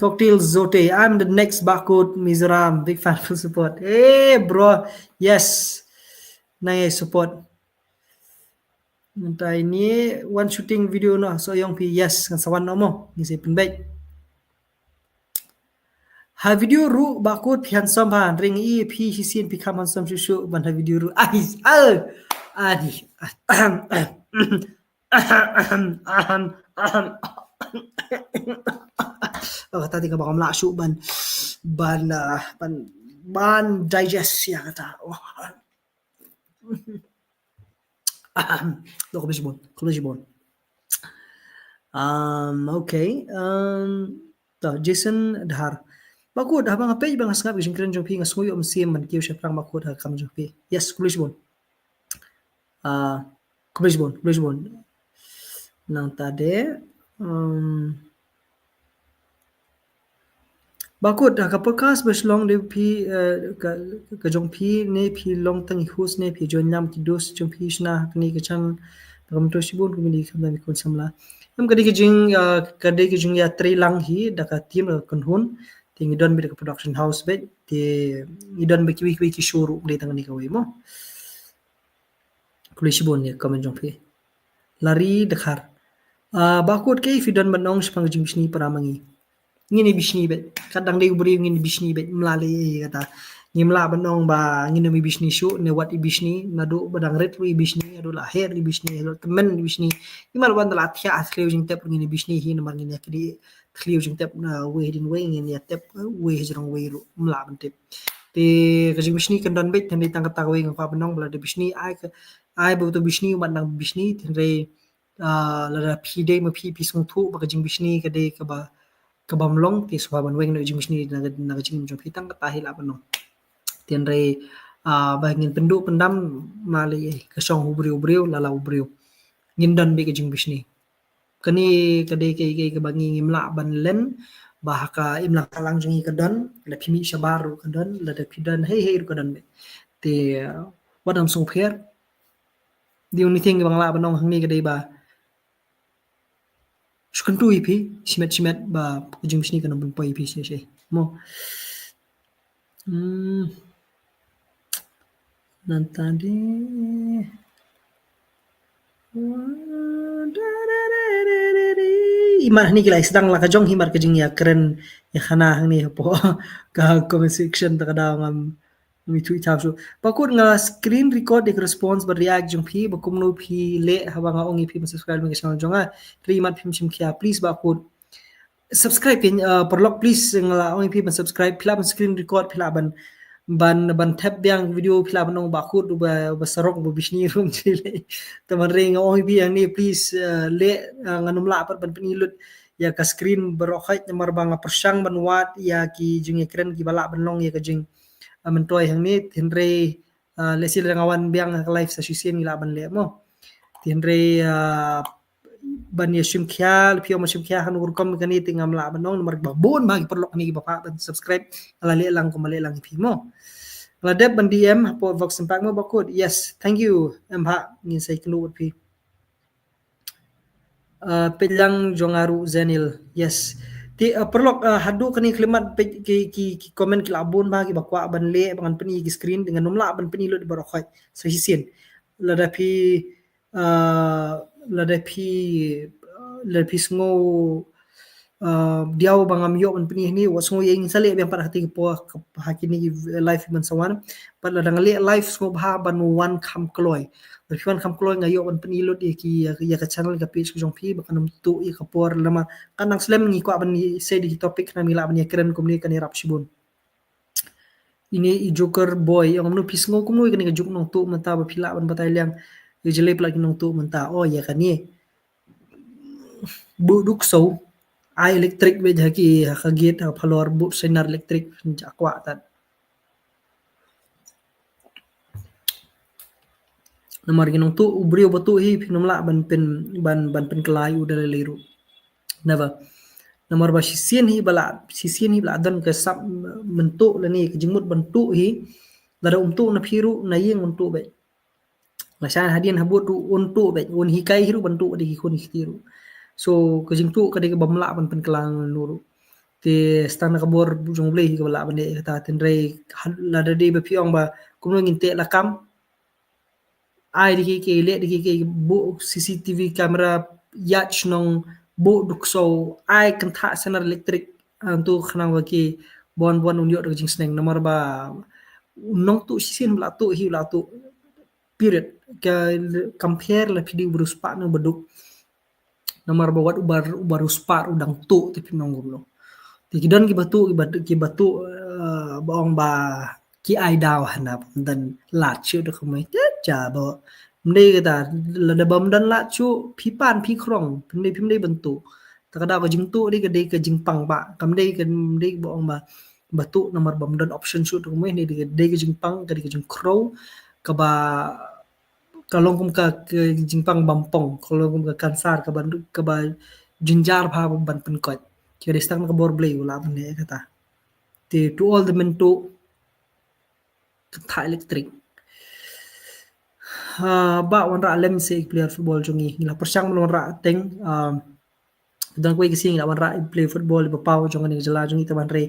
Cocktail Zote, I'm the next Bakut Mizoram. Big fan, full support. Hey, bro. Yes. Nang ai support. Mynta ine wan shooting video noh, Sohiong phi. Yes, ngan sa wan noh mo. Ngi sa pynbeit. Ha video ruh Bakut phi handsome bha, hynrei nga ïohi phi shisien phi kham handsome shuh shuh ban ha video ruh. Ai, ai, ai. Oh, kata te kaba ngam lah shuh ban, ban, ah, ban, ban digest ïa kata. Oh. Dok, khublei shibun, khublei shibun. Um, okay. Um, to, Jason Dhar. Bakut, haba nga peit ba nga sngap ïa ka jingkren jong phi, nga sngew ïoh mynsiem ban kiew shaphrang Bakut ha ka kam jong phi. Yes, khublei shibun. Ah, khublei shibun, khublei shibun. Nangta de, um, Bakut, ha ka podcast ba shu long de phi, eh, ka, ka jong phi ne phi long tang i host ne phi join ïa ki dos jong phi shna ha kane ka channel. Te kumto shibun kumne, khamtam ïa ki khun samla. Em, ka dei ka jing, eh, ka dei ka jingïatreilang hi da ka team, da ka kynhun. Te ngi don beit da ka production house beit. Te ngi don beit kiwei kiwei ki show ruh, ym dei tang kane kawei mo. Khublei shibun ïa ka comment jong phi. Lari Dkhar. Ah, Bakut, kaei phi don ban ong shaphang ka jingbishni para ma ngi? Ngin ïa bishni beit. Kat dang dei u briew ngin ïa bishni beit. Ym lah leh ei ei kata. Ngim lah ban ong ba ngin ym ïa bishni shuh ne wat ïa bishni. Naduh ba dang rit ruh ïa bishni, haduh la heh ruh ïa bishni, haduh la tymmen ïa bishni. Ngim lah ban da la thiah ha thliew jingtep ruh ngin ïa bishni hi, namar ngin ïa kyndiah thliew jingtep na wei hadien wei, ngin ïa tep, eh, wei hajrong wei ruh ym lah ban tip. Te ka jingbishni kan don beit, hynrei tang kata kawei nga kwah ban ong ba lada bishni ai ka, ai ba uto u bishni u mat nang bishni, hynrei, ah, lada phi dei ma phi, phi sngewthuh ba ka jingbishni ka dei kaba, kaba ym long, te sngewbha ban weng noh ka jingbishni na ka, na ka jingim jong phi, tang kata hi lah ban ong. Te hynrei, ah, ba ngin pynduh pyndam, ym lah leh ei ei, ka shong u briew u briew, la la u briew. Ngin don beit ka jingbishni. Kane ka dei kaei kaei kaba ngi ngim lah ban len, ba ha ka imlang sahlang jong ngi ka don, lada phi mih shabar ruh ka don, lada phi don hei hei ruh ka don beit. Te, uh, wat nym sngewpher. The only thing ba nga lah ban ong hangne ka dei ba shu kyntu ïa phi shimet shimet ba ka jingbishni kan ym pynpoi ïa phi shisha mo. Hmm. Nangta de. Hi mar hangne ki la sdang la ka jong, hi mar ka jingïakren ïa khana hangne hapoh ka comment section, ta ka daw ngam, ngam ithuh ithaw shuh. Bakut, nga screen record ïa ka response bad react jong phi, ba kumno phi leh haba nga ong ïa phi ban subscribe ïa ka channel jong nga. Hynrei hi mar phim shim khia, please Bakut. Subscribe ïa, uh, paralok, please, nga la ong ïa phi ban subscribe, phi lah ban screen record, phi lah ban, ban, ban thep biang video, phi lah ban ong Bakut uba, uba sarong, uba bishni ruh ym jia lei. Te hynrei nga ong ïa phi hangne, please, uh, leh, uh, ngan ym lah pat ban pyni lut ïa ka screen baroh khoit namar ba nga pyrshang ban wad ïa ki jingïakren kiba lah ban long ïa ka jing, uh, myntoi hangne, hynrei, uh, lehse lada nga wan biang ha ka live sa shisien ngi lah ban leh mo. Te hynrei, uh, ban ïa shim khia, phi ong ban shim khia ha kano ka rukom kane te ngam lah ban ong, namar ba bun bha ki paralok kane kiba phah ban subscribe, nga la leh lang kumba leh lang ïa phi mo. Nga la dep ban D M hapoh Vox Impact mo Bakut. Yes, thank you. Em bha, ngin sa ïakynduh bad phi. Uh, peit lang jong nga ruh Zenil. Yes. Te, uh, paralok, uh, haduh kane khyllipmat peit ki, ki, ki comment ki la bun bha kiba kwah ban leh, ba ngan pyni ki screen, te ngan ym lah ban pyni lut baroh khoit sa shisien. lada phi, ah, lada phi, lada phi sngew, ah, diaw ba ngam ïoh ban pyni hangne, wat sngew ïa, ngin sa leh biang pat ha kine ki por, ha kine ki live ban sa wan. Bad lada nga leh live sngewbha ban wan kham kloi. Lada phi wan kham kloi nga ïoh ban pyni lut ïa ki, ïa ka channel, ka page ka jong phi, ba kan ym tuh ïa ka por, namar kan nang slem ngi kwah ban ïa, sa da ki topic, khnang ngi lah ban ïakren kumne kan ïarap shibun. Ine i Joker Boy, ong kumno phi sngew kumno ïa kane ka juk nongtuh mynta, ba phi lah ban batai liang ïa jyllei palat ki nongtuh mynta. Oh, ïa kane. Buh duk so, ai electric beit ha ki, ha ka gate, ha phalor, buh sainar electric, ja kwah tad. Namar ki nongtuh, u briew ba tuh hi, phin ym lah ban pyn, ban, ban pynkylla ïa u da lei lei ruh. Never. Namar ba shisien hi ba la, shisien hi ba la don ka sap myntuh lane ka jingmut ban tuh hi, lada um tuh na phi ruh, na ïing un tuh beit. Lashai hadien habud ruh un tuh beit, un hikai hi ruh ban tuh da ki khun ki kti ruh. So ka jingtuh ka dei kaba ym lah ban pynkylla ruh. Te sa tang na ka bor jong U Blei hi kaba lah ban leh kata, tynrai lada dei ba phi ong ba kumno ngin teh lakam. Ai da kiei kiei, leh da kiei kiei, buh C C T V camera, ïaid shnong, buh duk so, ai kynthah sainar electric, ah, to khnang ba ki ban, ban un ïoh da ka jingsneng, namar ba u nongtuh shisien ba la tuh hi, la tuh. Period. Ka compare la phi dei u ba riewspah ne u ba duk. Namar ba wat u ba, u ba riewspah u dang tuh te phin ong kumno. Te ki don kiba tuh, kiba, kiba tuh, eh, ba ong ba ki ai daw hana, ym don lad shuh da kumne. Te ja ba ym dei kata, lada ba ym don lad shuh, phi pan phi khrong, phim dei, phim dei ban tuh. Te ka daw ka jingtuh dei ka, dei ka jingpang ba, kam dei ka, ym dei ba ong ba, ba tuh namar ba ym don option shuh da kumne, ne dei ka, dei ka jingpang, ka dei ka jingkhrew, kaba ka long kum ka, ka jingpang bym pong, ka long kum ka kansar kaba, kaba jynjar bha ban pynkoit. Ki dei sa tang na ka bor Blei u lah ban leh kata. Te to all the men to kynthah electric. Ah, ba wanrah lem se ki player football jong ngi. Ngi la pyrshang ban wanrah teng, ah, dang kawei ka sngi ngi la wanrah i player football iba paw jong kane ka jylla jong ngi, tangba hynrei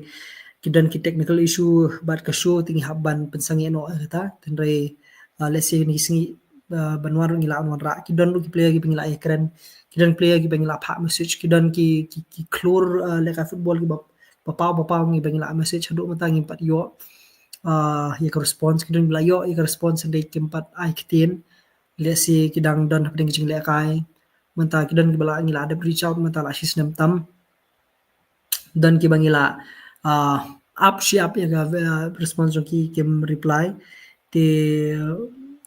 ki don ki technical issue bad ka show te ngi hap ban pynsangeh noh ïa kata. Hynrei, ah, let's say kine ki sngi, ah, ban wan ruh ngi lah wanrah. Ki don ruh ki player kiba ngi lah ïakren, ki don player kiba ngi lah phah message, ki don ki, ki, ki khlur, ah, lehkai football kiba, ba paw, ba paw ngi ba ngi lah message, haduh mynta ngim pat ïoh, ah, ïa ka response. Ki don ba la ïoh ïa ka response hynrei kim pat ai ktien. Let's say ki dang don hapdeng ka jinglehkai. Mynta ki don kiba la, ngi la dep reach out mynta la shi snem tam. Don kiba ngi la, ah, ap shi ap ïa ka, ah, response jong ki, kim reply. Te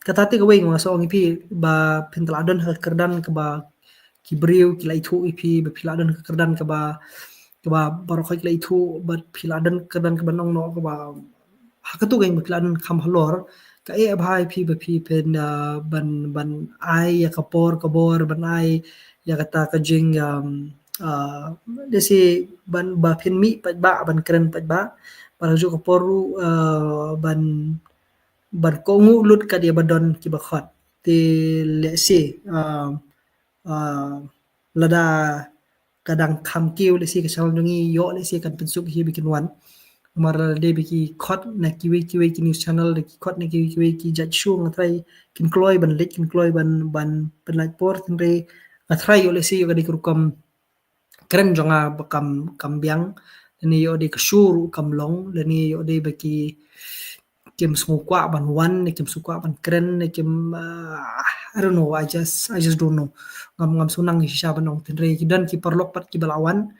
kata te kawei nga sa ong ïa phi ba phin lah don ha ka kyrdan kaba ki briew ki la ithuh ïa phi, ba phi lah don ha ka kyrdan kaba, kaba baroh khoit ki la ithuh, bad phi lah don kyrdan kaba nongno kaba ha katu ka ïing ba phi lah don kham halor, ka eh bha ïa phi ba phi phin, ah, ban, ban ai ïa ka por ka bor, ban ai ïa kata ka jing, um, ah, let's say ban, ba phin mih paidbah, ban kren paidbah, bad ha kajuh ka por ruh, ah, ban, ban kohnguh lut kat ïa ba don kiba khot. Te let's say, ah, ah, lada ka dang kham kiew, let's say ka channel jong ngi ïoh, let's say kan pynsuk hi ba kin wan. Namar lada dei ba ki khot na kiwei kiwei ki news channel, da ki khot na kiwei kiwei ki jait show, nga tharai kin kloi ban leit, kin kloi ban, ban pynlait por, hynrei nga tharai ïoh, let's say ïoh ka dei ka rukom kren jong nga ba kam, kam biang, lane ïoh dei ka show ruh kam long, lane ïoh dei ba ki kim sngewkwah ban wan, ne kim sngewkwah ban kren, ne kim, ah, I don't know, I just, I just don't know. Ngam, ngam sngewthuh shisha ban ong, hynrei ki don ki paralok pat kiba la wan,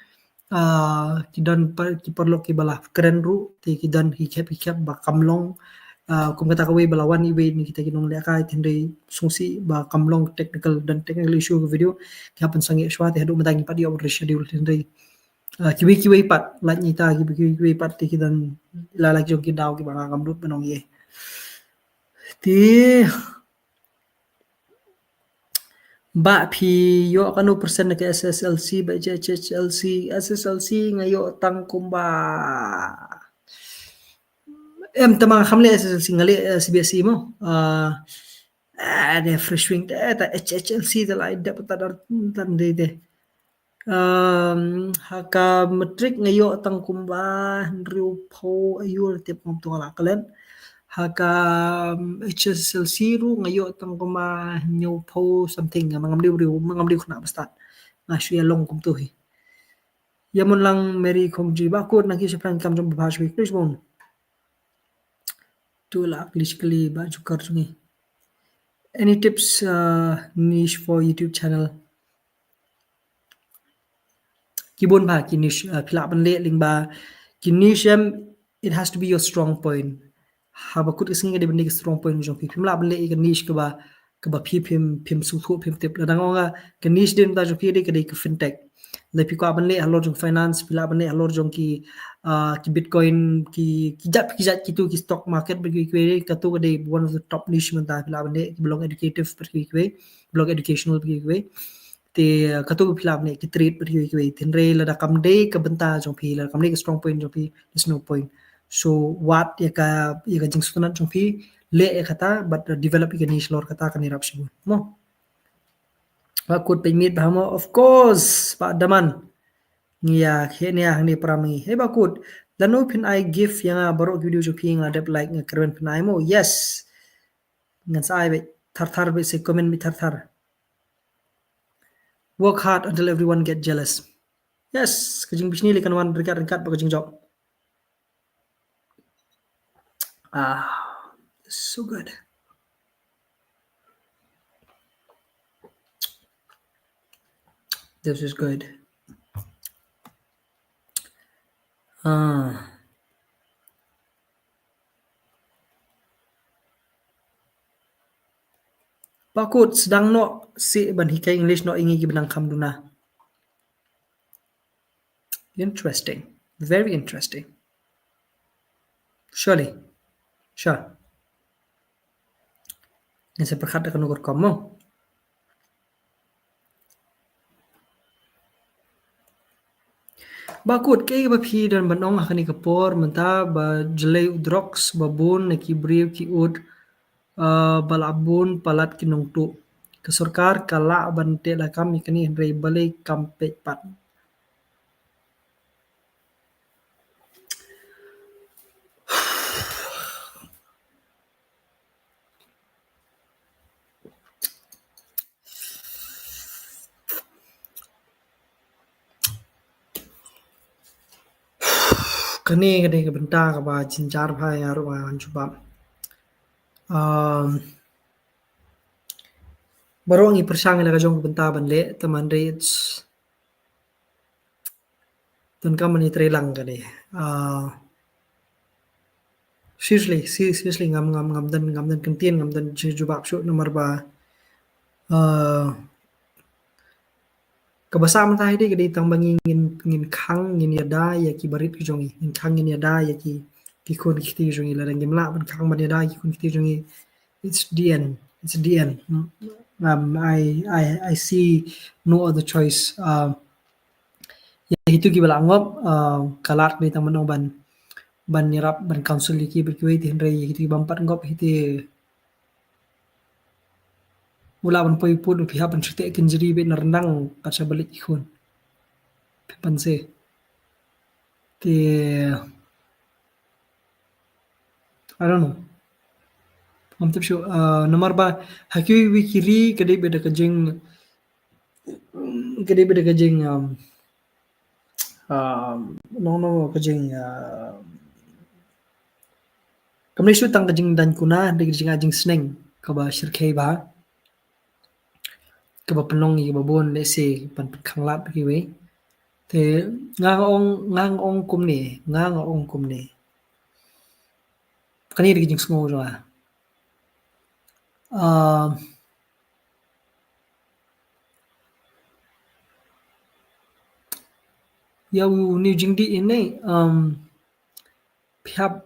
ah, ki don pa-, ki paralok kiba la kren ruh, te ki don ki khep, ki khep ba kam long, ah, kum kata kawei ba la wan iwei na kita ki nonglehkai, hynrei sngewsih ba kam long technical, don technical issue ka video, ki hap pynsangeh shuwa, te haduh mynta ngim pat ïoh reschedule, hynrei ah, kiwei kiwei pat, lait ngi ta, kiwei kiwei pat te ki don la la ki jong ki daw kiba nga ngam nud ban ong ei. Te ba phi ïoh kano percent na ka S S L C bad H H L C? S S L C nga ïoh tang kumba, em, tang ma nga kham leh S S L C, nga leh, eh, C B S E mo. Ah, ah, de fresh wing te, ta H H L C te la i dep ta dar tan de de. Um, ha ka matric nga ïoh tang kumba hynriewphew aiu, tip ngam tip la klet. Ha ka, um, H S L C ruh nga ïoh tang kumba hynñiewphew something, nga ngam dei briew, ngam dei khynnah ba stad. Nga shu ïa long kumto hi. Ïa mon lang Mary Khongji, ba kut na ki shaphrang kam jong ba bha shwi, please mon. Tu la klis kli ba jukar jong ngi. Any tips, uh, niche for YouTube channel? Ki bun bha ki niche, uh, phi lah ban leh lyngba ki niche em, it has to be your strong point. Haba kut ka sngi ka dei ban dei ka strong point jong phi. Phim lah ban leh ïa ka niche kaba, kaba phi phim, phim sngewthuh phim tip. Lada nga ong ka niche dei mynta jong phi dei ka dei ka fintech. Lada phi kwah ban leh halor jong finance, phi lah ban leh halor jong ki, ah, ki Bitcoin, ki, ki jait, ki jait kitu ki stock market bad kiwei kiwei, katu ka dei one of the top niche mynta, phi lah ban leh, kiba long educative bad kiwei kiwei, kiba long educational bad kiwei kiwei. Te, ah, katu phi lah ban leh ki trade bad kiwei kiwei. Te hynrei lada kam dei ka bynta jong phi, lada kam dei ka strong point jong phi, there's no point. So wad ïa ka, ïa ka jingsngewtynnat jong phi, leh ïa kata, bad, uh, develop ïa ka niche halor kata kan ïarap shibun. Mo. Ba kut peit miet bha mo, of course, Bah Daman. Ngi ïa khet nia hangne para ma ngi. Hei ba kut, lano phin ai gift ïa nga baroh ki video jong phi nga dep like nga kyrmen phin ai mo. Yes. Ngan sa ai beit thar thar beit, sa comment beit thar thar. Work hard until everyone get jealous. Yes, ka jingbishni lei kan wan ryngkat ryngkat bad ka jingjop. Ah, this is so good. This is good. Ah. Ba kut, sdang noh seh ban hikai English noh ïa ngi kiba nang kham duna. Interesting. Very interesting. Surely. Sure. Ngin sa pyrkhat da kano ka rukom mo. Ba kut, kaei kaba phi don ban ong ha kane ka por mynta ba jlei u drugs ba bun na ki briew ki ud, uh, ba la bun palat ki nongtuh. Ka sorkar ka lah ban teh lakam ïa kane hynrei balei kam peit pat. Kane ka dei ka bynta kaba jynjar bha ïa nga ruh ban jubab. Um, baroh ngi pyrshang ïa la ka jong ka bynta ban leh, tangba hynrei it's Donkam ban ïatreilang kane. Ah, seriously, se-, seriously, ngam, ngam, ngam don, ngam don kyntien, ngam don ju-, jubab shuh namar ba, ah, kaba sah mynta hi dei ka dei tang ba ngin, ngin, ngin khang, ngin ïada ïa ki barit ki jong ngi, ngin khang, ngin ïada ïa ki, ki khun ki kti jong ngi, lada ngim lah ban khang ban ïada ïa ki khun ki kti jong ngi, it's the end. It's the end. Um, I, I, I see no other choice. Um, ïa kitu kiba la ngop, um, ka lad kane tang ban, ban ïarap, ban counsel ïa ki bad kiwei, te hynrei ïa kitu ki bym pat ngop hi te u lah ban poi pud, u phi hap ban shu teh kynjri beit na ryndang kat sha ba leit ki khun. Phi pan se. Te I don't know. Ngam tip shuh, uh, namar ba ha kiwei kiwei ki ri ka dei beit da ka jing, ka dei beit da ka jing, um, um, no, no, ka jing, uh, kam dei shuh tang ka jingdaiñ kuna, dei ka jing, ka jingsneng kaba shyrkhei bha. Kaba pynlong ïa kiba bun lehse ban pynkhang lad bad kiwei. Te nga nga ong, nga nga ong kumne, nga nga ong kumne. Kane dei ka jingsngew jong nga. Um, ïa une u jingdih ine, um, phi hap,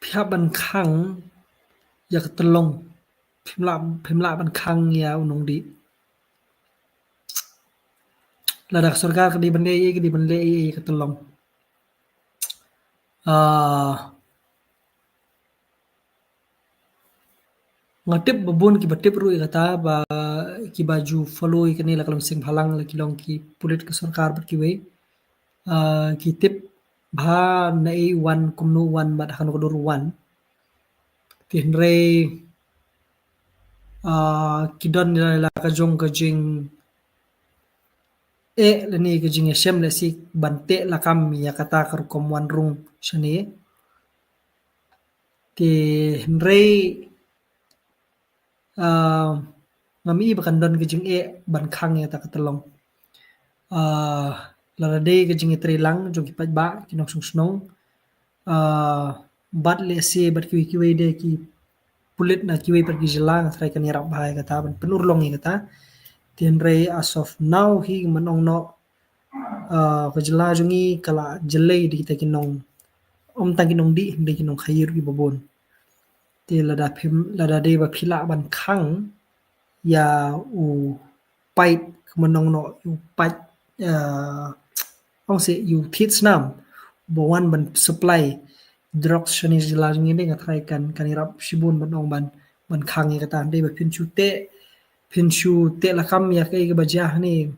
phi hap ban khang ïa ka tyllong. Phim lah, phim lah ban khang ïa u nongdih. Lada ka sorkar ka dei ban leh ïa, ka dei ban leh ïa ka tyllong. Ah, nga tip ba bun kiba tip ruh ïa kata, ba kiba ju follow ïa kane la ka long seng bhalang, la ki long ki pulit ka sorkar bad kiwei. Ah, ki tip bha naei u wan, kumno u wan bad ha kano ka dur u wan. Te hynrei, ah, ki don la ka jong ka jing eh lane ka jingïashem lehse ban teh lakam ïa kata ka rukom wan rung shane. Te hynrei, ah, ngam i ba kan don ka jingeh ban khang ïa kata ka tyllong. Ah, lada dei ka jingïatreilang jong ki paidbah, ki nongshong shnong, ah, bad lehse bad kiwei kiwei de ki pulit na kiwei pat ki jylla, nga tharai kan ïarap bha ïa kata ban pynurlong ïa kata. Te hynrei as of now hi man ong noh, ah, ka jylla jong ngi ka la jyllei da kita ki nong, ym tang ki nongdih, hynrei ki nongkhaïi ruh kiba bun. Te lada phim, lada dei ba phi lah ban khang ïa u paid, kumno nong noh, u paid, ah, ong se u thied snam ba wan ban supply drugs shane jylla jong ngi, nga tharai kan, kan ïarap shibun ban ong ban, ban khang ïa kata. Dei ba phin shu teh, phin shu teh lakam ïa kaei kaba jia hangne,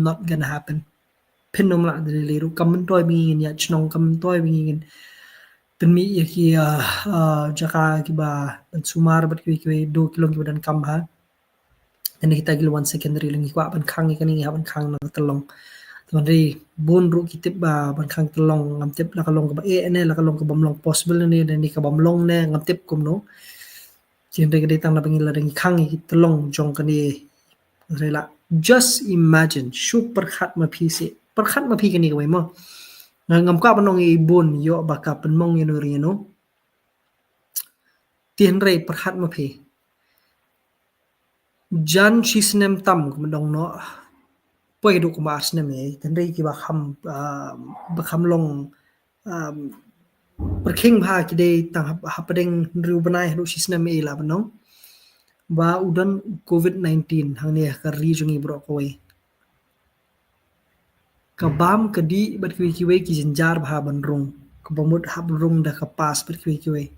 not gonna happen. Phin ym lah da lei ruh, kam myntoi ba ngin ïaid shnong, kam myntoi ba ngin pynmih ïa ki, ah, ah, jaka kiba pynsumar bad kiwei kiwei, do ki long kiba donkam bha. Te kita ki la wan secondary, la ngi kwah ban khang ïa kane, ngi hap ban khang na ka tyllong. Te hynrei bun ruh ki tip ba ban khang tyllong, ngam tip la ka long kaba eh ne, la ka long kaba ym long possible ne, ne kaba ym long ne, ngam tip kumno. Te hynrei ka dei tang na ba ngi, lada ngi khang ïa ki tyllong jong kane, hynrei la, just imagine, shu pyrkhat ma phi seh, pyrkhat ma phi kane kawei mo. Nga ngam kwah ban ong ïa i bun ïoh ba ka pynmong ïano ïano. Te hynrei pyrkhat ma phi. Jan shi snem tam kumba ong noh, poi haduh kumba ar snem ei, te hynrei kiba kham, ah, ba kham long, ah, pyrkhing bha ki dei tang hap, hapdeng hynriew bnai haduh shi snem ei, lah ban ong ba u don u covid nineteen hangne ha ka ri jong ngi baroh kawei. Ka bam ka dih bad kiwei kiwei ki jynjar bha ban rung, kaba mut hap rung da ka pass bad kiwei kiwei.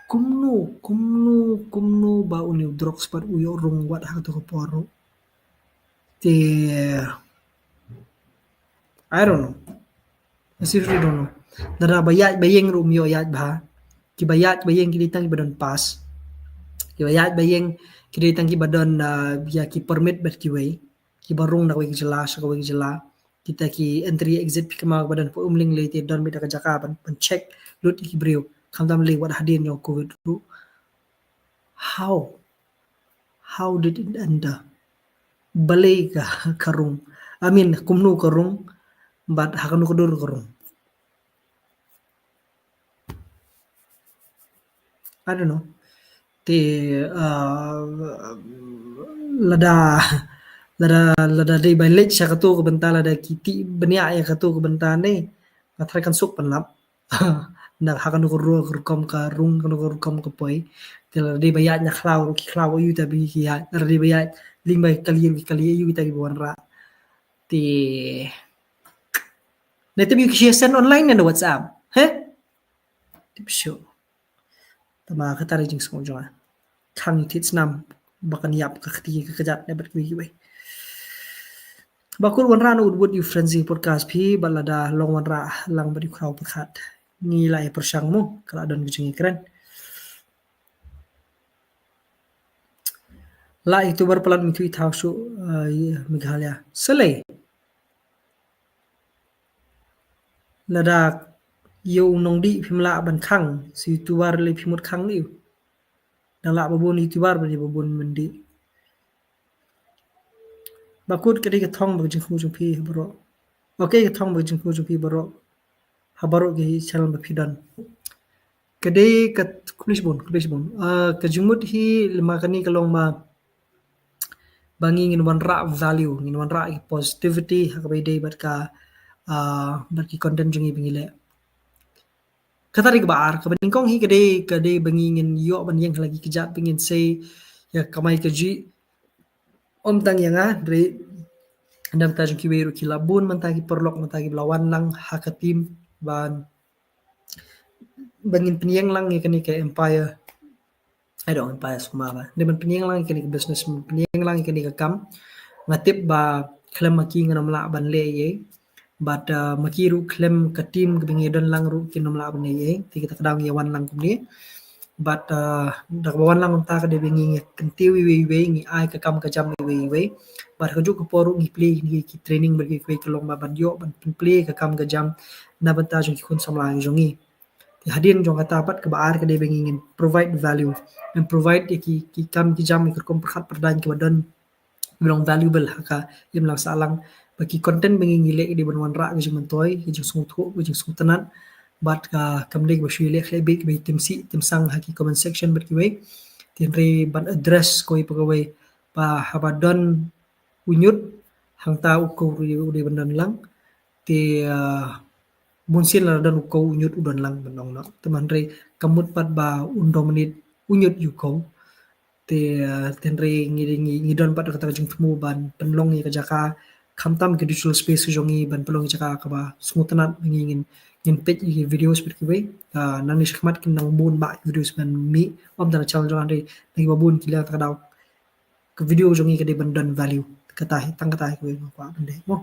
Kumno, kumno, kumno ba une u drugs pat u ïoh rung wat ha kato ka por ruh. Te, I don't know. I seriously don't know. Lada ba ïaid ba ïeng ruh ym ïoh ïaid bha. Kiba ïaid ba ïeng ki dei tang kiba don pass. Kiba ïaid ba ïeng ki dei tang kiba don, ah, ïa ki permit bad kiwei. Kiba rung na kawei ka jylla sha kawei ka jylla. Kita ki entry exit phi kynmaw ba don hapoh Umling, lei te don beit da ka jaka ban, ban check lut ïa ki briew. Khamtam lei wat hadien jong covid ruh. How? How did it enter? Balei ka, ka rung? I mean, kumno ka rung? Bad ha kano ka dur ka rung? I don't know. Te, uh, lada, lada, lada dei ba leit sha kato ka bynta, lada ki tih bniah ïa kato ka bynta ne, nga tharai kan suk pynlap. Na ha kano ka ru-, rukom ka rung, kano ka rukom ka poi. Te lada dei ba ïaid na khlaw ruh ki khlaw, aïu kita ba ki ïaid. Lada dei ba ïaid lyngba ki kali ruh ki kali, aïu kita kiba wanrah. Te ne te ba ki share send online ne na WhatsApp. He? Tip shuh. Tangba kata re jingsngew jong nga. Khang ïa u thied snam ba kan ïap ka kti ka kjat ne bad kiwei kiwei. Ba kut wanrah na u dud ïa u Frenzy podcast phi, bad lada long wanrah lang bad ïa u khraw pyrkhat. Ngi la ïa pyrshang mo, ka la don ka jingïakren. La YouTuber palat mynta i thaw shuh, eh, ïa Meghalaya. Sa lei. Lada ïa u nongdih phim lah ban khang, sa YouTuber lei phi mut khang lei. Dang lah ba bun YouTuber ba dei ba bun myndih. Ba kut ka dei ka thong ba ka jingkhmih jong phi ha baroh. Okay, ka thong ba ka jingkhmih jong phi baroh. Ha baroh ki channel ba phi don. Ka dei ka, khublei shibun, khublei shibun. Ah, ka jingmut hi lem ma kane ka long ma ba ngi ngin wanrah value, ngin wanrah ki positivity ha kaba ïadei bad ka, ah, bad ki content jong ngi ba ngi leh. Kata dei kaba ar, kaba nyngkong hi ka dei, ka dei ba ngi ngin ïoh ban ïeng ha la ki kjat ba ngin sei ïa kamai kajih. Ym tang ïa nga, hynrei na bynta jong kiwei ruh ki la bun mynta ki paralok mynta kiba la wan lang ha ka team ban, ban ngin pynïeng lang ïa kane ka empire. Ai dong empire suma ba. Hynrei ban pynïeng lang ïa kane ka business, pynïeng lang ïa kane ka kam. Nga tip ba khlem ma ki ngan ym lah ban leh ei ei. Bad, uh, ma ki ruh khlem ka team kaba ngi don lang ruh kin ym lah ban ïa, te kata ka daw ngi wan lang kumne. Bad, uh, da kaba wan lang kumta ka dei ba ngi, ngi kyntiew iwei iwei, ngi ai ka kam ka jam iwei iwei. Bad kajuh ka por ruh ngi plie ngi ki training bad kiwei ka long ba ban ïoh ban pynplie ka kam ka jam na bynta jong ki khun samla jong ngi. Te hadien jong kata pat kaba ar ka dei ba ngi ngin provide value, ngin provide ïa ki, ki kam ki jam, ïa ki rukom pyrkhat pyrdaiñ kiba don, ba long valuable ha ka imlang sahlang, ba ki content ba ngi, ngi leh ki dei ban wanrah ka jingmyntoi, ka jingsngewthuh, ka jingsngewtynnat. Bad ka, kam dei kaba shu leh khleh beit kaba tim sih tim sang ha ki comment section bad kiwei. Te hynrei ban address kawei pa kawei, ba haba don u ñiut, hangta u kow ruh u dei ban don lang. Te, ah, bunsien lada don u kow, u ñiut u don lang ban ong noh. Te hynrei kam mut pat ba un dominate u ñiut ïa u kow. Te, ah, te hynrei ngi, ngi, ngi don pat kata ka jingthmu ban pynlong ïa ka jaka, khamtam ki digital space jong ngi, ban pynlong ïa ka jaka kaba sngewtynnat ba ngi ngin, ngin peit ïa ki videos bad kiwei. Ah, nangne shakhmat kin nang bun bha ki videos ban mih, ym tang na channel jong nga hynrei na kiba bun ki liang, ta ka daw ka video jong ngi ka dei ban don value. Kata hi, tang kata hi kawei nga kwah ban leh mo.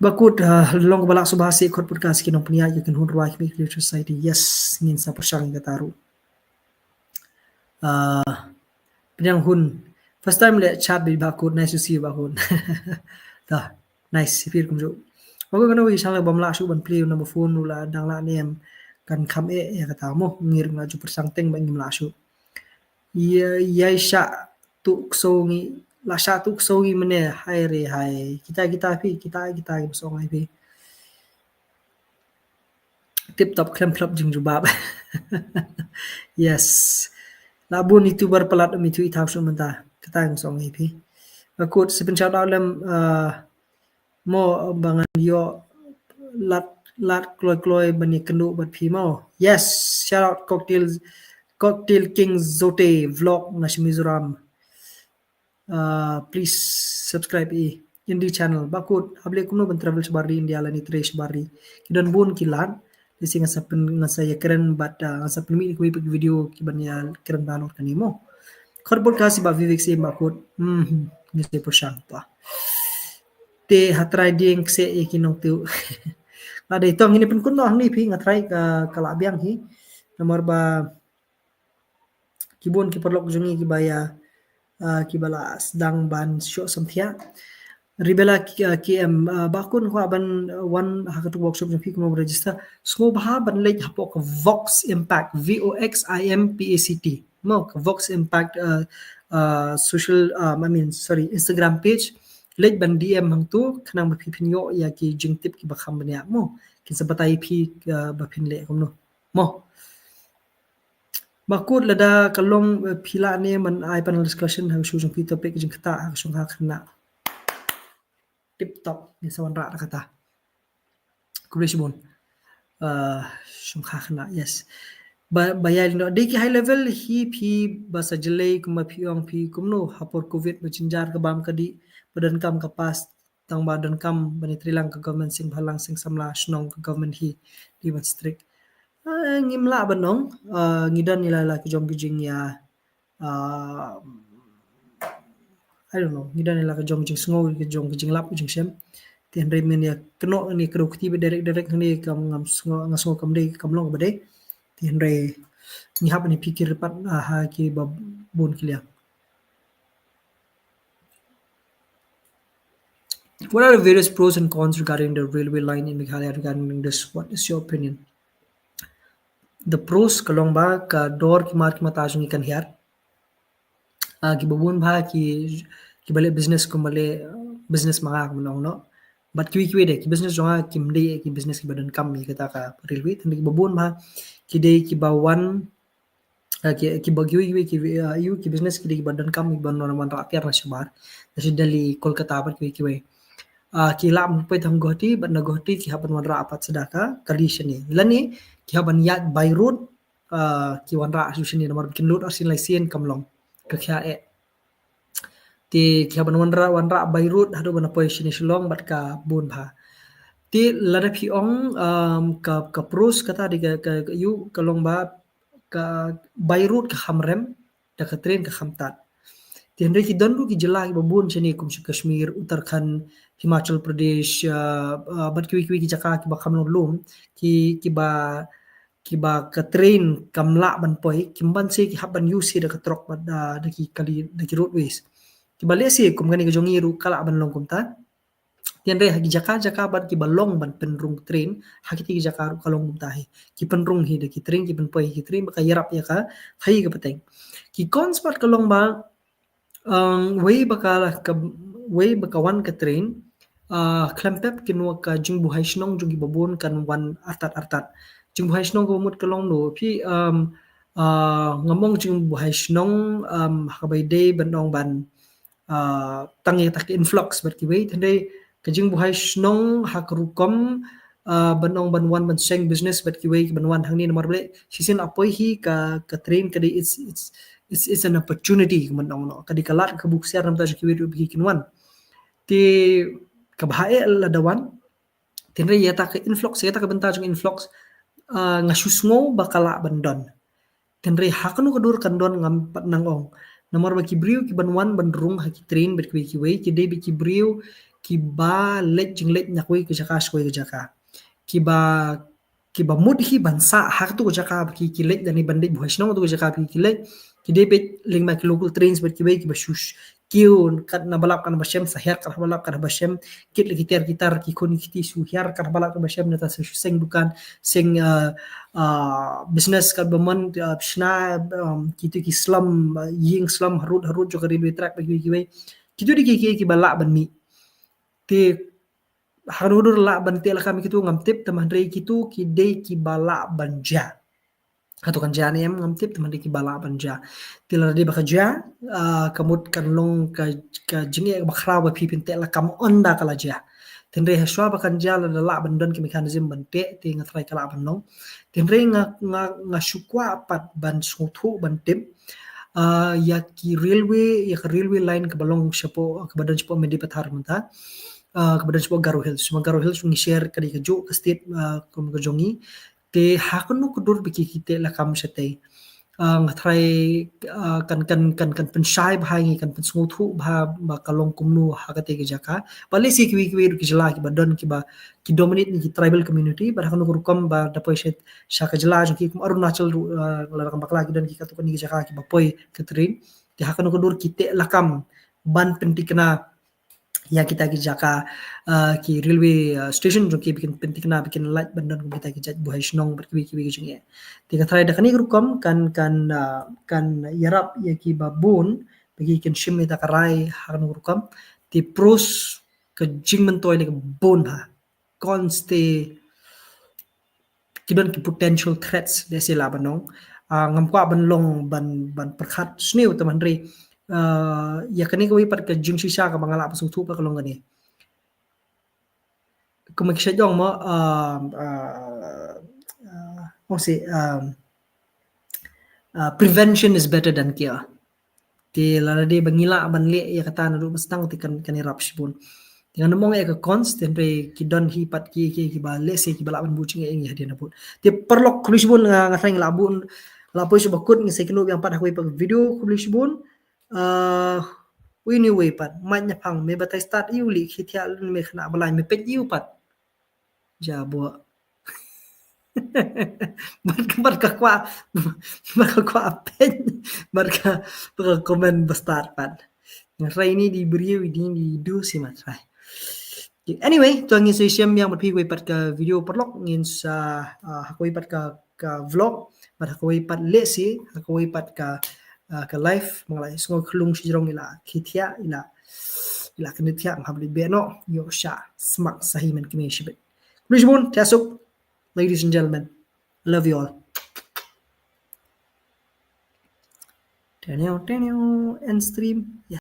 Ba kut, ah, long ba lah shuh ba seh khot podcast ki nongpynïaid, ki kynhun rwai, ki mih ki society. Yes, ngin sa pyrshang ïa kata ruh. Ah, Pynïang Hun. First time leh chat bad Bah Kut, nice to see you Bah Kut. Tah, nice, sipir kumjuh. Ba kut, kano ïa sha la bym lah shuh ban plie number phone, u la dang lah ne em, kan kham eh ïa kata mo, ngi ruh nga ju pyrshang teng ba ngim lah shuh. Ïa, ïa shah tuh ksew ngi, la shah tuh ksew ngi mynne, hai re hai. Kita, kita phi, kita, kita ki ba song hai phi. Tip top, khlem phlop jingjubab. Yes. La bun YouTuber palat ym ithuh ithaw shuh mynta. Kata ngi song hi phi. Ba kut, sa pyn shout out lem, uh, mo, ba ngan ïoh lad, lad kloi kloi ban ïakynduh bad phi mo. Yes, shout out Cocktail, Cocktail King Zote vlog na sha Mizoram. Uh, please subscribe i Indie channel. Ba kut, hap leh kumno ban travel shabar ri India lane trei shabar ri. Ki don bun ki lad. Lehse ngan sa pyn, ngan sa ïakren bad, uh, ngan sa pynmih ïa kiwei pat ki video ki ban ïakren halor kane mo. Khot podcast i Bah Vivek Syiem Bah Kut. Hmm, hmm. Ngi sa pyrshang pa. Te ha trai dieng kse ïa ki nongtuh. Nga dei tong, ngin pynkut noh hangne phi, nga trai ka, ka lah biang hi. Namar ba ki bun ki paralok jong ngi kiba ïa, ah, kiba la sdang ban shoh samthiah. Ribela ki, ah, K M, ah, Bah Kut, kwah ban, ah, wan ha katu workshop jong phi, kumno register. Sngewbha ban leit hapoh ka Vox Impact, V O X I M P A C T. Mo, ka Vox Impact, ah, ah, social, ah, I mean, sorry, Instagram page. Leit ban D M hangtu, khnang ba phi phin ïoh ïa ki jingtip kiba kham bniah mo. Kin sa batai phi, ah, ba phin leh kumno. Mo. Ba kut, lada ka long, eh, phi lah ne ban ai panel discussion ha ka show jong phi, topic jingktah ha ka shongkha khynnah. Tip top, ngin sa wanrah da kata. Khublei shibun. Eh, shongkha khynnah, yes. Ba, ba ïa lino, dei ki high level hi phi ba sa jlei kumba phi ong phi kumno ha por covid ba jynjar ka bam ka dih ba donkam ka pass tang ba donkam ban ïatrei lang ka government seng bhalang seng samla shnong ka government hi dei ban strict. Ah, ngim lah ban ong, ah, ngi don ïa la la ki jong ki jingïa, ah, I don't know, ngi don ïa la ki jong jingsngew, ki jong ki jinglap, ki jingshem. Te hynrei men ïa kynnoh ngi kyrkhu kti ba direct direct hangne kam ngam sngew, nga sngew kam dei, kam long ba dei. Te hynrei ngi hap ban ïa phikir pat, ah, ha ki ba bun ki liang. What are the various pros and cons regarding the railway line in Meghalaya regarding this? What is your opinion? The pros ka long ba ka dor ki mar ki mata jong ngi kan hiar. Ah, kiba bun bha ki, kiba leh business kumba leh, uh, business ma nga kumba ong noh. Bad kiwei kiwei de ki business jong nga kim dei ki business kiba donkam ïa kata ka railway. Tang kiba bun bha ki dei kiba wan, ah, ki, kiba kiwei kiwei ki, ah, ïa ki business ki dei kiba donkam kiba wan wanrah tiar na shabar. Na sha Delhi, Kolkata bad kiwei kiwei. Ah, ki lah ban poi tang Guwahati bad na Guwahati ki hap ban wanrah pat sha da ka kali shane. Lane ki hap ban ïaid by road, ah, ki wanrah sha shane namar ba kin lut arsien laisien kam long. Ka khia eh. Te ki hap ban wanrah, wanrah by road haduh ban poi shane Shillong bad ka bun bha. Te lada phi ong, um, ka, ka pros kata dei ka, ka, ka ïa ka long ba ka by road ka kham rem, da ka train ka kham tad. Te hynrei ki don ruh ki jylla kiba bun shane kum sha Kashmir, Uttarakhand, Himachal Pradesh, ah, ah, bad kiwei kiwei ki jaka kiba kham long lum, ki, kiba, kiba ka train kam lah ban poi, kim banse ki hap ban use da ka trok bad, ah, da ki kali, da ki roadways. Kiba lehse kum kane ka jong ngi ruh ka lah ban long kumta. Te hynrei ha ki jaka jaka bad kiba long ban pynrung train, ha kiti ki jaka ruh ka long kumta hi. Ki pynrung hi da ki train, ki pynpoi hi ki train, ba ka ïarap ïa ka, ha ïa ka pateng. Ki cons pat ka long ba, um, wei ba ka, ka, wei ba ka wan ka train, uh, khlem pep kino ka jingbuhai shnong jong kiba bun kan wan artat artat. Jingbuhai shnong kaba mut ka long no, phi, um, uh, ngam ong jingbuhai shnong, um, ha kaba ïadei ban ong ban, ah, tang ïa kata ka influx bad kiwei, hynrei ka jingbuhai shnong ha ka rukom, ah, ban ong ban wan ban seng business bad kiwei, ban wan hangne namar balei, shisien la poi hi ka, ka train ka dei, it's, it's, it's, it's an opportunity, ka ban ong no. Ka dei ka lad ka buksiar namar ta jong kiwei ruh ba ki kin wan. Te kaba heh lada wan, te hynrei ïa kata ka influx, ïa kata ka bynta jong influx, ah, nga shu sngew ba ka lah ban don. Te hynrei ha kano ka dur kan don ngam pat nang ong. Namar ba ki briew ki ban wan ban rung ha ki train bad kiwei kiwei, ki dei beit ki briew kiba leit jingleit na kawei ka jaka sha kawei ka jaka. Kiba, kiba mut hi ban sah ha katu ka jaka ba ki, ki leit, lane ban leit buhai shnong katu ka jaka ba ki, ki leit, ki dei beit lyngba ki local trains bad kiwei kiba shu kiew kat na ba lap kat na ba shem, sa hiar kat na ba lap kat na ba shem, kit la ki tiar ki tar, ki khun ki kti shu hiar kat na ba lap kat na ba shem, nangta sa shu seng dukan, seng, ah, ah, business kat ba mon, ah, shna, um, kitu ki slum, ah, ïing slum harud, harud jong ka railway track bad kiwei kiwei. Kitu dei ki, ki, kiba lah ban mih. Te ha kano ka dur lah ban teh lakam ïa kitu ngam tip, tangba hynrei kitu ki dei kiba lah ban jia. Hato kan jia ne em ngam tip, tangba dei kiba lah ban jia. Te lada dei ba ka jia, ah, ka mut kan long ka, ka jingeh kaba khraw ba phi phin teh lakam ynda ka la jia. Te hynrei hashwa ba kan jia lada lah ban don ki mechanism ban teh, te nga tharai ka lah ban long. Te hynrei nga, nga, nga shu kwah pat ban sngewthuh ban tip, ah, ïa ki railway, ïa ka railway line kaba long shapoh, kaba don shapoh Mendipathar mynta, ah, kaba don shapoh Garo Hills. Sha Garo Hills ngi share ka dei kajuh ka state, ah, kum ka jong ngi. Te ha kano ka dur ba ki, ki teh lakam shatei. Ah, nga tharai, ah, kan, kan, kan, kan pynshai bha ïa ngi, kan pynsngewthuh bha ba ka long kumno ha katei ka jaka. Ba lehse kiwei kiwei ruh ki jylla kiba don kiba ki dominate na ki tribal community, bad ha kano ka rukom ba da poi sha, sha ka jylla jong ki kum Arunachal ruh, ah, lada kam bakla ki don ki katto katne ki jaka kiba poi ka train. Te ha kano ka dur ki teh lakam ban pynthikna ïa kita ki jaka, ah, ki railway, ah, station jong ki ba kin pynthikna ba kin lait ban don kum kita ki jait buhai shnong bad kiwei kiwei ki jingeh. Te nga tharai da kane ka rukom kan, kan, ah, kan ïarap ïa kiba bun ba ki kin shim ïa kata ka rai ha kano ka rukom. Te pros ka jingmyntoi leh ka bun bha. Cons te ki don ki potential threats lehse lah ban long. Ah, ngam kwah ban long ban, ban pyrkhat sniew tangba hynrei, ah, ïa kane kawei pat ka jingshisha kaba nga lah ban sngewthuh pat ka long kane. Kumba ki shait ong mo, ah, ah, ah, ong seh, ah, ah, prevention is better than cure. Te lada dei ba ngi lah ban leh ïa kata naduh ba sdang te kan, kan ïarap shibun. Te ngan ym ong ïa ka cons, te hynrei ki don hi pat ki, ki, kiba lehse kiba lah ban buh jingeh ïa ngi hadien habud. Te paralok khublei shibun, nga, nga tharai ngi lah bun, lah poi sha ba kut, ngi sa ïakynduh biang pat ha kawei pat ka video, khublei shibun. Ah, uei ne uwei pat, Mike Naphang, me batai start aiu leh, khie thiah lun me khynnah ba lai, me peit aiu pat. Jaboh. Bad ka, bad ka kwah, bad ka kwah peit, bad ka, bad ka comment ba start pat. Nga tharai ine i dei i briew, ine i dei i du shi ma tharai. Anyway, to ngin sa ïashem biang bad phi ha kawei pat ka video paralok, ngin sa, ah, ha kawei pat ka, ka vlog, bad ha kawei pat lehse, ha kawei pat ka, ah, ka live, ma nga la sngew khlung shajrong i la khie thiah, i la, i la kyndit thiah, ngam hap leit beh noh, ïoh shah smak sa hi man kmie shibit. Khublei shibun, thiah suk, ladies and gentlemen. I love you all. Tenyo, tenyo, end stream. Ya,